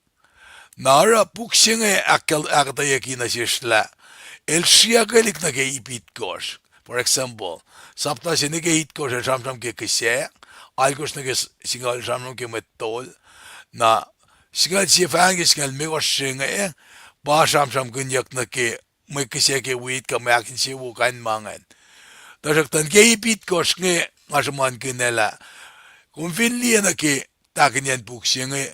Na oruh puk se inge ahk-, ahkuhtweyucki nuh sesr lah, el sriyuckelihk nuh ke ip itkohsr. For example, sapta se nuh ke itkohsr el sramsram ke kihsac, alkohsr nuh ke s-, singucul sramsram ke mwet tol, na singucul sie fahk ke singucul limekohsr se inge, pa sramsramkihnyuck nuh ke mwe kihsac ke wit kuh mwe ahkinsewowo kain ma ingacn. Tuhsruhktuh ke ip itkohsr inge nga sruhmuhn kihnac lah, kom fin liye nuh ke tahkihnyacn puk se inge,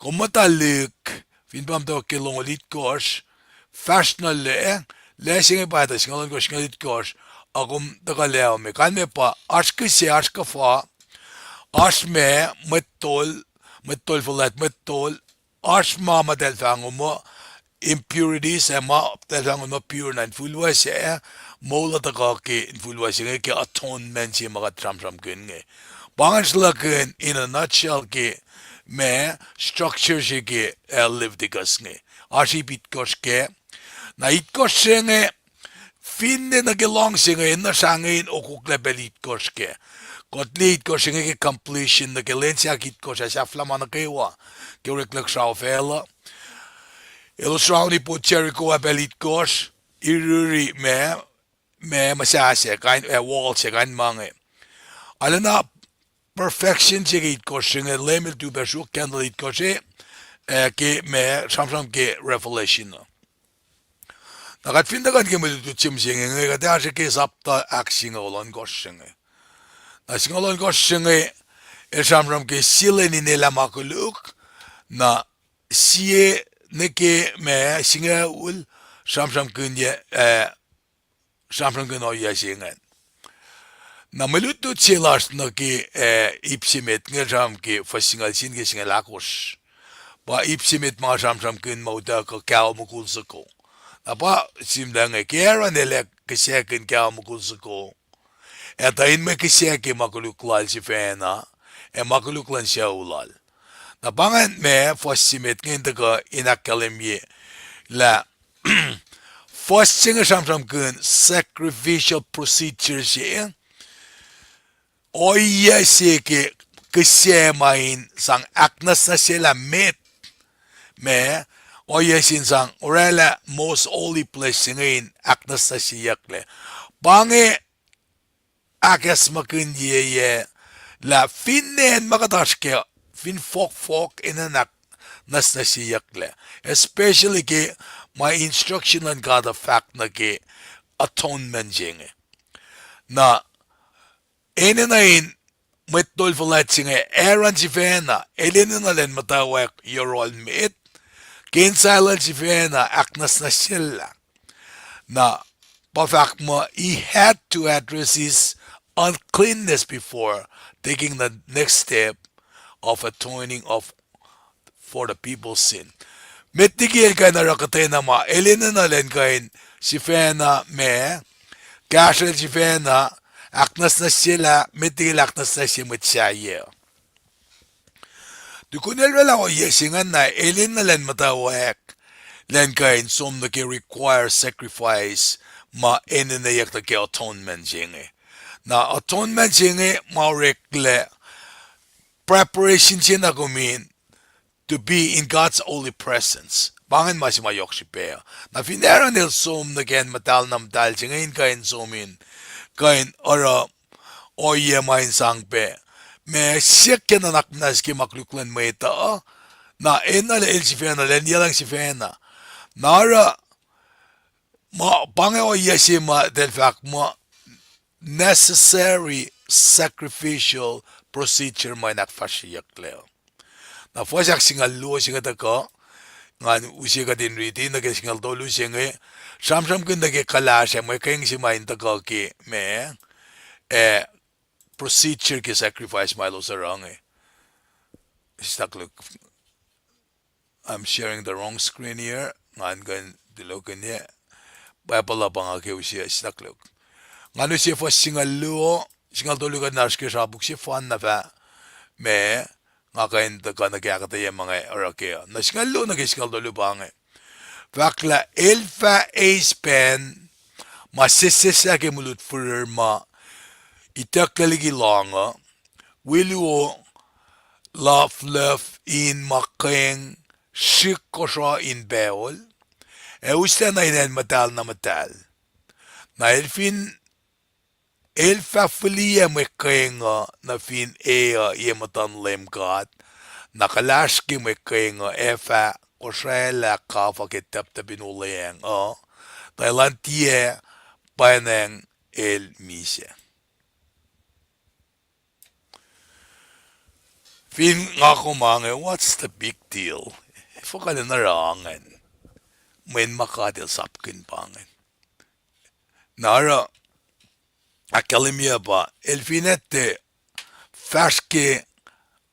kom muhta Luk, fin pa muhtwacwacack ke longoul itkohsr, fahsr nuh lac, lac se inge pa tuh singucul ohnkohsr, singucul itkohsr, a kom tuhkuh lac me. Kalmac pa oasr kihsac, oasr kuhfa, oasr ma, mwet tol, mwet tol fuhlwact, mwet tol, oasr ma ma eltahl fahk muh impurities, ac ma eltahl fahk muh pure na infulwac sac, moul uh tuhkuh ke infulwac se inge ke atonement se ma kuht sramsramkihn inge. Pa ingacn sruhlahkihn in a nutshell ke ma structure se ke, eh, Leviticus inge. Oasr ip itkohsr kac. Na itkohsr se inge, finne nuh ke luhngse inge, enenuh sahngweng in okoklac pacl itkohsr kac. Kuht liye itkohsr se inge ke completion, nuh ke lwen se ahk itkohsr ah sahflah ma nuh kwewa ke oreklac srao facluh. Elos rauni pot Jericho ah pacl itkohsr, iriri ma, ma muhsahi se, kain, eh, wall se, kain ma inge. Arulacna perfection se ke itkohsr se inge, Leum El tu pac sruok candle itkohsr e, eh, ke ma sramsram ke Revelation uh. Na kuht fin tuhkuh nuh ke mwe lutlut se mihsenge inge, kuht ac oasr ke sapta ahksingucul ohnkohsr se inge. Na singucul ohnkohsr se inge, el sramsram ke sie lwen in elah ma koluk, na sie nuh ke ma singucul sramsramkihn, eh, sramsramkihn ohiyac se ingacn. Na mwe lutlut se lasr nuh ke, eh, ip se met inge sramsram ke fuhs singucul sie nuh ke singucul ahkosr. Pa ip se met ma sramsramkihn ma utuckuh kaho mukul soko. Na pa sihmlac inge ke Aaron el ac kihsackihn kaho mukul soko, ac tuh in mwe kihsac ke ma koluk lal sifacna, ac ma koluk luhn sucu lal. Na pa ingacn ma fuhs se met inge in tuhkuh in ahkkahlwemye lah fuhs se inge sramsramkihn sacrificial procedure se, ohiyac se ke kihsac ma in sang ahknwacsnwacsyelah met, ma, ohiyac se in sang oraclah most holy place se inge in ahknwacsnwacsyeyucklac. Pa inge ahkacsmakihnye lah finne acn ma kuht oasr kac, fin fohkfohk enenuh in ahknwacsnwacsyeyucklac. Especially ke ma instruction luhn God uh fahk nuh ke atonement se inge. Na enenuh in mwet tol fuhlwact se inge, Aaron sifacna, el enenuh lwen muhtwacwacack yohrohl met, ke insiyacl sifacna ahknwacsnwacsyelah. Na pa fahk muh he had to address his uncleanness before taking the next step of atoning of for the people's sin. Met liki el kuh in oruh kuhtwena ma el enenuh lwen kuh in sifacna ma, kahsrwel sifacna ahknwacsnwacsyelah, met liki el ahknwacsnwacsye mwet sahyac. Tukun el oraclah ohiyac se ingacn na el enenuh lwen muhtwacwacack, lwen kuh in som nuh ke require sacrifice ma enenweyuck nuh ke atonement se inge. Na atonement se inge ma oreklac preparation se na kom in to be in God's holy presence. Pa ingacn ma se ma yohk srihpac. Na fin Aaron el som nuh ke acn muhtahl na muhtahl se inge in kuh in som in, kuh in oruh ohiyac ma in sang pac ma siyuck ke nuhnak muhnahs ke ma koluk luhn mwet uh, na enenuh el sifacna, lwen yuclacng sifacna. Na oruh, ma pa inge ohiyac se ma eltahl fahk muh necessary sacrificial procedure ma in ahkfahsryeyucklac. Na fuhs ahksingucul luo se inge tuhkuh, ngan use kuht in riti nuh ke singucul tolu se inge, sramsramkihn nuh ke kuhlahsr ac mwe keng se ma in tuhkuh ke ma, eh, procedure ke sacrifice ma elos oruh inge. Sislah koluk. I'm sharing the wrong screen here. Ngan kuh in tulokihnyac. Bible uh pa nga ke use, sislah koluk. Ngan use fuhs singucul luo, singucul tolu kuht in oasr ke srapuk sefanna fah ma, nga kuh in tuhkuh nuh ke ahkuhtweyac ma nga oruh kac uh. Na singucul luo nuh ke singucul tolu pa inge. Fahk lah el fah eis pacn ma sesseslah ke mulut firir ma itucklac liki lohng uh, wi luo luhfluhf in ma keng srihk kosro in pacl, ac uslah nuh in acn muhtahl na muhtahl. Na el fin, el fah fihliyac mwe keng uh nuh fin e uh ye muhtuhn Leum God, na kuhlahsr ke mwe keng uh ac fah kosraclah kafuh ke tacptacp in olweacng uh, tuh elan tiac pwacnwacng el misac. Fin nga kom ange, what's the big deal? Efuh kuh in oruh ingacn? mweyen ma God El sapkihn pa inge. Na oruh ahkkahlwemye pa, el fin etuh fahsr ke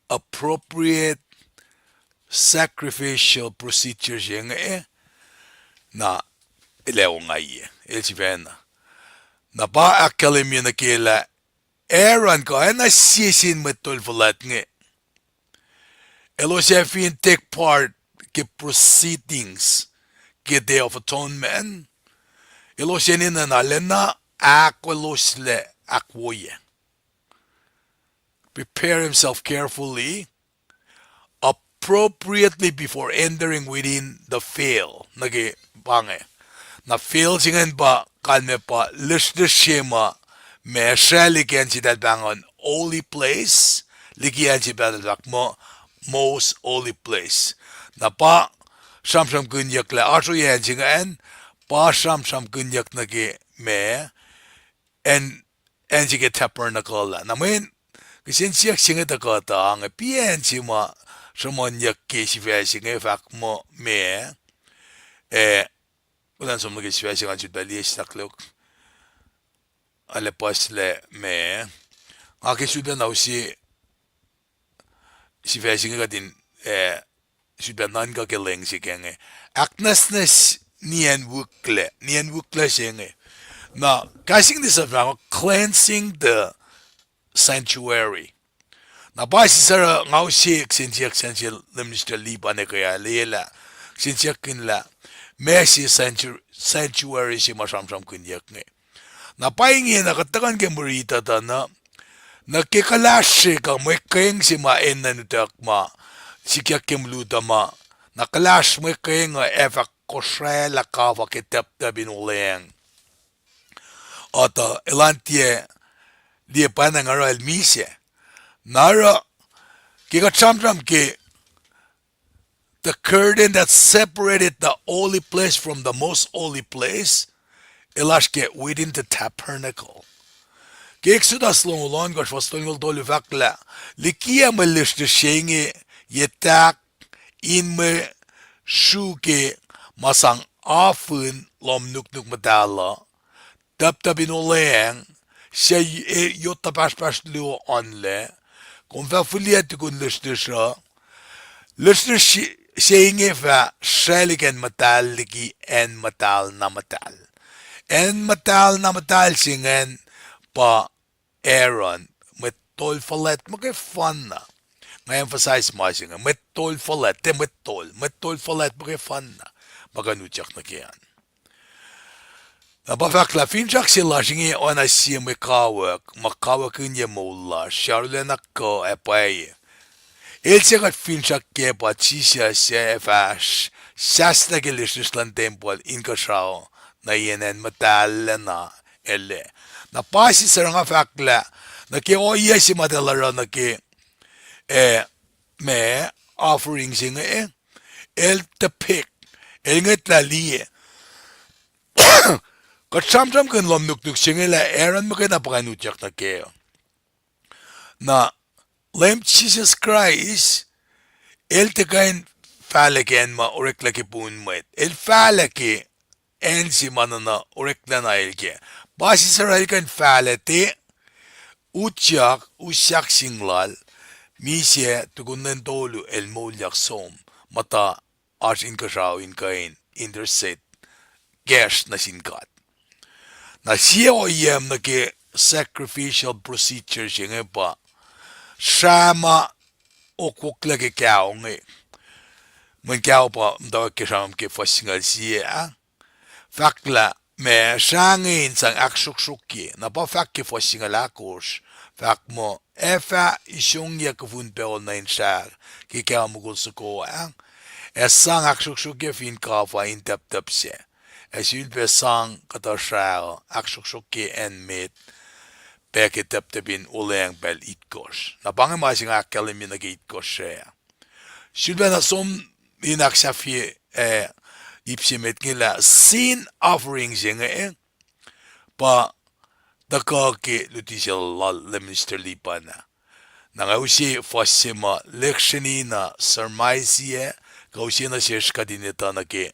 appropriate sacrificial procedure se inge, na el ac ongaiyac, el sifacna. Na pa ahkkahlwemye nuh ke lah Aaron kuh acn na sie sin mwet tol fuhlwact inge, elos ac fin take part ke proceedings ke Day of Atonement, elos enenuh na lacna ahkoeloslac ahkwoye. Prepare himself carefully, appropriately before entering within the veil. Nuh ke pa inge. Na veil se ingacn pa kalmac pa lihsrlihsr se ma, ma sraclihk acn se eltahl pahngon holy place, liki acn se eltahl fahk muh most holy place. Na pa sramsramkihnyuck lah oasr ohiyacn se ingacn, pa sramsramkihnyuck nuh ke ma, acn, acn se ke tabernacle ah. Na mweyen kihsen siyuck se inge tuh kuhtuh inge, piacn se ma sruhmuhnyuck ke sifac se inge fahk muh ma, eh, kulan som nuh ke sifac se ngan sifilpac liye staklook. Arlac puhslac ma, nga ke sifilpac na use sifac se inge kuht in, eh, sifilpac nuhnkuh ke lwen se ke inge. Ahknwacsnwacs nien wihklac, nien wihklac se inge. Na, kahs English uh fahk muh cleansing the sanctuary. Na pa sisaruh nga use kihsen siyuck sacn se Minister Lipan ac kweack lwelah, kihsen siyuck kihn lah, ma se sanctu-, sanctuary se ma sramsramkihnyuck inge. Na pa ingena kuht tuhkuh nuh ke mwe riti tuh na, nuh ke kuhlahsr se kuh mwe keng se ma enenuh utuck ma sikyak ke mlutuh ma, na kuhlahsr mwe keng uh ac fah kosraclah kafah ke taptap in olweacng. Otuh elan tiac liye pwacnwacng oruh el misac. Na oruh, ke kuht sramsram ke the curtain that separated the holy place from the most holy place, el oasr ke within the tabernacle. Ke Exodus longoul ohnkohsr fuhs tolngoul tolu fahk lah, likiyac mwe lihsrlihsr se inge ye tahk in mwe sru ke ma sang afin lohm nuknuk muhtahl uh, taptap in olweacng, suc e-, yot tuh pahsrpahsr luo onlac, kom fah fihliyac tukun lihsrlihsr uh, lihsrlihsr se inge fah sraclihk acn muhtahl liki acn muhtahl na muhtahl. Acn muhtahl na muhtahl se ingacn pa Aaron, mwet tol fuhlwact muhkwena. Nga emphasize ma se inge, mwet tol fuhlwact, tiac mwet tol, mwet tol fuhlwact muhkwena, ma kuh in utyak nuh ke an. Na pa fahk lah finsrak se lasr inge oacna sie mwe kawuck ma kawuckihnye moul lasr, arulacna kuh ac pwacye. El se kuht finsrak kac pa Jisus ac fahsr sahslah ke lihsrlihsr luhn tempuhl inkuhsrao nuh yen acn muhtahllacna elac. Na pa sisaruh nga fahk lah, nuh ke ohiyac se ma eltahl oruh nuh ke, eh, ma offering se inge, el depict, el ngwetlah liye. Kuht sramsramkihn lohm nuknuk se inge lah Aaron muhkwena pa kuh in utyak nuh kac. Na Leum Jisus Kraist, el tiac kuh in fahlac ke acn ma oreklac ke poun mwet. El fahlac ke acn se ma nuhnuh oreklac na el kac. Pa sisaruh el kuh in fahlac tiac utyak, usyak sing lal, misac tukun lwen tolu el moulyak som, muhta oasr inkuhsrao in kuh in intercede kacsr nuh sin God. Na sie ohiyac nuh ke sacrificial procedure se inge pa srah ma okwoklah ke kao inge. Mweyen kao pa muhtwacwacack ke sramsram ke fuhs singucul sie ah. Fahk lah ma srah inge in sang ahksruhksruhkye, na pa fahk ke fuhs singucul ahkosr, fahk muh, ac fah isongyac kufun pacl nuh in srah ke kao mukul soko ah, ac sang ahksruhksruhkye fin kafah in taptap sac. Ac sifilpac sang kuhtuh srah uh ahksruhksruhkye acn met, pac ke taptap in olweacng pacl itkohsr. Na pa inge ma se nga ahkkahlwemye nuh ke itkohsr ah. Sulpacna som in ahksahfye, eh, ip se met inge lah sin offering se inge, pa tuhkuh ke luti se lal Leum Minister Lipan ah. Na nga use fuhs se ma lihksreni na sermais ac kuh use nuh sesr kuht in etuh nuh ke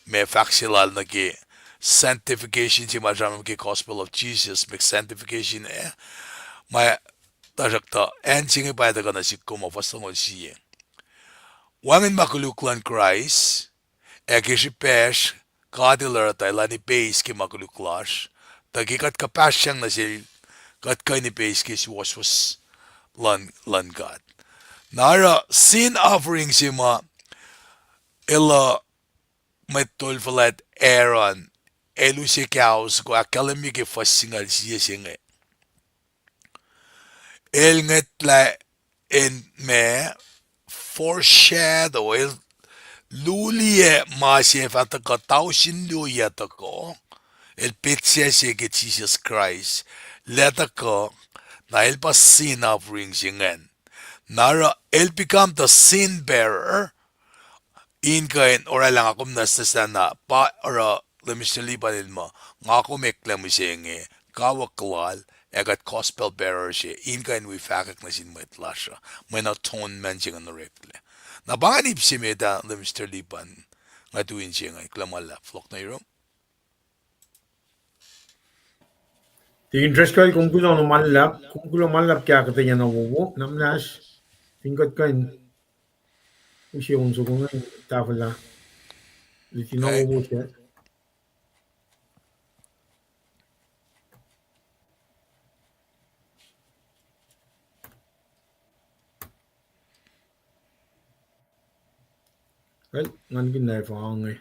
ma fahk se lal nuh ke sanctification se ma sramsram ke Gospel of Jesus, ma sanctification, eh, ma tuhsruhktuh acn se inge pa tuhkuh nuh sihk kom, fuhs longoul sie. Wacngihn ma koluk luhn Kraist, ac ke srihpacsr God El oruh tuh elan ipeis ke ma koluk lasr, tuh ke kuht kuhpahsryang nuh Sel, kuht kuh in ipeis ke suwohswohs luhn, luhn God. Na oruh sin offering se ma el uh, mwet tol fuhlwact Aaron, el use kaos ko ahkkahlwemye ke fuhs singucul sie se inge. El ngwetlah in ma foreshadow, el luliyac ma se fah tuhkuh tausin luo yac tohkoh, el petsac se ke Jisus Kraist, lah tuhkuh, na el pa sin offering se ingacn. Na oruh el become the sin bearer, in kuh in orwaclah nga kom nwacsnwacslah na pa oruh Leicester Lipan el muh, nga kom eklac mihsenge, kawuck lal, ac kuht gospel bearer se, in kuh in wi fahkwack nuh sin mwet lasr uh, mweyen atonement se ingacn oreklac. Na pa ingacn ip se met ah Leicester Lipan, nga tu in se inge, kuloh ma luhlahp, fohlohk nuh yurum. Tikin Driscoll, kom kuloh na ma luhlahp, kom kuloh ma luhlahp ke ahkuhtweyac na wowo, na muhnahs, fin kuht kuh in use on soko inge, tahfwelah. Luti na wowo se. Kal, ngan kihn na efange.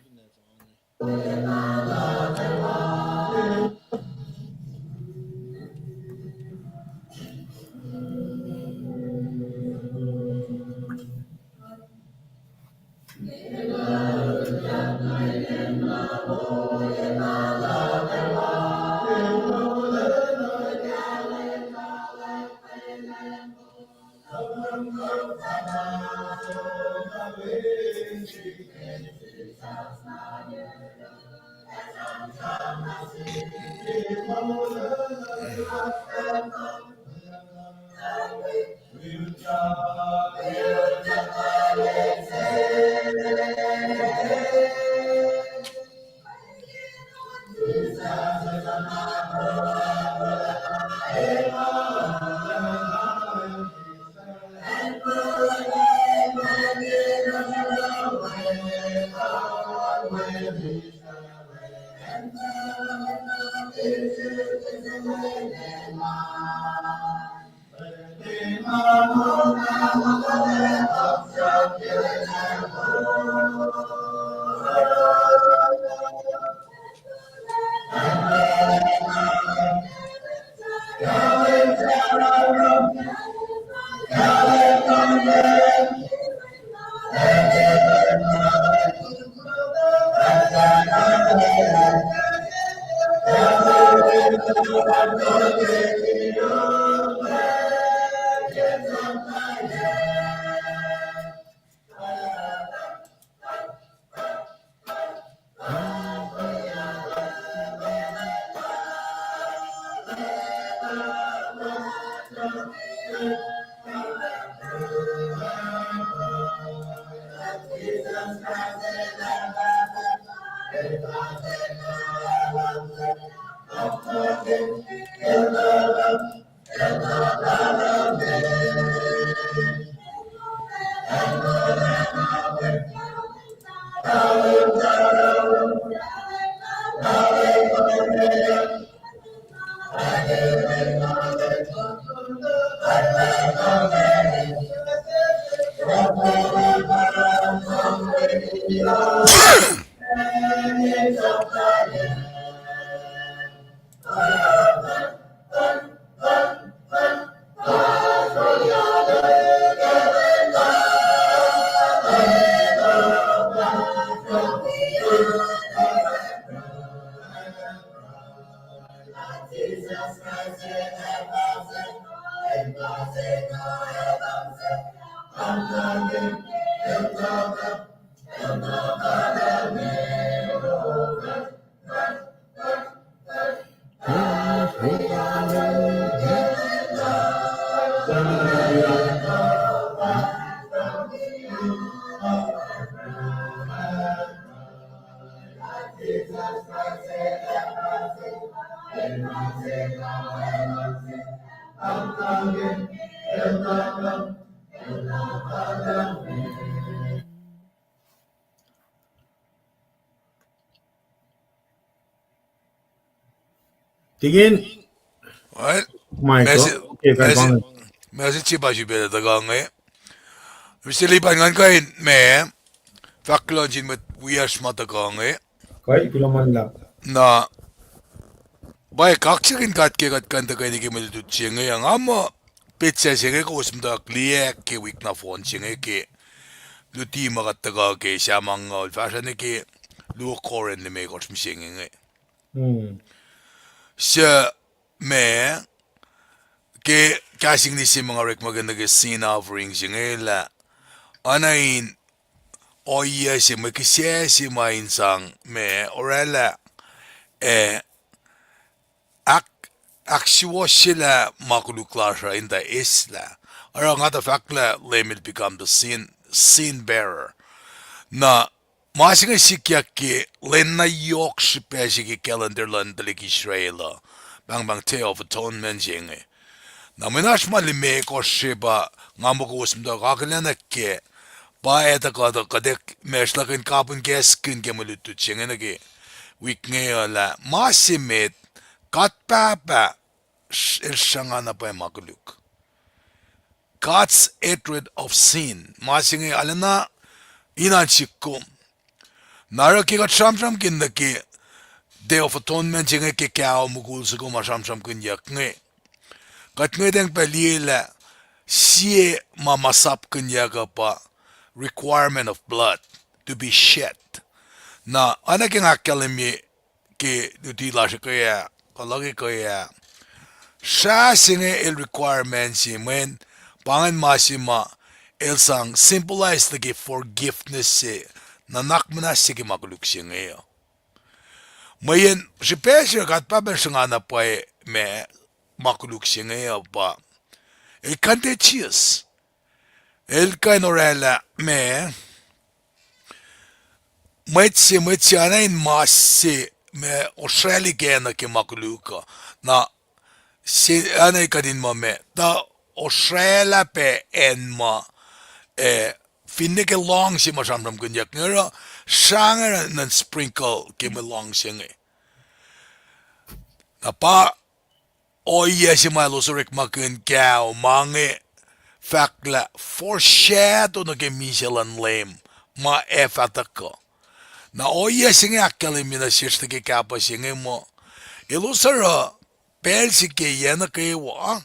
Tingin. Well, Michael, message, okay, message, message se pa srihpac tuhkuh inge. Mister Lipan, ngan kuh in ma fahk kuloh nuh sin mwet wiyacsr ma tuhkuh inge. Kuh, kuloh ma luhlahp. Na pa kaksakihn God ke kuht kuh in tuhkweni ke mwe lutlut se inge, nga muh petsac se inge kowos muhta liye ke wik nohfohn se inge ke luti ma kuht tuhkuh ke Samangucul, fahsruh nuh ke luo Corinth limekohsr mihsenge inge. Suc ma ke kahs English se ma nga orekmakihn nuh ke sin offering se inge lah, oacna in ohiyac se mwe kihsac se ma in sang ma oraclah, eh, ahk-, ahksuwohsyelah ma koluk lasr uh in tuh eslah. Oruh nga tuh fahk lah Leum el become the sin, sin bearer. Na ma se inge sikyak ke lwen na yohk srihpac se ke calendar luhn tuhlihk Israel uh, pahngpahng Day of Atonement se inge. Na mwe na oasr ma limekohsr se pa nga muh kowos muhta akihlen kac, pa etuh kuht, kuht ac ma sruhlahkihn kapihn kahskihn ke mwe lutlut se inge nuh ke wik inge uh lah ma se met, God Pahpah el sruhnga na pwacye ma koluk. God's hatred of sin. Ma se inge arulacna inen sihk kom. Na oruh ke kuht sramsramkihn nuh ke Day of Atonement se inge ke kao mukul soko ma sramsramkihnyuck inge, kuht ngwetacng pac liye lah sie ma masapkihnyuck uh pa requirement of blood to be shed. Na oacna ke nga ahkkahlwemye ke luti lasr ekuh ah, kuh luhk ekuh ah, srah se inge el requirement se mweyen pa ingacn ma se ma el sang symbolize nuh ke forgiveness se, nuhnak muhnahs se ke ma koluk se inge uh. Mweyen srihpac se God Pahpah el sruhnga na pwacye ma, ma koluk se inge uh pa el contagious. El kuh in oraclah ma mwet se, mwet se oacna in mas se ma osraclihk nuh ke ma koluk uh. Na se oacna kuht in muh ma tuh osraclah pac acn ma, eh, finne ke lohng se ma sramsramkihnyuck inge oruh srah inge nuhn sprinkle ke mwe lohng se inge. Na pa ohiyac se ma elos orekmakihn kao ma inge fahk lah foreshadow nuh ke misac luhn Leum ma ac fah tuhkuh. Na ohiyac se inge ahkkahlwemye nuh sesr nuh ke kapah se inge muh elos oruh pacl se ke yac nuh kwewa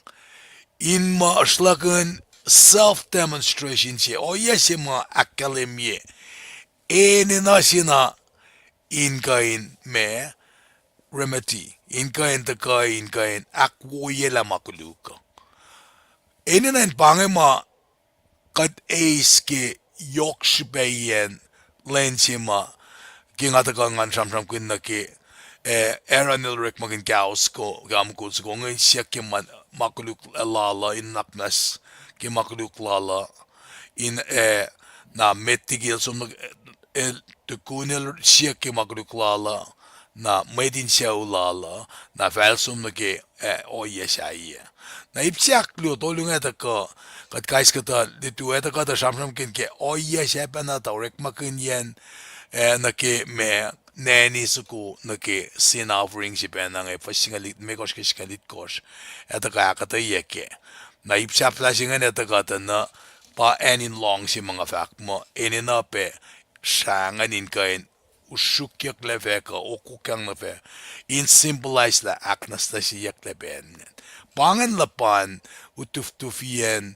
in muh sruhlahkihn self-demonstration se, ohiyac se ma ahkkahlwemye enenuh se na in kuh in ma remedy, in kuh in tuhkuh, in kuh in ahkwoyelah ma koluk uh. Enenuh in pa inge ma kuht eis ke yohk srihpac iyacn lwen se ma ke nga tuhkuh ngan sramsramkihn nuh ke, eh, Aaron el orekmakihn kao soko, ke mukul soko inge in siyuck ke ma, ma koluk lal uh, in nuhnak muhnahs ke ma koluk lal uh, in, eh, na met liki el som nuh, el tukun el siyuck ke ma koluk lal uh, na mwet in sucu lal uh, na fah el som nuh ke, eh, ohiyac sahyac. Na ip se ahkluo tolu inge tuhkuh, kuht kais kuhtuh lutu ah tuhkuh tuh sramsramkihn ke ohiyac sahyac pacna tuh orekmakihnyacn, eh, nuh ke ma nani soko nuh ke sin offering se pacna inge, fuhs singucul limekohsr ke singucul itkohsr, ac tuhkuh ahkuhtweyac kac. Na ip sahflah se ingacn ac tuhkuh tuh na pa acn in lohng se ma nga fahk muh enenuh pac srah ingacn in kuh in usrukyucklac fac kuh okokyang nuh fac, in symbolize lah ahknwacsnwacsyeyucklac pac acn ingacn. Pa ingacn luhpan utuftufiyacn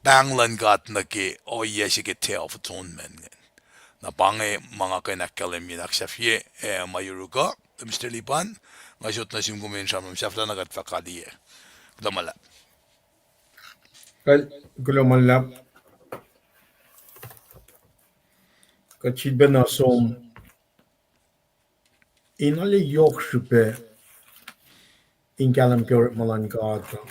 pahng luhn God nuh ke ohiyac se ke Day of Atonement ingacn. Na pa inge ma nga kuh in ahkkahlwemye in ahksahfye, eh, ma yuruk uh, Mister Lipan, nga sot nuh sum kom in sramsram sahflah na kuht fah kaliyac. Kuloh ma luhlahp. Kuloh ma luhlahp. Kuht sifilpac na som in arlac yohk srihpac in kahlwem ke orekma luhn God uh,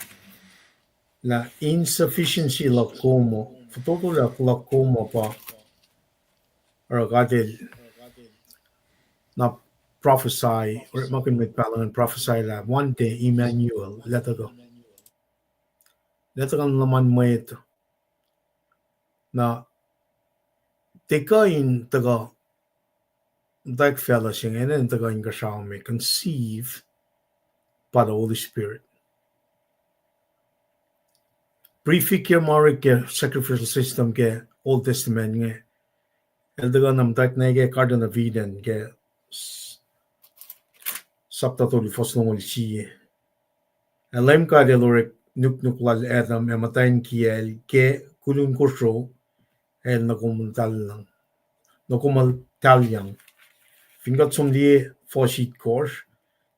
lah insufficiency luhk kom uh, fototo luhk kom uh pa oruh God el na prophesy, orekmakihn mwet pahluh ingacn prophesy lah one day Emmanuel, lah tuhkuh, lah tuhkuh luhman mwet. Na, tiac kuh in tuhkuh, muhtwacwacack facluh se inge enenuh in tuhkuh inkuhsrao me, conceived by the Holy Spirit. Prefigure ma orek ke sacrificial system ke Old Testament inge, el tuhkuh na muhtwacwacack nuh ke Garden of Eden ke s-, sapta tolu fuhs longoul sie. Ac Leum God El orek nuknuk lal Adam ac muhtwacn kiyacl ke kulun kosro, ac nokomuhtahl-, nokomuhtahliyang. Fin kuht som liye fuhs itkohsr,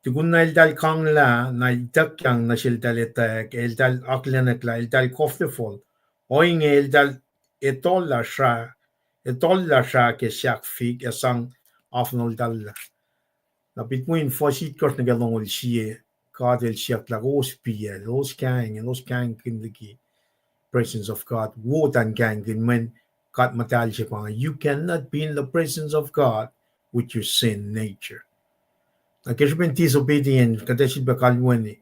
tukun na eltahl kanglah, na ituckyang nuh seltahl etwacack, ac eltahl akihlenwack lah eltahl kof tefuhl. Ohinge eltahl etollah sra, etollah sra ke sahk fik ac sang afnoltahllah. Na pitmwin fuhs itkohsr nuh ke longoul sie, God El siyuck lah kowos piyac, elos kahing, elos kahingkihn liki presence of God. Wo tah in kahingkihn mweyen God muhtahl se pa inge. You cannot be in the presence of God with your sin nature. Na ke srihpen disobedient, kuht ac sifilpac kalweni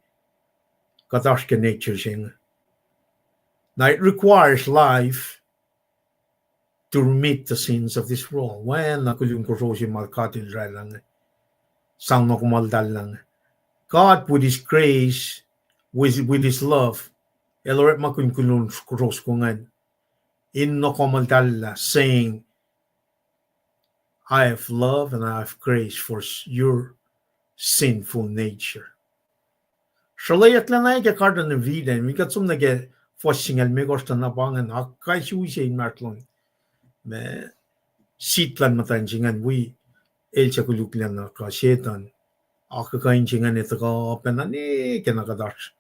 kuht oasr ke nature se inge. Na it requires life to remit the sins of this world. Oacna kulun kosro se ma God El oraclah inge, sang nokomuhtahllah inge. God, with His grace, with, with His love, El orekmakihn kulun kosro soko ingacn in nokomuhtahllah, saying, I have love and I have grace for s-, your sinful nature. Sruhlweyucklac na ke Garden of Eden, fin kuht som nuh ke fuhs singucul limekohsr tuh na pa ingacn, akacsruhi se inmahsrlon ma seed luhn muhtwacn se ingacn wi el suc koluklacna kuh Setuhn. Akuhkuhin se ingacn tuhkuh pacna ne ke na kuht oasr,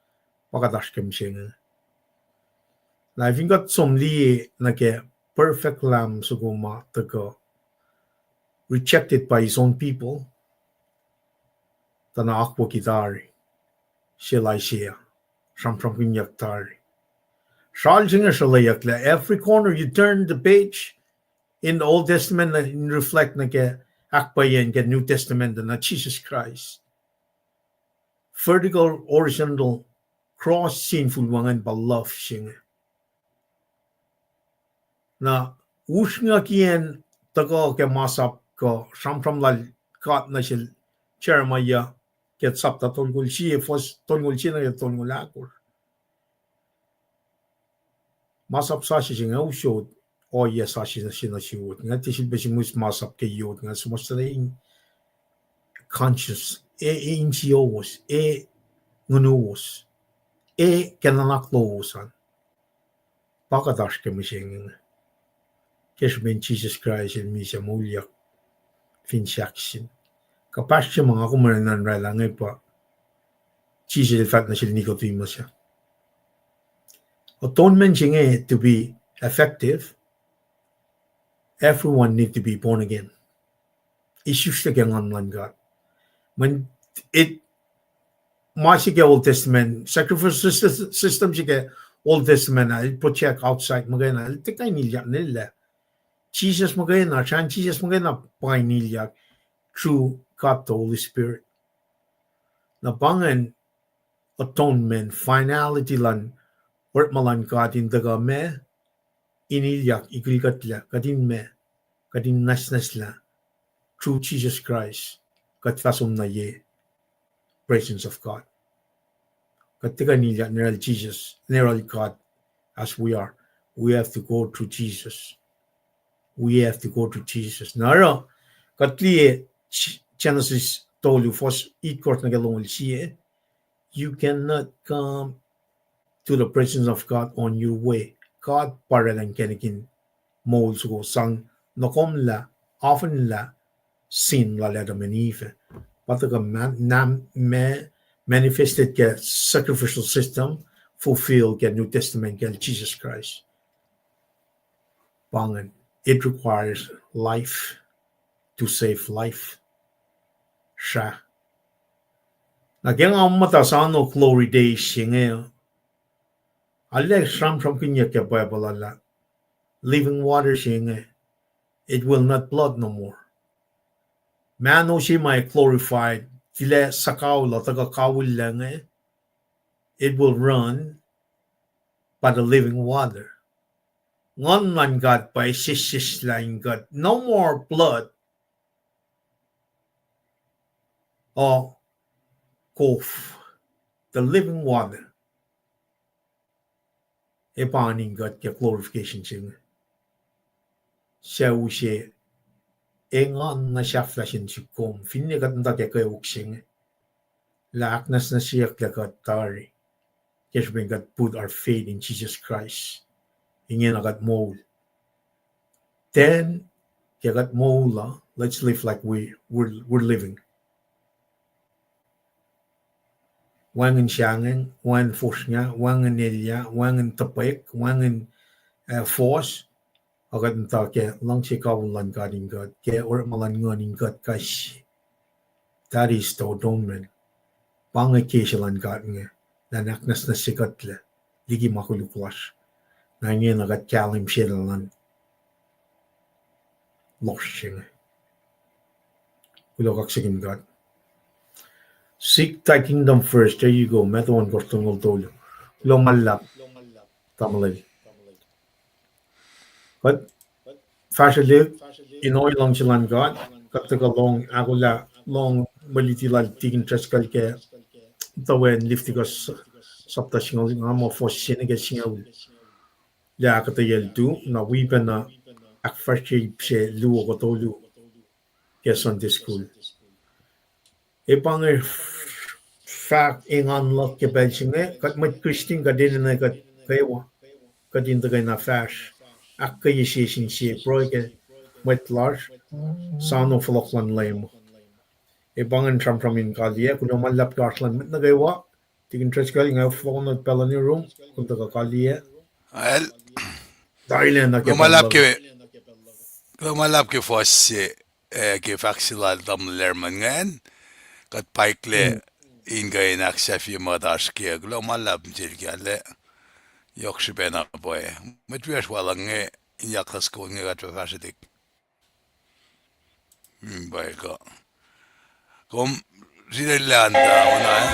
pa kuht oasr ke mihsenge. Na fin kuht som liye nuh ke perfect lamb soko ma tuhkuh, rejected by his own people, tuh na akwucki tari, sel Isaiah, sramsramkihnyuck tari. Sral se inge sruhlweyucklac, every corner you turn the page in the Old Testament, in reflect nuh ke ahkpwacyeiyacn ke New Testament, na Jesus Christ. Vertical, horizontal, cross sinful wacngihn pa love se inge. Na usrnguckiyacn tuhkuh ke masap kuh sramsram lal God nuh sel Jeremiah ke sapta tolngoul sie, fuhs tolngoul sie nuh ke tolngoul ahkosr. Masap sasuc se inge usot ohiyac sasuc se nuh suwos. Nga tiac sifilpac sihmihs masap ke yot, nga suhmuhslah in conscience, e, e insiyowos, e ngunuwos, e ke nuhnak lowos an. Pa kuht oasr ke mihsenge. Ke srihpen Jisus Kraist El misac moulyak fin sahk sin. Kuhpahsr se ma nga kom enenuh in oraclah inge pa Jisus El fahk nuh sel Nicodemus ah, atonement se inge to be effective, everyone need to be born again. Isuslac ke Nguhn luhn God. Mweyen it, ma se ke Old Testament, sacrificial sys-, system se ke Old Testament ah, el project outside muhkwena, el tiac kuh in ilyak nela. Jisus muhkwena, srahn Jisus muhkwena pa in ilyak through God the Holy Spirit. Na pa ingacn atonement, finality luhn orekma luhn God in tuhkuh ma in ilyak ikilkuhtlac, kuht in ma, kuht in nwacsnwacslah through Jesus Christ, kuht fah som nuh ye presence of God. Kuht tiac kuh in ilyak neral Jesus, neral God as we are. We have to go through Jesus. We have to go through Jesus. Na oruh, kuht liye Genesis tolu, fuhs itkohsr nuh ke longoul sie, you cannot come to the presence of God on your way. God pa oraclah inkacnek in moul soko sang nokomlah, ofenlah sin lal Adam and Eve. Pa tuhkuh ma-, na ma-, manifested ke sacrificial system, fulfill ke New Testament ke Jesus Christ. Pa ingacn, it requires life to save life. Srah. Na ke nga muhta sano glory days se inge, arlac sramsramkihnyuck ke Bible ah lah living water se inge, it will not blood no more. Mahno se ma glorified, tilac suhkawihl uh tuhkuh kawihl lac inge, it will run by the living water. Nguhn luhn God pa sesseslah in kuht. No more blood or kof. The living water. Ac pa in kuht ke glorification se inge. Sucu se engan na sahflah sin sihk kom, finne kuht muhta ke kweok se inge. Lah ahknwacsnwacsyeyuck lah kuht tari. Ke srihpen kuht put our faith in Jesus Christ. Ingena kuht moul. Then, ke kuht moul uh, let's live like we, we're, we're living. Wacngihn sahngweng, wacngihn fosrngah, wacngihn elyah, wacngihn topuk, wacngihn, uh, fohs, ac kuht muhta ke luhngse kawihl luhn God in kuht, ke orekma luhn nguhn in kuht kais sie. That is the atonement. Pa inge ke se luhn God inge, lah in ahknwacsnwacsye kuhtlac liki ma koluk lasr. Na ingena kuht kahlwem se luhn lohsr se inge. Kuloh, kaksakin God. Seek thy kingdom first. There you go. Matthew ohnkohsr tolngoul tolu. Kuloh ma luhlahp, tamuhlwel. Kuht fahsrwelihk in ohiyac luhngse luhn God, kuht tuhkuh lohng ahkolah, lohng mwe luti lal Tikin Driscoll ke tuhwen Leviticus sapta singucul, nga muh fohs se nuh ke singucul. Lah ahkuhtweyac tu, na wi pacna ahkfahsrye ip se luo kuh tolu ke Sunday school. Ac pa inge fahk engan luhk ke pacl se inge, kuht mwet Christian, kuht enenuh kuht kwewa. Kuht in tuhkweni fahsr, ahkkweye sie sin sie, pruhe ke mwet lasr, soano fohlohk luhn Leum. Ac pa ingacn sramsram in kaliyac, kuloh ma luhlahp ke oasr luhn mwet nuh kwewa. Tikin Driscoll, nga fohlohk nuh pacl nuh rum, kom tuhkuh kaliyac. Well, tarilac nuh ke pacl luhk. Kuloh ma luhlahp ke fuhs se, eh, ke fahk se lal tamuhlwel Lerman ingacn, kuht paikla in kuh in ahksahfye ma kuht oasr ke, kuloh ma luhlahp sel kac lah yohk srihpac na pwacye. Mwet wiyacsr wal inge, in yaklas ko inge kuht fah fahsrwelihk. Mm, pwacye kuh. Kom sritacl an ta, ona, eh?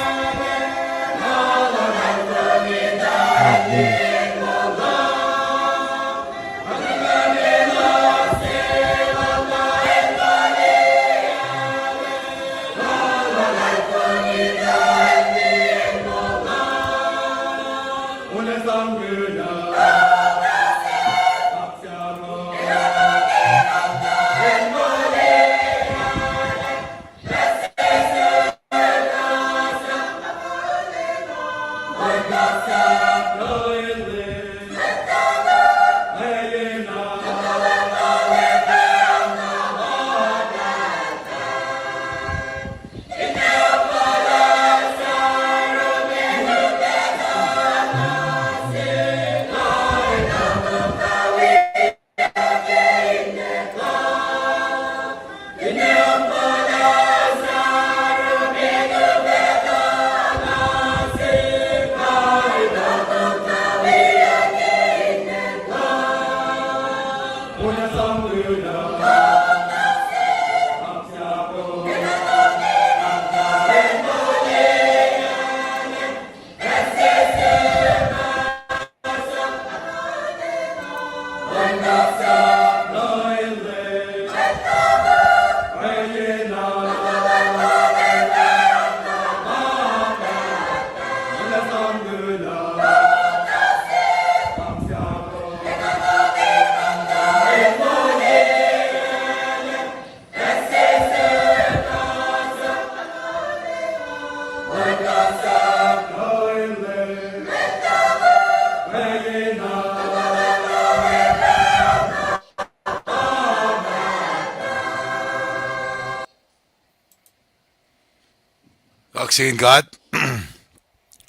Kaksakin God,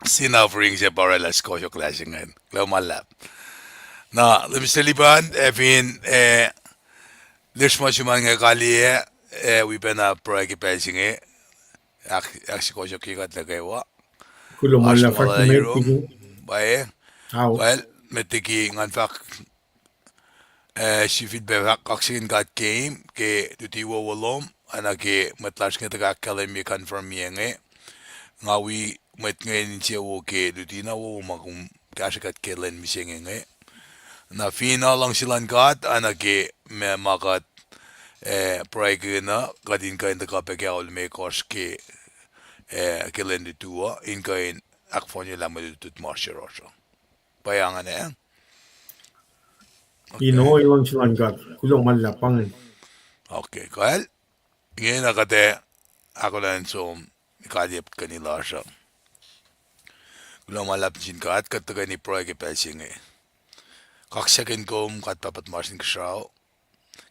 sin offering se pa oraclah sikohsohk lah se ingacn. Kuloh ma luhlahp. Na, Mister Liban, ac fin, eh, lesr ma sum an inge kaliyac, eh, wi pacna pruhe ke pacl se inge, ahk, ahksikohsohkye kuht nuh kwewa. Kuloh ma luhlahp, fahk ma liki. Pwacye. Well, met liki ngan fahk, eh, sifilpac fahk kaksakin God ke, ke luti wowo lom. oacna ke mwet lasr inge tuhkuh ahkkahlwemye confirm-ye inge. Nga wi mwet inge insewowo ke luti na wowo ma kom kahsrwe kuht ke lwen mihsenge inge. Na fin luhngse luhn God, oacna ke ma, ma kuht, eh, pruhe kena, kuht in kuh in tuhkuh pac ke ao limekohsr ke, eh, ke lwen lutu uh, in kuh in ahkfohnye lah mwe lutlut ma oasr yohrohsr uh. Pwacye ingacn. Ino, luhngse luhn God, kuloh ma luhlahp ingacn. Okay, kal. Ingena kuht ac ahkolah in som kalyepkihn lasr uh. Kuloh ma luhlahp nuh sin God, kuht tuhkweni pruhe ke pacl se inge. Kaksakihn kom, God Pahpah tuhmasr Inkuhsrao,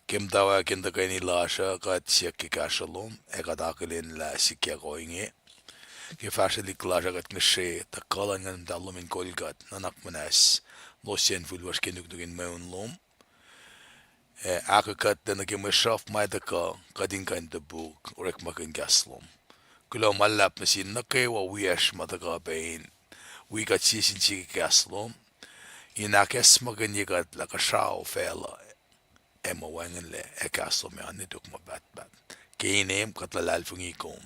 ke muhtwacwacack in tuhkweni lasr uh, kuht siyuck ke kahsruh lom, ac kuht akihlen lah sikyak ohinge. Ke fahsrwelihk lasr uh kuht ngihsre tuh kuh luhn Nguhn Muhtahl lom in kol kuht, nuhnak muhnahs, losyacn fihl lasr ke nuknuk in mweun lom. Ac ahkolah kuht nuh ke mwe sruhf ma tuhkuh, kuht in kuh in topuk, orekmakihn kahs lom. Kuloh ma luhlahp nuh sin nuh kwewa wiyacsr ma tuhkuh pac in wi kuht sie sin sie ke kahs lom, in ahkacsmakihnye kuht lah kuhsrao facluh ac ma wacngihnlac ac kahs lom ac oan nuh tok ma pahtpaht. Ke inem kuht luhlahlfongi kom,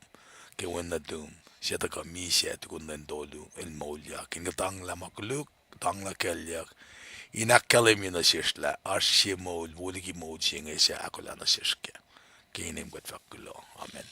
ke Wen nuhtum, suc tuhkuh misac tukun lwen tolu, el moulyak, in kuhtanglah ma koluk, kuhtanglah kuclyuck, in ahkkahlwemye nuh sesr lah oasr sie moul wo liki moul se inge suc ahkolah nuh sesr kac. Ke inem kuht fahk kuloh. Amen.